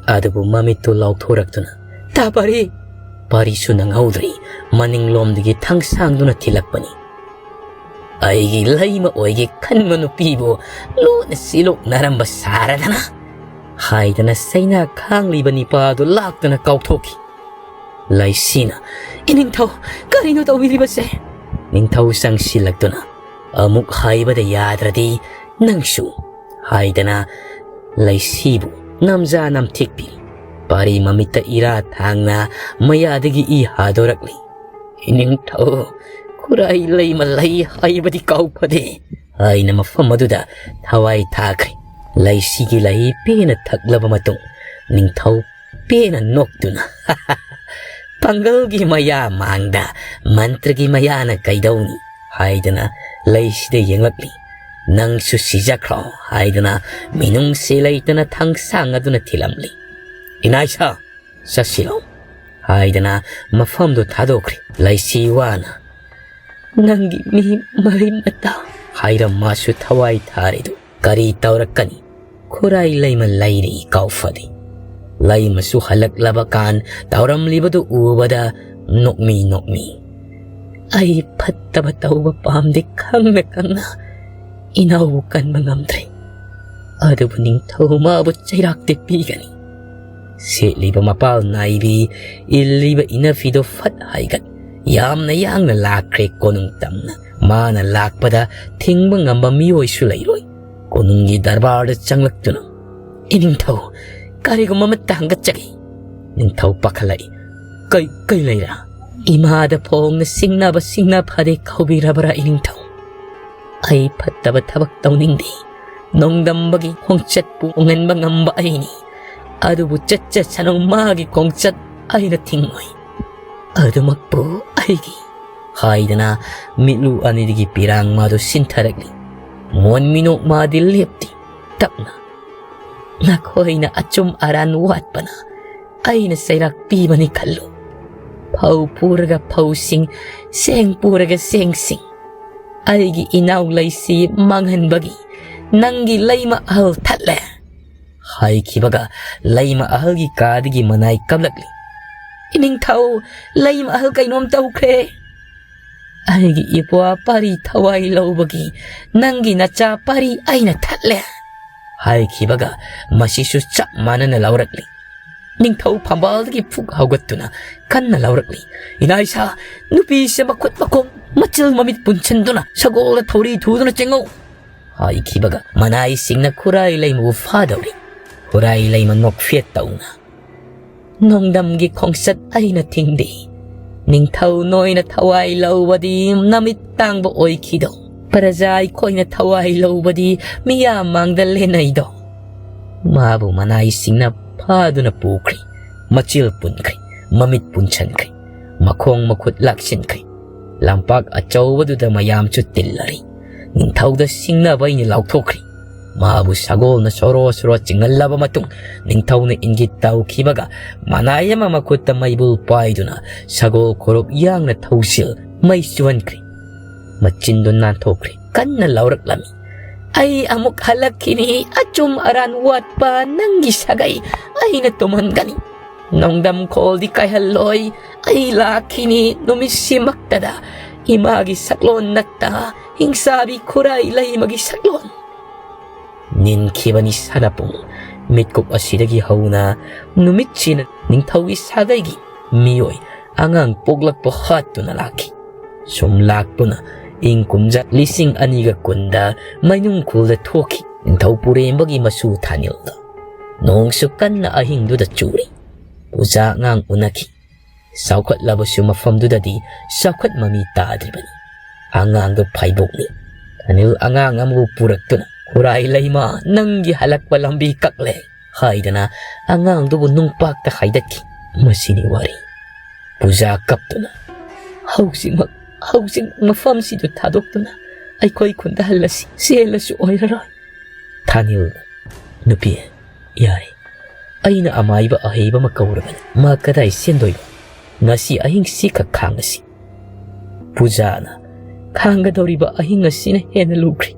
ꯑꯗꯨꯕꯨ ꯃꯃꯤꯠꯇꯨ ꯂꯥꯎꯊꯣꯔꯛꯇꯨꯅ, "ꯇꯥ ꯄꯥꯔꯤ!" ꯄꯥꯔꯤꯁꯨ ꯅꯪꯍꯧꯗ꯭ꯔꯤ, ꯃꯅꯤꯡꯂꯣꯝꯗꯒꯤ ꯊꯥꯡꯁꯥꯡꯗꯨꯅ ꯊꯤꯜꯂꯛꯄꯅꯤ꯫ "ꯑꯩꯒꯤ ꯂꯩꯃ ꯑꯣꯏꯒꯦ ꯈꯟꯕ ꯅꯨꯄꯤꯕꯨ ꯂꯣꯟꯅ ꯁꯤꯂꯣꯛꯅꯔꯝꯕ ꯁꯥꯔꯗꯅ!" ꯍꯥꯏꯗꯅ ꯆꯩꯅꯥ ꯈꯥꯡꯂꯤꯕ ꯅꯤꯄꯥꯗꯨ ꯂꯥꯛꯇꯅ ꯀꯥꯎꯊꯣꯛꯈꯤ꯫ ꯂꯩꯁꯤꯅ, "ꯏꯅꯤꯡꯊꯧ, ꯀꯔꯤꯅꯣ ꯇꯧꯕꯤꯔꯤꯕꯁꯦ?" ꯅꯤꯡꯊꯧ ꯆꯪꯁꯤꯜꯂꯛꯇꯨꯅ, "ꯑꯃꯨꯛ ꯍꯥꯏꯕꯗ ꯌꯥꯗ꯭ꯔꯗꯤ ꯅꯪꯁꯨ" ꯍꯥꯏꯗꯅ ꯂꯩꯁꯤꯕꯨ ꯅꯝꯖꯥ ꯅꯝꯊꯤꯛꯄꯤ꯫ ꯄꯥꯔꯤ ꯃꯃꯤꯠꯇ ꯏꯔꯥ ꯊꯥꯡꯅ ꯃꯌꯥꯗꯒꯤ ꯏ ꯍꯥꯗꯣꯔꯛꯂꯤ꯫ "ꯏꯅꯤꯡꯊꯧ, ꯈꯨꯔꯥꯏ ꯂꯩꯃ ꯂꯩ ꯍꯥꯏꯕꯗꯤ ꯀꯥꯎ ꯐꯗꯦ" ꯍꯥꯏꯅ ꯃꯐꯝ ꯑꯗꯨꯗ ꯊꯋꯥꯏ ꯊꯥꯈ꯭ꯔꯦ꯫ ꯂꯩꯁꯤꯒꯤ ꯂꯩ ꯄꯦꯟꯅ ꯊꯛꯂꯕ ꯃꯇꯨꯡ, ꯅꯤꯡꯊꯧ ꯄꯦꯟꯅ ꯅꯣꯛꯇꯨꯅ, "ꯄꯥꯡꯒꯜꯒꯤ ꯃꯌꯥ ꯃꯥꯡꯗ ꯃꯟꯇ꯭ꯔꯒꯤ ꯃꯌꯥꯅ ꯀꯩꯗꯧꯅꯤ?" ꯍꯥꯏꯗꯅ ꯂꯩꯁꯤꯗ ꯌꯦꯡꯂꯛꯂꯤ꯫ "ꯅꯪꯁꯨ ꯁꯤꯖꯈ꯭ꯔꯣ" ꯍꯥꯏꯗꯅ ꯃꯤꯅꯨꯡꯁꯤ ꯂꯩꯇꯅ ꯊꯥꯡꯁꯥꯡ ꯑꯗꯨꯅ ꯊꯤꯜꯂꯝꯂꯤ꯫ "ꯏꯅꯥꯏꯁꯥ, ꯆꯠꯁꯤꯜꯂꯣ" ꯍꯥꯏꯗꯅ ꯃꯐꯝꯗꯨ ꯊꯥꯗꯣꯛꯈ꯭ꯔꯦ꯫ ꯂꯩꯁꯤ ꯋꯥꯅ, "ꯅꯪꯒꯤ ꯃꯤ ꯃꯔꯤ ꯃꯇꯥ" ꯍꯥꯏꯔꯝꯃꯁꯨ ꯊꯋꯥꯏ ꯊꯥꯔꯤꯗꯨ ꯀꯔꯤ ꯇꯧꯔꯛꯀꯅꯤ? ꯈꯨꯔꯥꯏ ꯂꯩꯃ ꯂꯩꯔꯤ ꯀꯥꯎꯐꯗꯤ꯫ ꯂꯩꯃꯁꯨ ꯍꯜꯂꯛꯂꯕ ꯀꯥꯟ ꯇꯧꯔꯝꯂꯤꯕꯗꯨ ꯎꯕꯗ ꯅꯣꯛꯃꯤ ꯅꯣꯛꯃꯤ, "ꯑꯩ ꯐꯠꯇꯕ ꯇꯧꯕ ꯄꯥꯝꯗꯦ ꯈꯪꯅ ꯈꯪꯅ ꯏꯅꯥꯎꯕꯨ ꯀꯟꯕ ꯉꯝꯗ꯭ꯔꯦ꯫ ꯑꯗꯨꯕꯨ ꯅꯤꯡꯊꯧ ꯃꯥꯕꯨ ꯆꯩꯔꯥꯛꯇꯤ ꯄꯤꯒꯅꯤ"꯫ ꯁꯦꯠꯂꯤꯕ ꯃꯄꯥꯜ ꯅꯥꯏꯕꯤ, ꯏꯜꯂꯤꯕ ꯏꯅꯐꯤꯗꯨ ꯐꯠ ꯍꯥꯏꯒꯠ, ꯌꯥꯝꯅ ꯌꯥꯡꯅ ꯂꯥꯛꯈ꯭ꯔꯦ ꯀꯣꯅꯨꯡ ꯇꯝꯅ꯫ ꯃꯥꯅ ꯂꯥꯛꯄꯗ ꯊꯤꯡꯕ ꯉꯝꯕ ꯃꯤꯑꯣꯏꯁꯨ ꯂꯩꯔꯣꯏ꯫ ꯀꯣꯅꯨꯡꯒꯤ ꯗꯔꯕꯥꯔꯗ ꯆꯪꯂꯛꯇꯨꯅ, "ꯏꯅꯤꯡꯊꯧ, ꯀꯔꯤꯒꯨꯝꯕ ꯑꯃꯠꯇ ꯍꯪꯒꯠꯆꯒꯦ"꯫ ꯅꯤꯡꯊꯧ ꯄꯥꯈꯠꯂꯛꯏ꯫ "ꯀꯩ, ꯀꯩ ꯂꯩꯔꯦ?" "ꯏꯃꯥꯗ ꯐꯣꯡꯅ ꯁꯤꯡꯅꯕ ꯁꯤꯡꯅ ꯐꯗꯦ ꯀꯧꯕꯤꯔꯕ꯭ꯔꯥ ꯏꯅꯤꯡꯊꯧ? ꯑꯩ ꯐꯠꯇꯕ ꯊꯕꯛ ꯇꯧꯅꯤꯡꯗꯦ꯫ ꯅꯣꯡꯗꯝꯕꯒꯤ ꯈꯣꯡꯆꯠꯄꯨ ꯍꯣꯡꯍꯟꯕ ꯉꯝꯕ ꯑꯩꯅꯤ꯫ ꯑꯗꯨꯕꯨ ꯆꯠꯆꯁꯅꯨ ꯃꯥꯒꯤ ꯈꯣꯡꯆꯠ ꯑꯩꯅ ꯊꯤꯡꯉꯣꯏ꯫ ꯑꯗꯨꯃꯛꯄꯨ ꯑꯩꯒꯤ" ꯍꯥꯏꯗꯅ ꯃꯤꯠꯂꯨ ꯑꯅꯤꯗꯒꯤ ꯄꯤꯔꯥꯡ ꯃꯥꯗꯨ ꯁꯤꯟꯊꯔꯛꯂꯤ꯫ ꯃꯣꯟ ꯃꯤꯅꯣꯛ ꯃꯥꯗꯤ ꯂꯦꯞꯇꯦ꯫ ꯇꯞꯅ, "ꯅꯈꯣꯏꯅ ꯑꯆꯨꯝ ꯑꯔꯥꯟ ꯋꯥꯠꯄꯅ ꯑꯩꯅ ꯆꯩꯔꯥꯛ ꯄꯤꯕꯅꯤ ꯈꯜꯂꯨ꯫ ꯐꯧ ꯄꯨꯔꯒ ꯐꯧꯁꯤꯡ, ꯆꯦꯡ ꯄꯨꯔꯒ ꯆꯦꯡꯁꯤꯡ꯫ ꯑꯩꯒꯤ ꯏꯅꯥꯎ ꯂꯩꯁꯤ ꯃꯥꯡꯍꯟꯕꯒꯤ ꯅꯪꯒꯤ ꯂꯩꯃ ꯑꯍꯜ ꯊꯠꯂꯦ"꯫ ꯍꯥꯏꯈꯤꯕꯒ ꯂꯩꯃ ꯑꯍꯜꯒꯤ ꯀꯥꯗꯒꯤ ꯃꯅꯥꯏ ꯀꯞꯂꯛꯂꯤ꯫ "ꯏꯅꯤꯡꯊꯧ, ꯂꯩꯃ ꯑꯍꯜ ꯀꯩꯅꯣꯝ ꯇꯧꯈ꯭ꯔꯦ꯫ ꯑꯩꯒꯤ ꯏꯄ꯭ꯋꯥ ꯄꯥꯔꯤ ꯊꯋꯥꯏ ꯂꯧꯕꯒꯤ ꯅꯪꯒꯤ ꯅꯆꯥ ꯄꯥꯔꯤ ꯑꯩꯅ ꯊꯠꯂꯦ" ꯍꯥꯏꯈꯤꯕꯒ ꯃꯁꯤꯁꯨ ꯆꯞ ꯃꯥꯟꯅꯅ ꯂꯥꯎꯔꯛꯂꯤ꯫ ꯅꯤꯡꯊꯧ ꯐꯝꯕꯥꯜꯗꯒꯤ ꯐꯨꯛ ꯍꯧꯒꯠꯇꯨꯅ ꯀꯟꯅ ꯂꯥꯎꯔꯛꯂꯤ, "ꯏꯅꯥ ꯏꯁꯥ, ꯅꯨꯄꯤꯁꯦ ꯃꯈꯨꯠ ꯃꯈꯣꯡ, ꯃꯆꯤꯜ ꯃꯃꯤꯠ ꯄꯨꯟꯁꯤꯟꯗꯨꯅ ꯁꯒꯣꯜꯗ ꯊꯧꯔꯤ ꯊꯨꯗꯨꯅ ꯆꯦꯡꯉꯧ!" ꯍꯥꯏꯈꯤꯕꯒ ꯃꯅꯥꯏꯁꯤꯡꯅ ꯈꯨꯔꯥꯏ ꯂꯩꯃꯕꯨ ꯐꯥꯗꯧꯔꯤ꯫ ꯈꯨꯔꯥꯏ ꯂꯩꯃ ꯅꯣꯛꯐꯦꯠ ꯇꯧꯅ, "ꯅꯣꯡꯗꯝꯒꯤ ꯈꯣꯡꯆꯠ ꯑꯩꯅ ꯊꯤꯡꯗꯦ꯫ ꯅꯤꯡꯊꯧ ꯅꯣꯏꯅ ꯊꯋꯥꯏ ꯂꯧꯕꯗꯤ ꯅꯃꯤꯠ ꯇꯥꯡꯕ ꯑꯣꯏꯈꯤꯗꯣ꯫ ꯄ꯭ꯔꯖꯥ ꯑꯩꯈꯣꯏꯅ ꯊꯋꯥꯏ ꯂꯧꯕꯗꯤ ꯃꯤꯌꯥꯝ ꯃꯥꯡꯗ ꯂꯦꯟꯅꯩꯗꯣ꯫" ꯃꯥꯕꯨ ꯃꯅꯥꯏꯁꯤꯡꯅ ꯐꯥꯗꯨꯅ ꯄꯨꯈ꯭ꯔꯤ꯫ ꯃꯆꯤꯜ ꯄꯨꯟꯈ꯭ꯔꯤ, ꯃꯃꯤꯠ ꯄꯨꯟꯁꯤꯟꯈ꯭ꯔꯤ, ꯃꯈꯣꯡ ꯃꯈꯨꯠ ꯂꯥꯛꯁꯤꯟꯈ꯭ꯔꯤ꯫ ꯂꯝꯄꯥꯛ ꯑꯆꯧꯕꯗꯨꯗ ꯃꯌꯥꯝꯁꯨ ꯇꯤꯜꯂꯔꯤ꯫ ꯅꯤꯡꯊꯧꯗ ꯁꯤꯡꯅꯕ ꯑꯩꯅ ꯂꯥꯎꯊꯣꯛꯈ꯭ꯔꯤ꯫ ꯃꯥꯕꯨ ꯁꯒꯣꯜꯅ ꯁꯣꯔꯣ ꯁꯣꯔꯣ ꯆꯤꯡꯍꯜꯂꯕ ꯃꯇꯨꯡ, ꯅꯤꯡꯊꯧꯅ ꯏꯪꯒꯤꯠ ꯇꯧꯈꯤꯕꯒ ꯃꯅꯥꯏ ꯑꯃ ꯃꯈꯨꯠꯇ ꯃꯩꯕꯨꯜ ꯄꯥꯏꯗꯨꯅ ꯁꯒꯣꯜ ꯈꯨꯔꯨꯞ ꯌꯥꯡꯅ ꯊꯧꯁꯤꯜ ꯃꯩ ꯆꯨꯍꯟꯈ꯭ꯔꯤ꯫ ꯃꯆꯤꯟꯗꯨ ꯅꯥꯟꯊꯣꯛꯈ꯭ꯔꯤ꯫ ꯀꯟꯅ ꯂꯥꯎꯔꯛꯂꯝꯃꯤ, "ꯑꯩ ꯑꯃꯨꯛ ꯍꯜꯂꯛꯈꯤꯅꯤ, ꯑꯆꯨꯝ ꯑꯔꯥꯟ ꯋꯥꯠꯄ ꯅꯪꯒꯤ ꯁꯥꯒꯩ ꯑꯩꯅ ꯇꯨꯝꯍꯟꯒꯅꯤ꯫ ꯅꯣꯡꯗꯝ ꯈꯣꯜꯗꯤ ꯀꯥꯏꯍꯜꯂꯣꯏ, ꯑꯩ ꯂꯥꯛꯈꯤꯅꯤ ꯅꯨꯃꯤꯠꯁꯤꯃꯛꯇꯗ꯫ ꯏꯃꯥꯒꯤ ꯁꯛꯂꯣꯟ ꯅꯠꯇ, ꯍꯤꯡꯁꯥꯕꯤ ꯈꯨꯔꯥꯏ ꯂꯩꯃꯒꯤ ꯁꯛꯂꯣꯟ꯫" ꯅꯤꯟꯈꯤꯕꯅꯤ ꯁꯥꯟꯅꯄꯨꯡ꯫ ꯃꯤꯠꯀꯨꯞ ꯑꯁꯤꯗꯒꯤ ꯍꯧꯅ ꯅꯨꯃꯤꯠꯁꯤꯅ ꯅꯤꯡꯊꯧꯒꯤ ꯁꯥꯒꯩꯒꯤ ꯃꯤꯑꯣꯏ ꯑꯉꯥꯡ ꯄꯣꯛꯂꯛꯄ ꯍꯥꯠꯇꯨꯅ ꯂꯥꯛꯈꯤ꯫ ꯁꯨꯝ ꯂꯥꯛꯇꯨꯅ ꯏꯪ ꯀꯨꯝꯖꯥ ꯂꯤꯁꯤꯡ ꯑꯅꯤꯒ ꯀꯨꯟꯗ ꯃꯩꯅꯨꯡꯈꯨꯜꯗ ꯊꯣꯛꯈꯤ꯫ ꯅꯤꯡꯊꯧ ꯄꯨꯔꯦꯝꯕꯒꯤ ꯃꯆꯨ ꯊꯥꯅꯤꯜꯗ ꯅꯣꯡꯁꯨ ꯀꯟꯅ ꯑꯍꯤꯡꯗꯨꯗ ꯆꯨꯔꯤ꯫ ꯄꯨꯖꯥ ꯑꯉꯥꯡ ꯎꯅꯈꯤ꯫ ꯆꯥꯎꯈꯠꯂꯕꯁꯨ ꯃꯐꯝꯗꯨꯗꯗꯤ ꯆꯥꯎꯈꯠ ꯃꯃꯤ ꯇꯥꯗ꯭ꯔꯤꯕꯅꯤ꯫ ꯑꯉꯥꯡꯗꯨ ꯐꯥꯏꯕꯣꯛꯅꯤ꯫ ꯊꯥꯅꯤꯜ ꯑꯉꯥꯡ ꯑꯃꯕꯨ ꯄꯨꯔꯛꯇꯨꯅ, "ꯈꯨꯔꯥꯏ ꯂꯩꯃ, ꯅꯪꯒꯤ ꯍꯜꯂꯛꯄ ꯂꯝꯕꯤ ꯀꯛꯂꯦ" ꯍꯥꯏꯗꯅ ꯑꯉꯥꯡꯗꯨꯕꯨ ꯅꯨꯡꯄꯥꯛꯇ ꯍꯥꯏꯗꯠꯈꯤ꯫ ꯃꯁꯤꯅꯤ ꯋꯥꯔꯤ꯫ ꯄꯨꯖꯥ ꯀꯞꯇꯨꯅ, "ꯍꯧꯖꯤꯛꯃꯛ, ꯍꯧꯖꯤꯛ ꯃꯐꯝꯁꯤꯗ ꯊꯥꯗꯣꯛꯇꯨꯅ ꯑꯩꯈꯣꯏ ꯈꯨꯟꯗ ꯍꯜꯂꯁꯤ, ꯆꯦꯜꯂꯁꯨ ꯑꯣꯏꯔꯔꯣꯏ꯫" ꯊꯥꯅꯤꯜ, "ꯅꯨꯄꯤ, ꯌꯥꯏ, ꯑꯩꯅ ꯑꯃꯥꯏꯕ ꯑꯍꯩꯕ ꯑꯃ ꯀꯧꯔꯕꯅꯤ, ꯃꯥ ꯀꯗꯥꯏ ꯆꯦꯟꯗꯣꯏꯅꯣ? ꯉꯁꯤ ꯑꯍꯤꯡꯁꯤꯈꯛ ꯈꯥꯡꯉꯁꯤ꯫" ꯄꯨꯖꯥꯅ, "ꯈꯥꯡꯒꯗꯧꯔꯤꯕ ꯑꯍꯤꯡ ꯑꯁꯤꯅ ꯍꯦꯟꯅ ꯂꯨꯈ꯭ꯔꯦ꯫"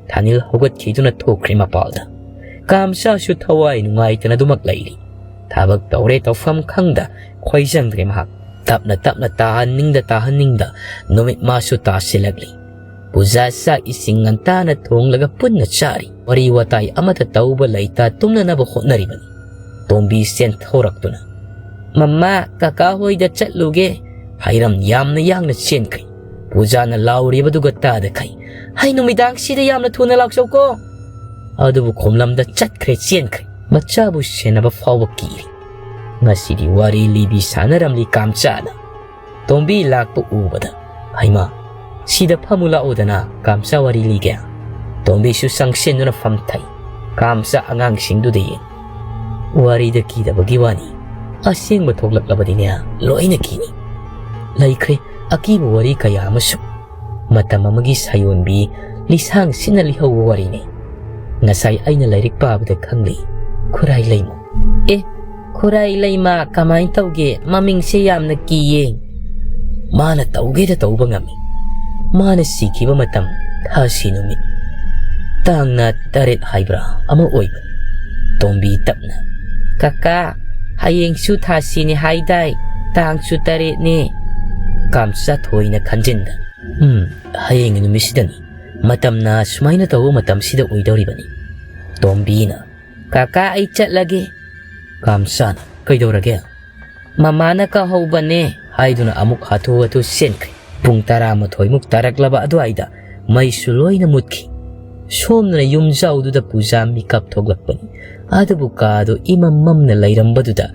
ꯊꯥꯅꯤꯜ ꯍꯧꯒꯠꯈꯤꯗꯨꯅ ꯊꯣꯛꯈ꯭ꯔꯦ ꯃꯄꯥꯜꯗ꯫ ꯀꯥꯝꯆꯥꯁꯨ ꯊꯋꯥꯏ ꯅꯨꯡꯉꯥꯏꯇꯅ ꯑꯗꯨꯃꯛ ꯂꯩꯔꯤ꯫ ꯊꯕꯛ ꯇꯧꯔꯦ ꯇꯧꯐꯝ ꯈꯪꯗ ꯈꯣꯏꯖꯪꯗ꯭ꯔꯦ ꯃꯍꯥꯛ꯫ ꯇꯞꯅ ꯇꯞꯅ ꯇꯥꯍꯟꯅꯤꯡꯗ ꯇꯥꯍꯟꯅꯤꯡꯗ ꯅꯨꯃꯤꯠ ꯃꯥꯁꯨ ꯇꯥꯁꯤꯜꯂꯛꯂꯤ꯫ ꯄꯨꯖꯥ ꯆꯥꯛ ꯏꯁꯤꯡ ꯉꯟꯇꯥꯅ ꯊꯣꯡꯂꯒ ꯄꯨꯟꯅ ꯆꯥꯔꯤ꯫ ꯋꯥꯔꯤ ꯋꯥꯇꯥꯏ ꯑꯃꯠꯇ ꯇꯧꯕ ꯂꯩꯇ ꯇꯨꯝꯅꯅꯕ ꯍꯣꯠꯅꯔꯤꯕꯅꯤ꯫ ꯇꯣꯝꯕꯤ ꯆꯦꯟꯊꯣꯔꯛꯇꯨꯅ, "ꯃꯃꯥ, ꯀꯀꯥ ꯍꯣꯏꯗ ꯆꯠꯂꯨꯒꯦ꯫ ꯍꯩꯔꯝ ꯌꯥꯝꯅ ꯌꯥꯡꯅ ꯆꯦꯟꯈ꯭ꯔꯦ꯫ ꯄꯨꯖꯥꯅ ꯂꯥꯎꯔꯤꯕꯗꯨꯒ ꯇꯥꯗꯈꯩ, 'ꯍꯩ, ꯅꯨꯃꯤꯗꯥꯡꯁꯤꯗ ꯌꯥꯝꯅ ꯊꯨꯅ ꯂꯥꯛꯆꯧꯀꯣ!' ꯑꯗꯨꯕꯨ ꯈꯨꯝꯂꯝꯗ ꯆꯠꯈ꯭ꯔꯦ, ꯆꯦꯟꯈ꯭ꯔꯦ꯫ ꯃꯆꯥꯕꯨ ꯁꯦꯟꯅꯕ ꯐꯥꯎꯕ ꯀꯤꯔꯦ꯫ ꯉꯁꯤꯗꯤ ꯋꯥꯔꯤ ꯂꯤꯕꯤ ꯁꯥꯟꯅꯔꯝꯂꯤ ꯀꯥꯝꯆꯥꯅ꯫ ꯇꯣꯝꯕꯤ ꯂꯥꯛꯄ ꯎꯕꯗ, "ꯍꯩꯃꯥ, ꯁꯤꯗ ꯐꯝꯃꯨ ꯂꯥꯛꯎꯗꯅ, ꯀꯥꯝꯆꯥ ꯋꯥꯔꯤ ꯂꯤꯒꯦ꯫" ꯇꯣꯝꯕꯤꯁꯨ ꯆꯪꯁꯤꯟꯗꯨꯅ ꯐꯝꯊꯩ꯫ ꯀꯥꯝꯆꯥ ꯑꯉꯥꯡꯁꯤꯡꯗꯨꯗ ꯌꯦꯡ, "ꯋꯥꯔꯤꯗ ꯀꯤꯗꯕꯒꯤ ꯋꯥꯅꯤ, ꯑꯁꯦꯡꯕ ꯊꯣꯛꯂꯛꯂꯕꯗꯤꯅꯦ, ꯂꯣꯏꯅ ꯀꯤꯅꯤ꯫ ꯂꯩꯈ꯭ꯔꯦ ꯑꯀꯤꯕ ꯋꯥꯔꯤ ꯀꯌꯥ ꯑꯃꯁꯨ꯫ ꯃꯇꯝ ꯑꯃꯒꯤ ꯁꯥꯌꯣꯟꯕꯤ ꯂꯤꯁꯥꯡ ꯁꯤꯠꯅ ꯂꯤꯍꯧꯕ ꯋꯥꯔꯤꯅꯤ꯫ ꯉꯁꯥꯏ ꯑꯩꯅ ꯂꯥꯏꯔꯤꯛ ꯄꯥꯕꯗ ꯈꯪꯂꯤ, ꯈꯨꯔꯥꯏ ꯂꯩꯃ꯫" "ꯑꯦ, ꯈꯨꯔꯥꯏ ꯂꯩꯃ ꯀꯃꯥꯏꯅ ꯇꯧꯒꯦ? ꯃꯃꯤꯡꯁꯦ ꯌꯥꯝꯅ ꯀꯤꯌꯦ꯫" "ꯃꯥꯅ ꯇꯧꯒꯦꯗ ꯇꯧꯕ ꯉꯝꯃꯤ꯫ ꯃꯥꯅ ꯁꯤꯈꯤꯕ ꯃꯇꯝ ꯊꯥꯁꯤ ꯅꯨꯃꯤꯠ ꯇꯥꯡꯅ ꯇꯔꯦꯠ ꯍꯥꯏꯕ꯭ꯔꯥ ꯑꯃ ꯑꯣꯏꯕꯅꯤ꯫" ꯇꯣꯝꯕꯤ ꯇꯞꯅ, "ꯀꯀꯥ, ꯍꯌꯦꯡꯁꯨ ꯊꯥꯁꯤꯅꯤ ꯍꯥꯏꯗꯥꯏ? ꯇꯥꯡꯁꯨ ꯇꯔꯦꯠꯅꯦ꯫" ꯀꯥꯝꯆꯥ ꯊꯣꯏꯅ ꯈꯟꯖꯤꯟꯗ, "ꯎꯝ, ꯍꯌꯦꯡꯒꯤ ꯅꯨꯃꯤꯠꯁꯤꯗꯅꯤ꯫ ꯃꯇꯝꯅ ꯁꯨꯃꯥꯏꯅ ꯇꯧꯕ ꯃꯇꯝꯁꯤꯗ ꯑꯣꯏꯗꯧꯔꯤꯕꯅꯤ꯫" ꯇꯣꯝꯕꯤꯅ, "ꯀꯀꯥ, ꯑꯩ ꯆꯠꯂꯒꯦ꯫" ꯀꯥꯝꯆꯥꯅ, "ꯀꯩꯗꯧꯔꯒꯦ?" "ꯃꯃꯥꯅ ꯀꯧꯍꯧꯕꯅꯦ" ꯍꯥꯏꯗꯨꯅ ꯑꯃꯨꯛ ꯍꯥꯊꯨ ꯍꯥꯊꯨ ꯆꯦꯟꯈ꯭ꯔꯦ꯫ ꯄꯨꯡ ꯇꯔꯥꯃꯥꯊꯣꯏꯃꯨꯛ ꯇꯥꯔꯛꯂꯕ ꯑꯗꯨꯋꯥꯏꯗ ꯃꯩꯁꯨ ꯂꯣꯏꯅ ꯃꯨꯠꯈꯤ꯫ ꯁꯣꯝꯗꯅ ꯌꯨꯝꯖꯥꯎꯗꯨꯗ ꯄꯨꯖꯥ ꯃꯤꯀꯞ ꯊꯣꯛꯂꯛꯄꯅꯤ꯫ ꯑꯗꯨꯕꯨ ꯀꯥꯗꯨ ꯏꯃꯝ ꯃꯝꯅ ꯂꯩꯔꯝꯕꯗꯨꯗ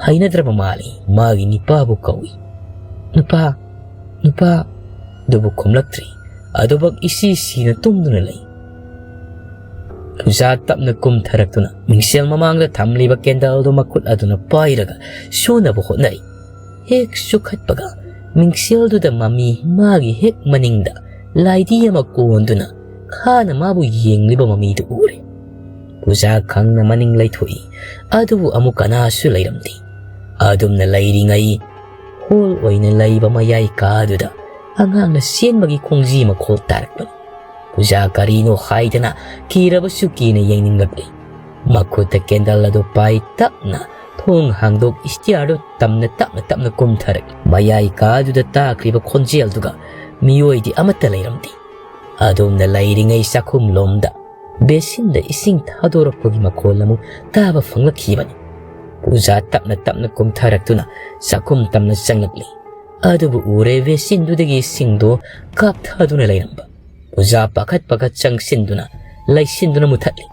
ꯍꯩꯅꯗ꯭ꯔꯕ ꯃꯥꯜꯂꯤ꯫ ꯃꯥꯒꯤ ꯅꯤꯄꯥꯕꯨ ꯀꯧꯏ꯫ "ꯅꯨꯄꯥ, ꯅꯨꯄꯥ!" ꯑꯗꯨꯕꯨ ꯈꯨꯝꯂꯛꯇ꯭ꯔꯤ꯫ ꯑꯗꯨꯃꯛ ꯏꯁꯤ ꯁꯤꯅ ꯇꯨꯝꯗꯨꯅ ꯂꯩ꯫ ꯄꯨꯖꯥ ꯇꯞꯅ ꯀꯨꯝꯊꯔꯛꯇꯨꯅ ꯃꯤꯡꯁꯦꯜ ꯃꯃꯥꯡꯗ ꯊꯝꯂꯤꯕ ꯀꯦꯟꯗꯜꯗꯨ ꯃꯈꯨꯠ ꯑꯗꯨꯅ ꯄꯥꯏꯔꯒ ꯁꯨꯅꯕ ꯍꯣꯠꯅꯔꯤ꯫ ꯍꯦꯛ ꯆꯨꯈꯠꯄꯒ ꯃꯤꯡꯁꯦꯜꯗꯨꯗ ꯃꯃꯤ ꯃꯥꯒꯤ ꯍꯦꯛ ꯃꯅꯤꯡꯗ ꯂꯥꯏꯙꯤ ꯑꯃ ꯀꯣꯟꯗꯨꯅ ꯈꯥꯅ ꯃꯥꯕꯨ ꯌꯦꯡꯂꯤꯕ ꯃꯃꯤꯗꯨ ꯎꯔꯦ꯫ ꯄꯨꯖꯥ ꯈꯪꯅ ꯃꯅꯤꯡ ꯂꯩꯊꯣꯛꯏ, ꯑꯗꯨꯕꯨ ꯑꯃꯨꯛ ꯀꯅꯥꯁꯨ ꯂꯩꯔꯝꯗꯦ꯫ ꯑꯗꯨꯝꯅ ꯂꯩꯔꯤꯉꯩ ꯍꯣꯜ ꯑꯣꯏꯅ ꯂꯩꯕ ꯃꯌꯥꯏ ꯀꯥꯗꯨꯗ ꯑꯉꯥꯡꯅ ꯆꯦꯟꯕꯒꯤ ꯈꯣꯡꯖꯤ ꯃꯈꯣꯜ ꯇꯥꯔꯛꯄꯅꯤ꯫ ꯄꯨꯖꯥ ꯀꯔꯤꯅꯣ ꯍꯥꯏꯗꯅ ꯀꯤꯔꯕꯁꯨ ꯀꯤꯅ ꯌꯦꯡꯅꯤꯡꯂꯛꯂꯤ꯫ ꯃꯈꯨꯠꯇ ꯀꯦꯟꯗꯜ ꯑꯗꯨ ꯄꯥꯏ ꯇꯞꯅ ꯊꯣꯡ ꯍꯥꯡꯗꯣꯛ ꯏꯁꯇꯤꯌꯥꯔꯗꯨ ꯇꯝꯅ ꯇꯞꯅ ꯇꯞꯅ ꯀꯨꯝꯊꯔꯛꯂꯤ꯫ ꯃꯌꯥꯏ ꯀꯥꯗꯨꯗ ꯇꯥꯈ꯭ꯔꯤꯕ ꯈꯣꯟꯖꯦꯜꯗꯨꯒ ꯃꯤꯑꯣꯏꯗꯤ ꯑꯃꯠꯇ ꯂꯩꯔꯝꯗꯦ꯫ ꯑꯗꯨꯝꯅ ꯂꯩꯔꯤꯉꯩ ꯆꯥꯛꯈꯨꯝꯂꯣꯝꯗ ꯕꯦꯁꯤꯟꯗ ꯏꯁꯤꯡ ꯊꯥꯗꯣꯔꯛꯄꯒꯤ ꯃꯈꯣꯜ ꯑꯃꯨꯛ ꯇꯥꯕ ꯐꯪꯂꯛꯈꯤꯕꯅꯤ꯫ ꯄꯨꯖꯥ ꯇꯞꯅ ꯇꯞꯅ ꯀꯨꯝꯊꯔꯛꯇꯨꯅ ꯆꯥꯛꯈꯨꯝ ꯇꯝꯅ ꯆꯪꯂꯛꯂꯤ꯫ ꯑꯗꯨꯕꯨ ꯎꯔꯦ ꯚꯦꯁꯤꯟꯗꯨꯗꯒꯤ ꯏꯁꯤꯡꯗꯣ ꯀꯥꯞꯊꯗꯨꯅ ꯂꯩꯔꯝꯕ꯫ ꯄꯨꯖꯥ ꯄꯥꯈꯠ ꯄꯥꯈꯠ ꯆꯪꯁꯤꯟꯗꯨꯅ ꯂꯩꯁꯤꯟꯗꯨꯅ ꯃꯨꯊꯠꯂꯤ꯫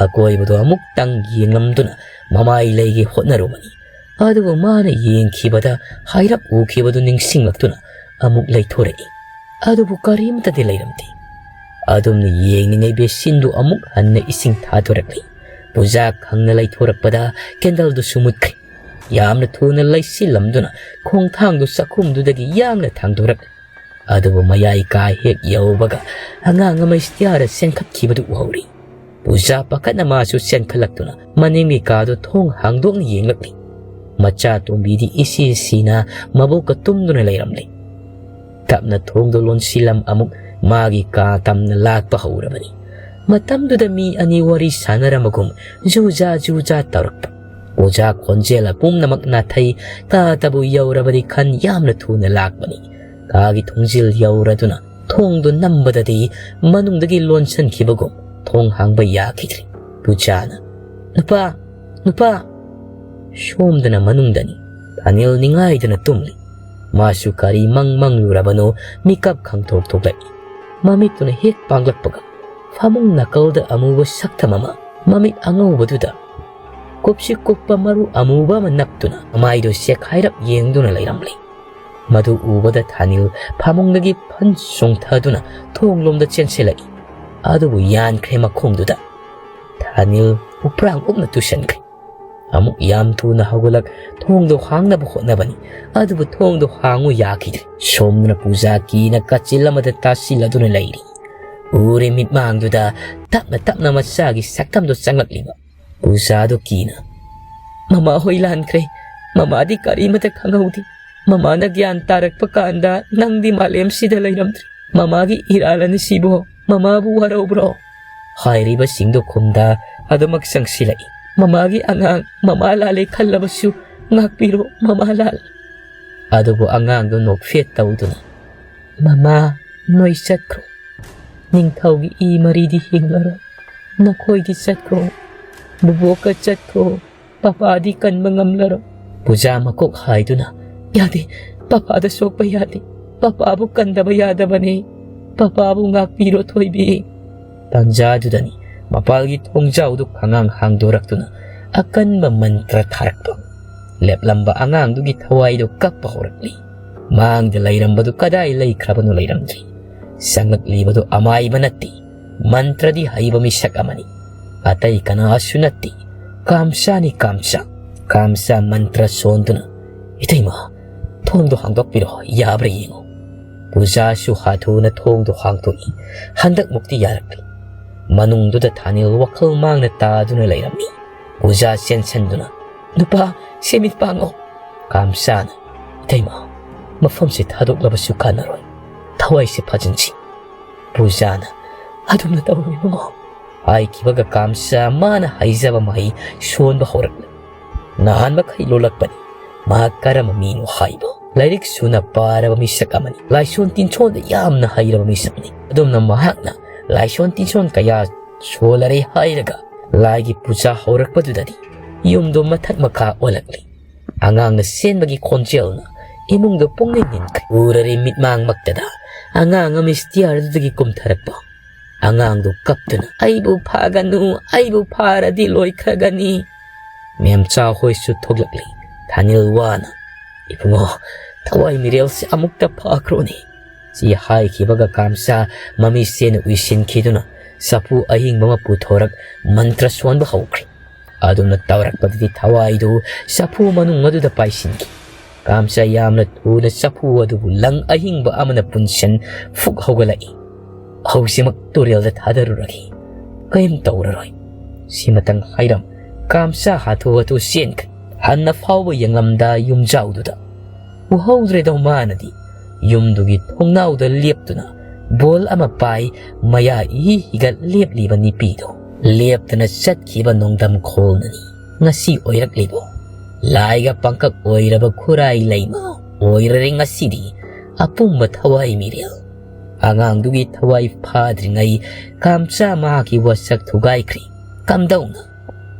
ꯑꯀꯣꯏꯕꯗꯣ ꯑꯃꯨꯛꯇꯪ ꯌꯦꯡꯂꯝꯗꯨꯅ ꯃꯃꯥꯏ ꯂꯩꯒꯦ ꯍꯣꯠꯅꯔꯨꯕꯅꯤ꯫ ꯑꯗꯨꯕꯨ ꯃꯥꯅ ꯌꯦꯡꯈꯤꯕꯗ ꯍꯥꯏꯔꯞ ꯎꯈꯤꯕꯗꯨ ꯅꯤꯡꯁꯤꯡꯂꯛꯇꯨꯅ ꯑꯃꯨꯛ ꯂꯩꯊꯣꯔꯛꯏ꯫ ꯑꯗꯨꯕꯨ ꯀꯔꯤꯝꯇꯗꯤ ꯂꯩꯔꯝꯗꯦ꯫ ꯑꯗꯨꯝꯅ ꯌꯦꯡꯂꯤꯉꯩ ꯚꯦꯁꯤꯟꯗꯨ ꯑꯃꯨꯛ ꯍꯟꯅ ꯏꯁꯤꯡ ꯊꯥꯗꯣꯔꯛꯂꯤ꯫ ꯄꯨꯖꯥ ꯈꯪꯅ ꯂꯩꯊꯣꯔꯛꯄꯗ ꯀꯦꯟꯗꯜꯗꯨꯁꯨ ꯃꯨꯠꯈ꯭ꯔꯦ꯫ ꯌꯥꯝꯅ ꯊꯨꯅ ꯂꯩꯁꯤꯜꯂꯝꯗꯨꯅ ꯈꯣꯡꯊꯥꯡꯗꯨ ꯆꯥꯛꯈꯨꯝꯗꯨꯗꯒꯤ ꯌꯥꯡꯅ ꯊꯥꯡꯗꯣꯔꯛꯂꯤ꯫ ꯑꯗꯨꯕꯨ ꯃꯌꯥꯏ ꯀꯥ ꯍꯦꯛ ꯌꯧꯕꯒ ꯑꯉꯥꯡ ꯑꯃ ꯏꯁꯇꯤꯌꯥꯔ ꯆꯦꯟꯈꯠꯈꯤꯕꯗꯨ ꯎꯍꯧꯔꯤ꯫ ꯄꯨꯖꯥ ꯄꯥꯈꯠꯅ ꯃꯥꯁꯨ ꯆꯦꯟꯈꯠꯂꯛꯇꯨꯅ ꯃꯅꯤꯡꯒꯤ ꯀꯥꯗꯨ ꯊꯣꯡ ꯍꯥꯡꯗꯣꯛꯅ ꯌꯦꯡꯂꯛꯂꯤ꯫ ꯃꯆꯥ ꯇꯣꯝꯕꯤꯗꯤ ꯏꯁꯤ ꯁꯤꯅ ꯃꯕꯣꯛꯀ ꯇꯨꯝꯗꯨꯅ ꯂꯩꯔꯝꯂꯤ꯫ ꯇꯞꯅ ꯊꯣꯡꯗꯨ ꯂꯣꯟꯁꯤꯜꯂꯝ ꯑꯃꯨꯛ ꯃꯥꯒꯤ ꯀꯥ ꯇꯝꯅ ꯂꯥꯛꯄ ꯍꯧꯔꯕꯅꯤ꯫ ꯃꯇꯝꯗꯨꯗ ꯃꯤ ꯑꯅꯤ ꯋꯥꯔꯤ ꯁꯥꯟꯅꯔꯝꯕꯒꯨꯝ ꯖꯨꯖꯥ ꯖꯨꯖꯥ ꯇꯧꯔꯛꯄ꯫ ꯑꯣꯖꯥ ꯈꯣꯟꯖꯦꯜ ꯄꯨꯝꯅꯃꯛ ꯅꯥꯊꯩ꯫ ꯀꯥ ꯇꯕꯨ ꯌꯧꯔꯕꯗꯤ ꯈꯟ ꯌꯥꯝꯅ ꯊꯨꯅ ꯂꯥꯛꯄꯅꯤ꯫ ꯀꯥꯒꯤ ꯊꯣꯡꯖꯤꯜ ꯌꯧꯔꯗꯨꯅ ꯊꯣꯡꯗꯨ ꯅꯝꯕꯗꯗꯤ ꯃꯅꯨꯡꯗꯒꯤ ꯂꯣꯟꯁꯤꯟꯈꯤꯕꯒꯨꯝ ꯊꯣꯡ ꯍꯥꯡꯕ ꯌꯥꯈꯤꯗ꯭ꯔꯦ꯫ ꯄꯨꯖꯥꯅ, "ꯅꯨꯄꯥ, ꯅꯨꯄꯥ!" ꯁꯣꯝꯗꯅ ꯃꯅꯨꯡꯗꯅꯤ꯫ ꯊꯥꯅꯤꯜ ꯅꯤꯡꯉꯥꯏꯗꯅ ꯇꯨꯝꯂꯤ꯫ ꯃꯥꯁꯨ ꯀꯔꯤ ꯃꯪ ꯃꯪꯂꯨꯔꯕꯅꯣ ꯃꯤꯀꯞ ꯈꯪꯊꯣꯛ ꯊꯣꯛꯂꯛꯏ꯫ ꯃꯃꯤꯠꯇꯨꯅ ꯍꯦꯛ ꯄꯥꯡꯂꯛꯄꯒ ꯐꯃꯨꯡ ꯅꯥꯀꯜꯗ ꯑꯃꯨꯕ ꯁꯛꯇꯝ ꯑꯃ ꯃꯃꯤꯠ ꯑꯉꯧꯕꯗꯨꯗ ꯀꯨꯞꯁꯤ ꯀꯨꯞꯄ ꯃꯔꯨ ꯑꯃꯨꯕ ꯑꯃ ꯅꯞꯇꯨꯅ ꯃꯃꯥꯏꯗꯨ ꯆꯦꯛꯈꯥꯏꯔꯞ ꯌꯦꯡꯗꯨꯅ ꯂꯩꯔꯝꯂꯤ꯫ ꯃꯗꯨ ꯎꯕꯗ ꯊꯥꯅꯤꯜ ꯐꯃꯨꯡꯗꯒꯤ ꯐꯟ ꯆꯣꯡꯊꯗꯨꯅ ꯊꯣꯡꯂꯣꯝꯗ ꯆꯦꯟꯁꯤꯜꯂꯛꯏ꯫ ꯑꯗꯨꯕꯨ ꯌꯥꯟꯈ꯭ꯔꯦ ꯃꯈꯣꯡꯗꯨꯗ꯫ ꯊꯥꯅꯤꯜ ꯎꯄ꯭ꯔꯥꯡ ꯎꯞꯅ ꯇꯨꯁꯟꯈ꯭ꯔꯦ꯫ ꯑꯃꯨꯛ ꯌꯥꯝ ꯊꯨꯅ ꯍꯧꯒꯠꯂꯛ ꯊꯣꯡꯗꯣ ꯍꯥꯡꯅꯕ ꯍꯣꯠꯅꯕꯅꯤ꯫ ꯑꯗꯨꯕꯨ ꯊꯣꯡꯗꯣ ꯍꯥꯡꯉꯨ ꯌꯥꯈꯤꯗ꯭ꯔꯦ꯫ ꯁꯣꯝꯗꯅ ꯄꯨꯖꯥ ꯀꯤꯅ ꯀꯥꯆꯤꯜ ꯑꯃꯗ ꯇꯥꯁꯤꯜꯂꯗꯨꯅ ꯂꯩꯔꯤ꯫ ꯎꯔꯦ ꯃꯤꯠꯃꯥꯡꯗꯨꯗ ꯇꯞꯅ ꯇꯞꯅ ꯃꯆꯥꯒꯤ ꯁꯛꯇꯝꯗꯣ ꯆꯪꯂꯛꯂꯤꯕ꯫ ꯄꯨꯖꯥꯗꯣ ꯀꯤꯅ, "ꯃꯃꯥ ꯍꯣꯏ ꯂꯥꯟꯈ꯭ꯔꯦ꯫ ꯃꯃꯥꯗꯤ ꯀꯔꯤꯃꯇ ꯈꯪꯍꯧꯗꯦ꯫ ꯃꯃꯥꯅ ꯒ꯭ꯌꯥꯟ ꯇꯥꯔꯛꯄ ꯀꯥꯟꯗ ꯅꯪꯗꯤ ꯃꯥꯂꯦꯝꯁꯤꯗ ꯂꯩꯔꯝꯗ꯭ꯔꯦ꯫ ꯃꯃꯥꯒꯤ ꯏꯔꯥꯜ ꯑꯅꯤꯁꯤꯕꯣ ꯃꯃꯥꯕꯨ ꯋꯥꯔꯧꯕ꯭ꯔꯣ?" ꯍꯥꯏꯔꯤꯕꯁꯤꯡꯗꯣ ꯈꯨꯝꯗ ꯑꯗꯨꯃꯛ ꯆꯪꯁꯤꯜꯂꯛꯏ꯫ "ꯃꯃꯥꯒꯤ ꯑꯉꯥꯡ ꯃꯃꯥ ꯂꯥꯜꯂꯦ ꯈꯜꯂꯕꯁꯨ ꯉꯥꯛꯄꯤꯔꯣ ꯃꯃꯥ ꯂꯥꯜ꯫" ꯑꯗꯨꯕꯨ ꯑꯉꯥꯡꯗꯣ ꯅꯣꯛꯐꯦꯠ ꯇꯧꯗꯨꯅ, "ꯃꯃꯥ, ꯅꯣꯏ ꯆꯠꯈ꯭ꯔꯣ꯫ ꯅꯤꯡꯊꯧꯒꯤ ꯏ ꯃꯔꯤꯗꯤ ꯍꯤꯡꯂꯔꯣꯏ꯫ ꯅꯈꯣꯏꯗꯤ ꯆꯠꯈ꯭ꯔꯣ꯫ ꯕꯨꯕꯣꯛꯀ ꯆꯠꯈ꯭ꯔꯣ꯫ ꯄꯄꯥꯗꯤ ꯀꯟꯕ ꯉꯝꯂꯔꯣꯏ꯫ ꯄꯨꯖꯥ ꯃꯀꯣꯛ ꯍꯥꯏꯗꯨꯅ, "ꯌꯥꯗꯦ, ꯄꯄꯥꯗ ꯁꯣꯛꯄ ꯌꯥꯗꯦ꯫ ꯄꯄꯥꯕꯨ ꯀꯟꯗꯕ ꯌꯥꯗꯕꯅꯤ꯫ ꯄꯄꯥꯕꯨ ꯉꯥꯛꯄꯤꯔꯣ, ꯊꯣꯏꯕꯤ"꯫ ꯇꯥꯟꯖꯥꯗꯨꯗꯅꯤ ꯃꯄꯥꯜꯒꯤ ꯊꯣꯡꯖꯥꯎꯗꯨ ꯈꯉꯥꯡ ꯍꯥꯡꯗꯣꯔꯛꯇꯨꯅ ꯑꯀꯟꯕ ꯃꯟꯇ꯭ꯔ ꯊꯥꯔꯛꯄ꯫ ꯂꯦꯞꯂꯝꯕ ꯑꯉꯥꯡꯗꯨꯒꯤ ꯊꯋꯥꯏꯗꯨ ꯀꯞꯄ ꯍꯧꯔꯛꯂꯤ꯫ ꯃꯥꯡꯗ ꯂꯩꯔꯝꯕꯗꯨ ꯀꯗꯥꯏ ꯂꯩꯈ꯭ꯔꯕꯅꯣ ꯂꯩꯔꯝꯗ꯭ꯔꯤ꯫ ꯆꯪꯂꯛꯂꯤꯕꯗꯨ ꯑꯃꯥꯏꯕ ꯅꯠꯇꯦ, ꯃꯟꯇ꯭ꯔꯗꯤ ꯍꯩꯕ ꯃꯤꯁꯛ ꯑꯃꯅꯤ꯫ ꯑꯇꯩ ꯀꯅꯥꯁꯨ ꯅꯠꯇꯦ, ꯀꯥꯝꯁꯥꯅꯤ, ꯀꯥꯝꯁꯥ꯫ ꯀꯥꯝꯁꯥ ꯃꯟꯇ꯭ꯔ ꯁꯣꯟꯗꯨꯅ, "ꯏꯇꯩꯃ, ꯊꯣꯡꯗꯣ ꯍꯥꯡꯗꯣꯛꯄꯤꯔꯣ, ꯌꯥꯕ꯭ꯔꯥ ꯌꯦꯡꯉꯣ"꯫ ꯄꯨꯖꯥꯁꯨ ꯍꯥꯊꯨꯅ ꯊꯣꯡꯗꯣ ꯍꯥꯡꯗꯣꯛꯏ꯫ ꯍꯟꯗꯛꯃꯨꯛꯇꯤ ꯌꯥꯔꯛꯂꯦ꯫ ꯃꯅꯨꯡꯗꯨꯗ ꯊꯥꯅꯤꯜ ꯋꯥꯈꯜ ꯃꯥꯡꯅ ꯇꯥꯗꯨꯅ ꯂꯩꯔꯝꯃꯤ꯫ ꯄꯨꯖꯥ ꯆꯦꯟꯁꯟꯗꯨꯅ, "ꯅꯨꯄꯥ, ꯁꯦ ꯃꯤꯠ ꯄꯥꯡꯉꯣ"꯫ ꯀꯥꯝꯁꯥꯅ, "ꯏꯇꯩꯃ, ꯃꯐꯝꯁꯦ ꯊꯥꯗꯣꯛꯂꯕꯁꯨ ꯀꯥꯟꯅꯔꯣꯏ꯫ ꯊꯋꯥꯏꯁꯦ ꯐꯥꯖꯤꯟꯁꯤ"꯫ ꯄꯨꯖꯥꯅ, "ꯑꯗꯨꯝꯅ ꯇꯧꯔꯣ ꯏꯕꯨꯡꯉꯣ"꯫ ꯍꯥꯏꯈꯤꯕꯒ ꯀꯥꯝꯁꯥ ꯃꯥꯅ ꯍꯩꯖꯕ ꯃꯍꯩ ꯁꯣꯟꯕ ꯍꯧꯔꯛꯂꯦ꯫ ꯅꯍꯥꯟ ꯃꯈꯩ ꯂꯣꯜꯂꯛꯄꯅꯤ꯫ ꯃꯍꯥꯛ ꯀꯔꯝꯕ ꯃꯤꯅꯣ ꯍꯥꯏꯕ꯫ ꯂꯥꯏꯔꯤꯛ ꯁꯨꯅ ꯄꯥꯔꯕ ꯃꯤꯁꯛ ꯑꯃꯅꯤ꯫ ꯂꯥꯏꯁꯣꯟ ꯇꯤꯟꯁꯣꯟꯗ ꯌꯥꯝꯅ ꯍꯩꯔꯕ ꯃꯤꯁꯛꯅꯤ꯫ ꯑꯗꯨꯝꯅ ꯃꯍꯥꯛꯅ ꯂꯥꯏꯁꯣꯟ ꯇꯤꯟꯁꯣꯟ ꯀꯌꯥ ꯁꯣꯜꯂꯔꯦ ꯍꯥꯏꯔꯒ ꯂꯥꯏꯒꯤ ꯄꯨꯖꯥ ꯍꯧꯔꯛꯄꯗꯨꯗꯗꯤ ꯌꯨꯝꯗꯣ ꯃꯊꯛ ꯃꯈꯥ ꯑꯣꯜꯂꯛꯂꯤ꯫ ꯑꯉꯥꯡꯅ ꯆꯦꯟꯕꯒꯤ ꯈꯣꯟꯖꯦꯜꯅ ꯏꯃꯨꯡꯗꯣ ꯄꯨꯡꯅꯤꯡ ꯅꯤꯟꯈ꯭ꯔꯦ꯫ ꯎꯔꯔꯦ ꯃꯤꯠꯃꯥꯡꯃꯛꯇꯗ ꯑꯉꯥꯡ ꯑꯃ ꯁ꯭ꯇꯤꯌꯥꯔꯗꯨꯗꯒꯤ ꯀꯨꯝꯊꯔꯛꯄ꯫ ꯑꯉꯥꯡꯗꯨ ꯀꯞꯇꯨꯅ, "ꯑꯩꯕꯨ ꯐꯥꯒꯅꯨ, ꯑꯩꯕꯨ ꯐꯥꯔꯗꯤ ꯂꯣꯏꯈ꯭ꯔꯒꯅꯤ"꯫ ꯃꯦꯝꯆꯥ ꯍꯣꯏꯁꯨ ꯊꯣꯛꯂꯛꯂꯤ꯫ ꯊꯥꯅꯤꯜ ꯋꯥꯅ, "ꯏꯕꯨꯡꯉꯣ, ꯊꯋꯥꯏ ꯃꯤꯔꯦꯜꯁꯦ ꯑꯃꯨꯛꯇ ꯐꯥꯈ꯭ꯔꯣꯅꯦ"꯫ ꯁꯤ ꯍꯥꯏꯈꯤꯕꯒ ꯀꯥꯝꯁꯥ ꯃꯃꯤꯠꯁꯦꯅ ꯎꯏꯁꯤꯟꯈꯤꯗꯨꯅ ꯆꯐꯨ ꯑꯍꯤꯡꯕ ꯑꯃ ꯄꯨꯊꯣꯔꯛ ꯃꯟꯇ꯭ꯔ ꯁꯣꯟꯕ ꯍꯧꯈ꯭ꯔꯦ꯫ ꯑꯗꯨꯝꯅ ꯇꯧꯔꯛꯄꯗꯗꯤ ꯊꯋꯥꯏꯗꯨ ꯆꯐꯨ ꯃꯅꯨꯡ ꯑꯗꯨꯗ ꯄꯥꯏꯁꯤꯟꯈꯤ꯫ ꯀꯥꯝꯁꯥ ꯌꯥꯝꯅ ꯊꯨꯅ ꯆꯐꯨ ꯑꯗꯨꯕꯨ ꯂꯪ ꯑꯍꯤꯡꯕ ꯑꯃꯅ ꯄꯨꯟꯁꯤꯟ ꯐꯨꯛ ꯍꯧꯒꯠꯂꯛꯏ꯫ "ꯍꯧꯖꯤꯛꯃꯛ ꯇꯨꯔꯦꯜꯗ ꯊꯥꯗꯔꯨꯔꯒꯦ꯫ ꯀꯔꯤꯝ ꯇꯧꯔꯔꯣꯏ"꯫ ꯁꯤꯃꯇꯪ ꯍꯥꯏꯔꯝ ꯀꯥꯝꯁꯥ ꯍꯥꯊꯨ ꯍꯥꯊꯨ ꯆꯦꯟꯈ꯭ꯔꯦ꯫ ꯍꯟꯅ ꯐꯥꯎꯕ ꯌꯦꯡꯂꯝꯗ ꯌꯨꯝꯖꯥꯎꯗꯨꯗ ꯎꯍꯧꯗ꯭ꯔꯦꯗꯣ ꯃꯥꯅꯗꯤ꯫ ꯌꯨꯝꯗꯨꯒꯤ ꯊꯣꯡꯅꯥꯎꯗ ꯂꯦꯞꯇꯨꯅ ꯕꯣꯜ ꯑꯃ ꯄꯥꯏ ꯃꯌꯥ ꯏꯍꯤ ꯍꯤꯒꯠ ꯂꯦꯞꯂꯤꯕ ꯅꯨꯄꯤꯗꯣ ꯂꯦꯞꯇꯅ ꯆꯠꯈꯤꯕ ꯅꯣꯡꯗꯝ ꯈꯣꯜꯅꯅꯤ꯫ ꯉꯁꯤ ꯑꯣꯏꯔꯛꯂꯤꯕꯣ? ꯂꯥꯏꯒ ꯄꯥꯡꯀꯛ ꯑꯣꯏꯔꯕ ꯈꯨꯔꯥꯏ ꯂꯩꯃ ꯑꯣꯏꯔꯔꯦ ꯉꯁꯤꯗꯤ ꯑꯄꯨꯝꯕ ꯊꯋꯥꯏ ꯃꯤꯔꯦꯜ꯫ ꯑꯉꯥꯡꯗꯨꯒꯤ ꯊꯋꯥꯏ ꯐꯥꯗ꯭ꯔꯤꯉꯩ ꯀꯥꯝꯆꯥ ꯃꯍꯥꯛꯀꯤ ꯋꯥꯁꯛ ꯊꯨꯒꯥꯏꯈ꯭ꯔꯤ꯫ ꯀꯝꯗꯧꯅ?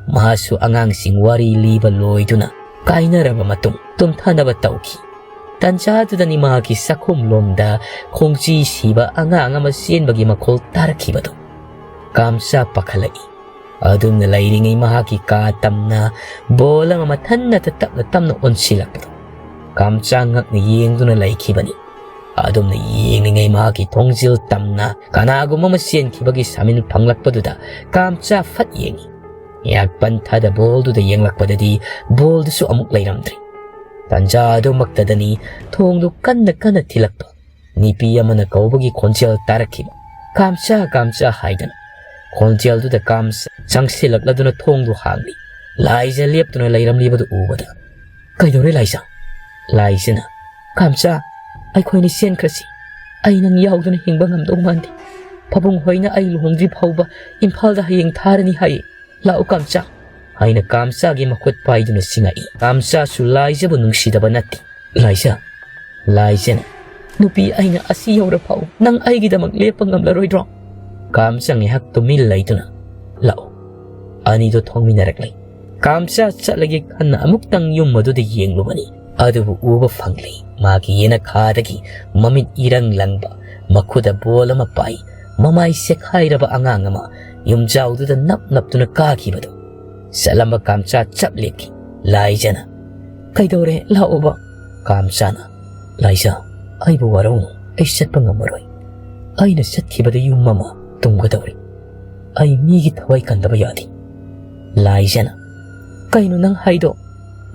ꯃꯍꯥꯛꯁꯨ ꯑꯉꯥꯡꯁꯤꯡ ꯋꯥꯔꯤ ꯂꯤꯕ ꯂꯣꯏꯗꯨꯅ ꯀꯥꯏꯅꯔꯕ ꯃꯇꯨꯡ ꯇꯨꯝꯊꯅꯕ ꯇꯧꯈꯤ꯫ ꯇꯟꯖꯥꯗꯨꯗꯅꯤ ꯃꯍꯥꯛꯀꯤ ꯆꯥꯛꯈꯨꯝꯂꯣꯝꯗ ꯈꯣꯡꯖꯤ ꯁꯤꯕ ꯑꯉꯥꯡ ꯑꯃ ꯆꯦꯟꯕꯒꯤ ꯃꯈꯣꯜ ꯇꯥꯔꯛꯈꯤꯕꯗꯨ꯫ ꯀꯥꯝꯆꯥ ꯄꯥꯈꯠꯂꯛꯏ꯫ ꯑꯗꯨꯝꯅ ꯂꯩꯔꯤꯉꯩ ꯃꯍꯥꯛꯀꯤ ꯀꯥ ꯇꯝꯅ ꯕꯣꯜ ꯑꯃ ꯃꯊꯟꯅꯇ ꯇꯞꯅ ꯇꯞꯅ ꯑꯣꯟꯁꯤꯜꯂꯛꯄꯗꯨ ꯀꯥꯝꯆꯥ ꯉꯛꯅ ꯌꯦꯡꯗꯨꯅ ꯂꯩꯈꯤꯕꯅꯤ꯫ ꯑꯗꯨꯝꯅ ꯌꯦꯡꯂꯤꯉꯩ ꯃꯍꯥꯛꯀꯤ ꯊꯣꯡꯖꯤꯜ ꯇꯝꯅ ꯀꯅꯥꯒꯨꯝꯕ ꯑꯃ ꯆꯦꯟꯈꯤꯕꯒꯤ ꯁꯥꯃꯤꯟ ꯐꯪꯂꯛꯄꯗꯨꯗ ꯀꯥꯝꯆꯥ ꯐꯠ ꯌꯦꯡꯏ꯫ ꯉꯥꯏꯍꯥꯛ ꯄꯟꯊꯥꯗ ꯕꯣꯜꯗꯨꯗ ꯌꯦꯡꯂꯛꯄꯗꯗꯤ ꯕꯣꯜꯗꯨꯁꯨ ꯑꯃꯨꯛ ꯂꯩꯔꯝꯗ꯭ꯔꯦ꯫ ꯇꯟꯖꯥ ꯑꯗꯨꯃꯛꯇꯗꯅꯤ ꯊꯣꯡꯗꯨ ꯀꯟꯅ ꯀꯟꯅ ꯊꯤꯜꯂꯛꯄ ꯅꯨꯄꯤ ꯑꯃꯅ ꯀꯧꯕꯒꯤ ꯈꯣꯟꯖꯦꯜ ꯇꯥꯔꯛꯈꯤꯕ꯫ "ꯀꯥꯝꯆꯥ, ꯀꯥꯝꯆꯥ" ꯍꯥꯏꯗꯅ ꯈꯣꯟꯖꯦꯜꯗꯨꯗ ꯀꯥꯝꯆꯥ ꯆꯪꯁꯤꯜꯂꯛꯂꯗꯨꯅ ꯊꯣꯡꯗꯨ ꯍꯥꯡꯂꯤ꯫ ꯂꯥꯏꯖ ꯂꯦꯞꯇꯨꯅ ꯂꯩꯔꯝꯂꯤꯕꯗꯨ ꯎꯕꯗ, "ꯀꯩꯗꯧꯔꯦ ꯂꯥꯏꯖ?" ꯂꯥꯏꯖꯅ, "ꯀꯥꯝꯆꯥ, ꯑꯩꯈꯣꯏꯅꯤ ꯆꯦꯟꯈ꯭ꯔꯁꯤ꯫ ꯑꯩ ꯅꯪ ꯌꯥꯎꯗꯅ ꯍꯤꯡꯕ ꯉꯝꯗꯧ ꯃꯥꯟꯗꯦ꯫ ꯄꯥꯕꯨꯡ ꯍꯣꯏꯅ ꯑꯩ ꯂꯨꯍꯣꯡꯗ꯭ꯔꯤ ꯐꯥꯎꯕ ꯏꯝꯐꯥꯜꯗ ꯍꯌꯦꯡ ꯊꯥꯔꯅꯤ ꯍꯥꯏꯌꯦ꯫ ꯂꯥꯛꯎ ꯀꯥꯝꯆꯥ" ꯍꯥꯏꯅ ꯀꯥꯝꯆꯥꯒꯤ ꯃꯈꯨꯠ ꯄꯥꯏꯗꯨꯅ ꯆꯤꯡꯉꯛꯏ꯫ ꯀꯥꯝꯆꯥꯁꯨ ꯂꯥꯏꯖꯕꯨ ꯅꯨꯡꯁꯤꯗꯕ ꯅꯠꯇꯦ꯫ "ꯂꯥꯏꯖ, ꯂꯥꯏꯖꯅ, ꯅꯨꯄꯤ ꯑꯩꯅ ꯑꯁꯤ ꯌꯧꯔ ꯐꯥꯎ ꯅꯪ ꯑꯩꯒꯤꯗꯃꯛ ꯂꯦꯞꯄ ꯉꯝꯂꯔꯣꯏꯗ꯭ꯔꯣ?" ꯀꯥꯝꯆꯥ ꯉꯥꯏꯍꯥꯛ ꯇꯨꯃꯤꯟ ꯂꯩꯗꯨꯅ, "ꯂꯥꯛꯑꯣ" ꯑꯅꯤꯗꯣ ꯊꯣꯡꯃꯤꯟꯅꯔꯛꯂꯦ꯫ ꯀꯥꯝꯆꯥ ꯆꯠꯂꯒꯦ ꯈꯟꯅ ꯑꯃꯨꯛꯇꯪ ꯌꯨꯝ ꯑꯗꯨꯗ ꯌꯦꯡꯂꯨꯕꯅꯤ꯫ ꯑꯗꯨꯕꯨ ꯎꯕ ꯐꯪꯂꯦ꯫ ꯃꯥꯒꯤ ꯌꯦꯅꯈꯥꯗꯒꯤ ꯃꯃꯤꯠ ꯏꯔꯪ ꯂꯪꯕ, ꯃꯈꯨꯗ ꯕꯣꯜ ꯑꯃ ꯄꯥꯏ, ꯃꯃꯥꯏ ꯁꯦꯈꯥꯏꯔꯕ ꯑꯉꯥꯡ ꯑꯃ ꯌꯨꯝꯖꯥꯎꯗꯨꯗ ꯅꯞ ꯅꯞꯇꯨꯅ ꯀꯥꯈꯤꯕꯗꯨ꯫ ꯆꯠꯂꯝꯕ ꯀꯥꯝꯆꯥ ꯆꯞ ꯂꯦꯞꯈꯤ꯫ ꯂꯥꯏꯖꯅ, "ꯀꯩꯗꯧꯔꯦ? ꯂꯥꯛꯑꯣꯕ?" ꯀꯥꯝꯆꯥꯅ, "ꯂꯥꯏꯖ, ꯑꯩꯕꯨ ꯋꯥꯔꯧꯅꯨ꯫ ꯑꯩ ꯆꯠꯄ ꯉꯝꯃꯔꯣꯏ꯫ ꯑꯩꯅ ꯆꯠꯈꯤꯕꯗ ꯌꯨꯝ ꯑꯃ ꯇꯨꯝꯒꯗꯧꯔꯤ꯫ ꯑꯩ ꯃꯤꯒꯤ ꯊꯋꯥꯏ ꯀꯟꯗꯕ ꯌꯥꯗꯦ꯫" ꯂꯥꯏꯖꯅ, "ꯀꯩꯅꯣ ꯅꯪ ꯍꯥꯏꯗꯣ?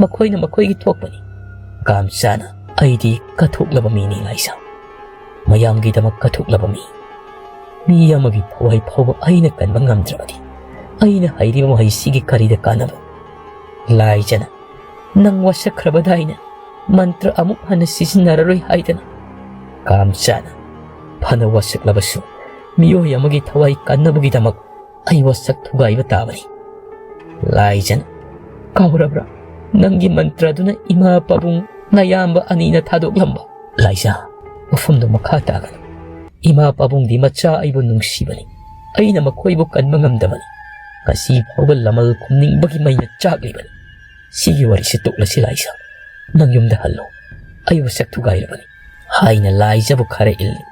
ꯃꯈꯣꯏꯅ ꯃꯈꯣꯏꯒꯤ ꯊꯣꯛꯄꯅꯤ꯫" ꯀꯥꯝꯆꯥꯅ, "ꯑꯩꯗꯤ ꯀꯠꯊꯣꯛꯂꯕ ꯃꯤꯅꯤ ꯂꯥꯏꯖ꯫ ꯃꯌꯥꯝꯒꯤꯗꯃꯛ ꯀꯠꯊꯣꯛꯂꯕ ꯃꯤ꯫ ꯃꯤ ꯑꯃꯒꯤ ꯊꯋꯥꯏ ꯐꯥꯎꯕ ꯑꯩꯅ ꯀꯟꯕ ꯉꯝꯗ꯭ꯔꯕꯗꯤ ꯑꯩꯅ ꯍꯩꯔꯤꯕ ꯃꯍꯩꯁꯤꯒꯤ ꯀꯔꯤꯗ ꯀꯥꯟꯅꯕ?" ꯂꯥꯏꯖꯅ, "ꯅꯪ ꯋꯥꯁꯛꯈ꯭ꯔꯕꯗꯥꯏꯅꯦ, ꯃꯟꯇ꯭ꯔ ꯑꯃꯨꯛ ꯍꯟꯅ ꯁꯤꯖꯤꯟꯅꯔꯔꯣꯏ ꯍꯥꯏꯗꯅ꯫" ꯀꯥꯝꯆꯥꯅ, "ꯐꯅ ꯋꯥꯁꯛꯂꯕꯁꯨ ꯃꯤꯑꯣꯏ ꯑꯃꯒꯤ ꯊꯋꯥꯏ ꯀꯟꯅꯕꯒꯤꯗꯃꯛ ꯑꯩ ꯋꯥꯁꯛ ꯊꯨꯒꯥꯏꯕ ꯇꯥꯕꯅꯤ꯫" ꯂꯥꯏꯖꯅ, "ꯀꯥꯎꯔꯕ꯭ꯔꯥ? ꯅꯪꯒꯤ ꯃꯟꯇ꯭ꯔꯗꯨꯅ ꯏꯃꯥ ꯄꯥꯕꯨꯡ ꯅꯌꯥꯝꯕ ꯑꯅꯤꯅ ꯊꯥꯗꯣꯛꯂꯝꯕ꯫" ꯂꯥꯏꯖ, ꯋꯥꯐꯝꯗꯨ ꯃꯈꯥ ꯇꯥꯒꯅꯨ꯫ ꯏꯃꯥ ꯄꯥꯕꯨꯡꯗꯤ ꯃꯆꯥ ꯑꯩꯕꯨ ꯅꯨꯡꯁꯤꯕꯅꯤ꯫ ꯑꯩꯅ ꯃꯈꯣꯏꯕꯨ ꯀꯟꯕ ꯉꯝꯗꯕꯅꯤ꯫ ꯉꯁꯤ ꯐꯥꯎꯕ ꯂꯃꯜ ꯈꯨꯝꯅꯤꯡꯕꯒꯤ ꯃꯩꯅ ꯆꯥꯛꯂꯤꯕꯅꯤ꯫ ꯁꯤꯒꯤ ꯋꯥꯔꯤꯁꯤ ꯇꯣꯛꯂꯁꯤ ꯂꯥꯏꯖ꯫ ꯅꯪ ꯌꯨꯝꯗ ꯍꯜꯂꯣ꯫ ꯑꯩ ꯋꯥꯁꯛ ꯊꯨꯒꯥꯏꯔꯕꯅꯤ ꯍꯥꯏꯅ ꯂꯥꯏꯖꯕꯨ ꯈꯔ ꯏꯜꯂꯤ꯫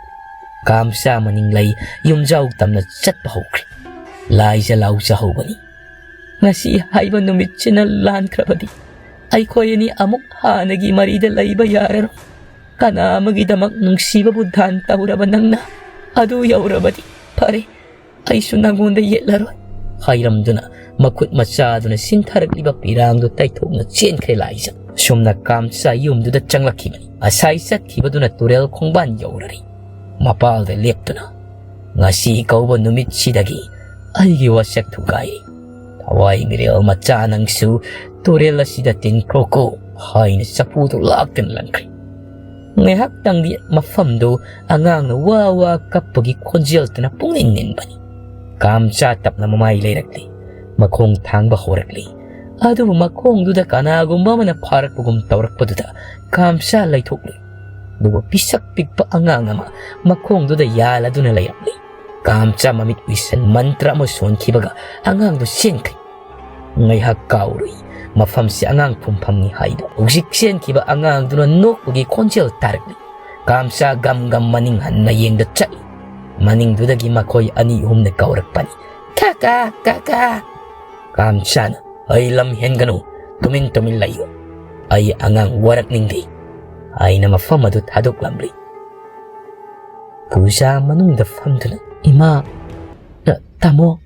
ꯀꯥꯝꯆꯥ ꯃꯅꯤꯡ ꯂꯩ ꯌꯨꯝꯖꯥꯎ ꯇꯝꯅ ꯆꯠꯄ ꯍꯧꯈ꯭ꯔꯦ꯫ ꯂꯥꯏꯖ ꯂꯥꯎꯖꯍꯧꯕꯅꯤ꯫ ꯉꯁꯤ ꯍꯥꯏꯕ ꯅꯨꯃꯤꯠꯁꯤꯅ ꯂꯥꯟꯈ꯭ꯔꯕꯗꯤ ꯑꯩꯈꯣꯏ ꯑꯅꯤ ꯑꯃꯨꯛ ꯍꯥꯟꯅꯒꯤ ꯃꯔꯤꯗ ꯂꯩꯕ ꯌꯥꯔꯔꯣꯏ꯫ ꯀꯅꯥ ꯑꯃꯒꯤꯗꯃꯛ ꯅꯨꯡꯁꯤꯕꯕꯨ ꯗꯥꯟ ꯇꯧꯔꯕ ꯅꯪꯅ ꯑꯗꯨ ꯌꯧꯔꯕꯗꯤ ꯐꯔꯦ, ꯑꯩꯁꯨ ꯅꯪꯉꯣꯟꯗ ꯌꯦꯠꯂꯔꯣꯏ ꯍꯥꯏꯔꯝꯗꯨꯅ ꯃꯈꯨꯠ ꯃꯆꯥꯗꯨꯅ ꯁꯤꯟꯊꯔꯛꯂꯤꯕ ꯄꯤꯔꯥꯡꯗꯨ ꯇꯩꯊꯣꯛꯅ ꯆꯦꯟꯈ꯭ꯔꯦ ꯂꯥꯏꯖ꯫ ꯁꯨꯝꯅ ꯀꯥꯝꯆꯥ ꯌꯨꯝꯗꯨꯗ ꯆꯪꯂꯛꯈꯤꯕꯅꯤ꯫ ꯉꯁꯥꯏ ꯆꯠꯈꯤꯕꯗꯨꯅ ꯇꯨꯔꯦꯜ ꯈꯣꯡꯕꯥꯟ ꯌꯧꯔꯔꯤ꯫ ꯃꯄꯥꯜꯗ ꯂꯦꯞꯇꯨꯅ, "ꯉꯁꯤ ꯀꯧꯕ ꯅꯨꯃꯤꯠꯁꯤꯗꯒꯤ ꯑꯩꯒꯤ ꯋꯥꯁꯛ ꯊꯨꯒꯥꯏꯔꯤ꯫ ꯊꯋꯥꯏ ꯃꯤꯔꯦꯜ ꯃꯆꯥ ꯅꯪꯁꯨ ꯇꯨꯔꯦꯜ ꯑꯁꯤꯗ ꯇꯤꯟꯈ꯭ꯔꯣꯀꯣ" ꯍꯥꯏꯅ ꯆꯐꯨꯗꯨ ꯂꯥꯛꯇꯨꯅ ꯂꯪꯈ꯭ꯔꯦ꯫ ꯉꯥꯏꯍꯥꯛꯇꯪꯗꯤ ꯃꯐꯝꯗꯨ ꯑꯉꯥꯡꯅ ꯋꯥ ꯋꯥ ꯀꯞꯄꯒꯤ ꯈꯣꯟꯖꯦꯜꯇꯅ ꯄꯨꯡꯅꯤꯟ ꯅꯤꯟꯕꯅꯤ꯫ ꯀꯥꯝꯆꯥ ꯇꯞꯅ ꯃꯃꯥꯏ ꯂꯩꯔꯛꯂꯤ꯫ ꯃꯈꯣꯡ ꯊꯥꯡꯕ ꯍꯧꯔꯛꯂꯤ꯫ ꯑꯗꯨꯕꯨ ꯃꯈꯣꯡꯗꯨꯗ ꯀꯅꯥꯒꯨꯝꯕ ꯑꯃꯅ ꯐꯥꯔꯛꯄꯒꯨꯝ ꯇꯧꯔꯛꯄꯗꯨꯗ ꯀꯥꯝꯆꯥ ꯂꯩꯊꯣꯛꯂꯨꯏ꯫ ꯑꯗꯨꯕꯨ ꯄꯤꯁꯛ ꯄꯤꯛꯄ ꯑꯉꯥꯡ ꯑꯃ ꯃꯈꯣꯡꯗꯨꯗ ꯌꯥꯜꯂꯗꯨꯅ ꯂꯩꯔꯝꯂꯤ꯫ ꯀꯥꯝꯆꯥ ꯃꯃꯤꯠ ꯎꯏꯁꯟ ꯃꯟꯇ꯭ꯔ ꯑꯃ ꯁꯣꯟꯈꯤꯕꯒ ꯑꯉꯥꯡꯗꯨ ꯆꯦꯟꯈ꯭ꯔꯦ꯫ ꯉꯥꯏꯍꯥꯛ ꯀꯥꯎꯔꯨꯏ, ꯃꯐꯝꯁꯤ ꯑꯉꯥꯡ ꯐꯝꯐꯝꯅꯤ ꯍꯥꯏꯗꯨ꯫ ꯍꯧꯖꯤꯛ ꯆꯦꯟꯈꯤꯕ ꯑꯉꯥꯡꯗꯨꯅ ꯅꯣꯛꯄꯒꯤ ꯈꯣꯟꯖꯦꯜ ꯇꯥꯔꯛꯂꯤ꯫ ꯀꯥꯝꯆꯥ ꯒꯝ ꯒꯝ ꯃꯅꯤꯡ ꯍꯟꯅ ꯌꯦꯡꯗ ꯆꯠꯂꯤ꯫ ꯃꯅꯤꯡꯗꯨꯗꯒꯤ ꯃꯈꯣꯏ ꯑꯅꯤ ꯑꯍꯨꯝꯅ ꯀꯧꯔꯛꯄꯅꯤ, "ꯀꯀꯥ, ꯀꯀꯥ!" ꯀꯥꯝꯆꯥꯅ, "ꯑꯩ ꯂꯝ ꯍꯦꯟꯒꯅꯨ, ꯇꯨꯃꯤꯟ ꯇꯨꯃꯤꯟ ꯂꯩꯌꯨ꯫ ꯑꯩ ꯑꯉꯥꯡ ꯋꯥꯔꯛꯅꯤꯡꯗꯦ" ꯍꯥꯏꯅ ꯃꯐꯝ ꯑꯗꯨ ꯊꯥꯗꯣꯛꯂꯝꯂꯤ꯫ ꯄꯨꯖꯥ ꯃꯅꯨꯡꯗ ꯐꯝꯗꯨꯅ, "ꯏꯃꯥ, ꯇꯥꯃꯣ,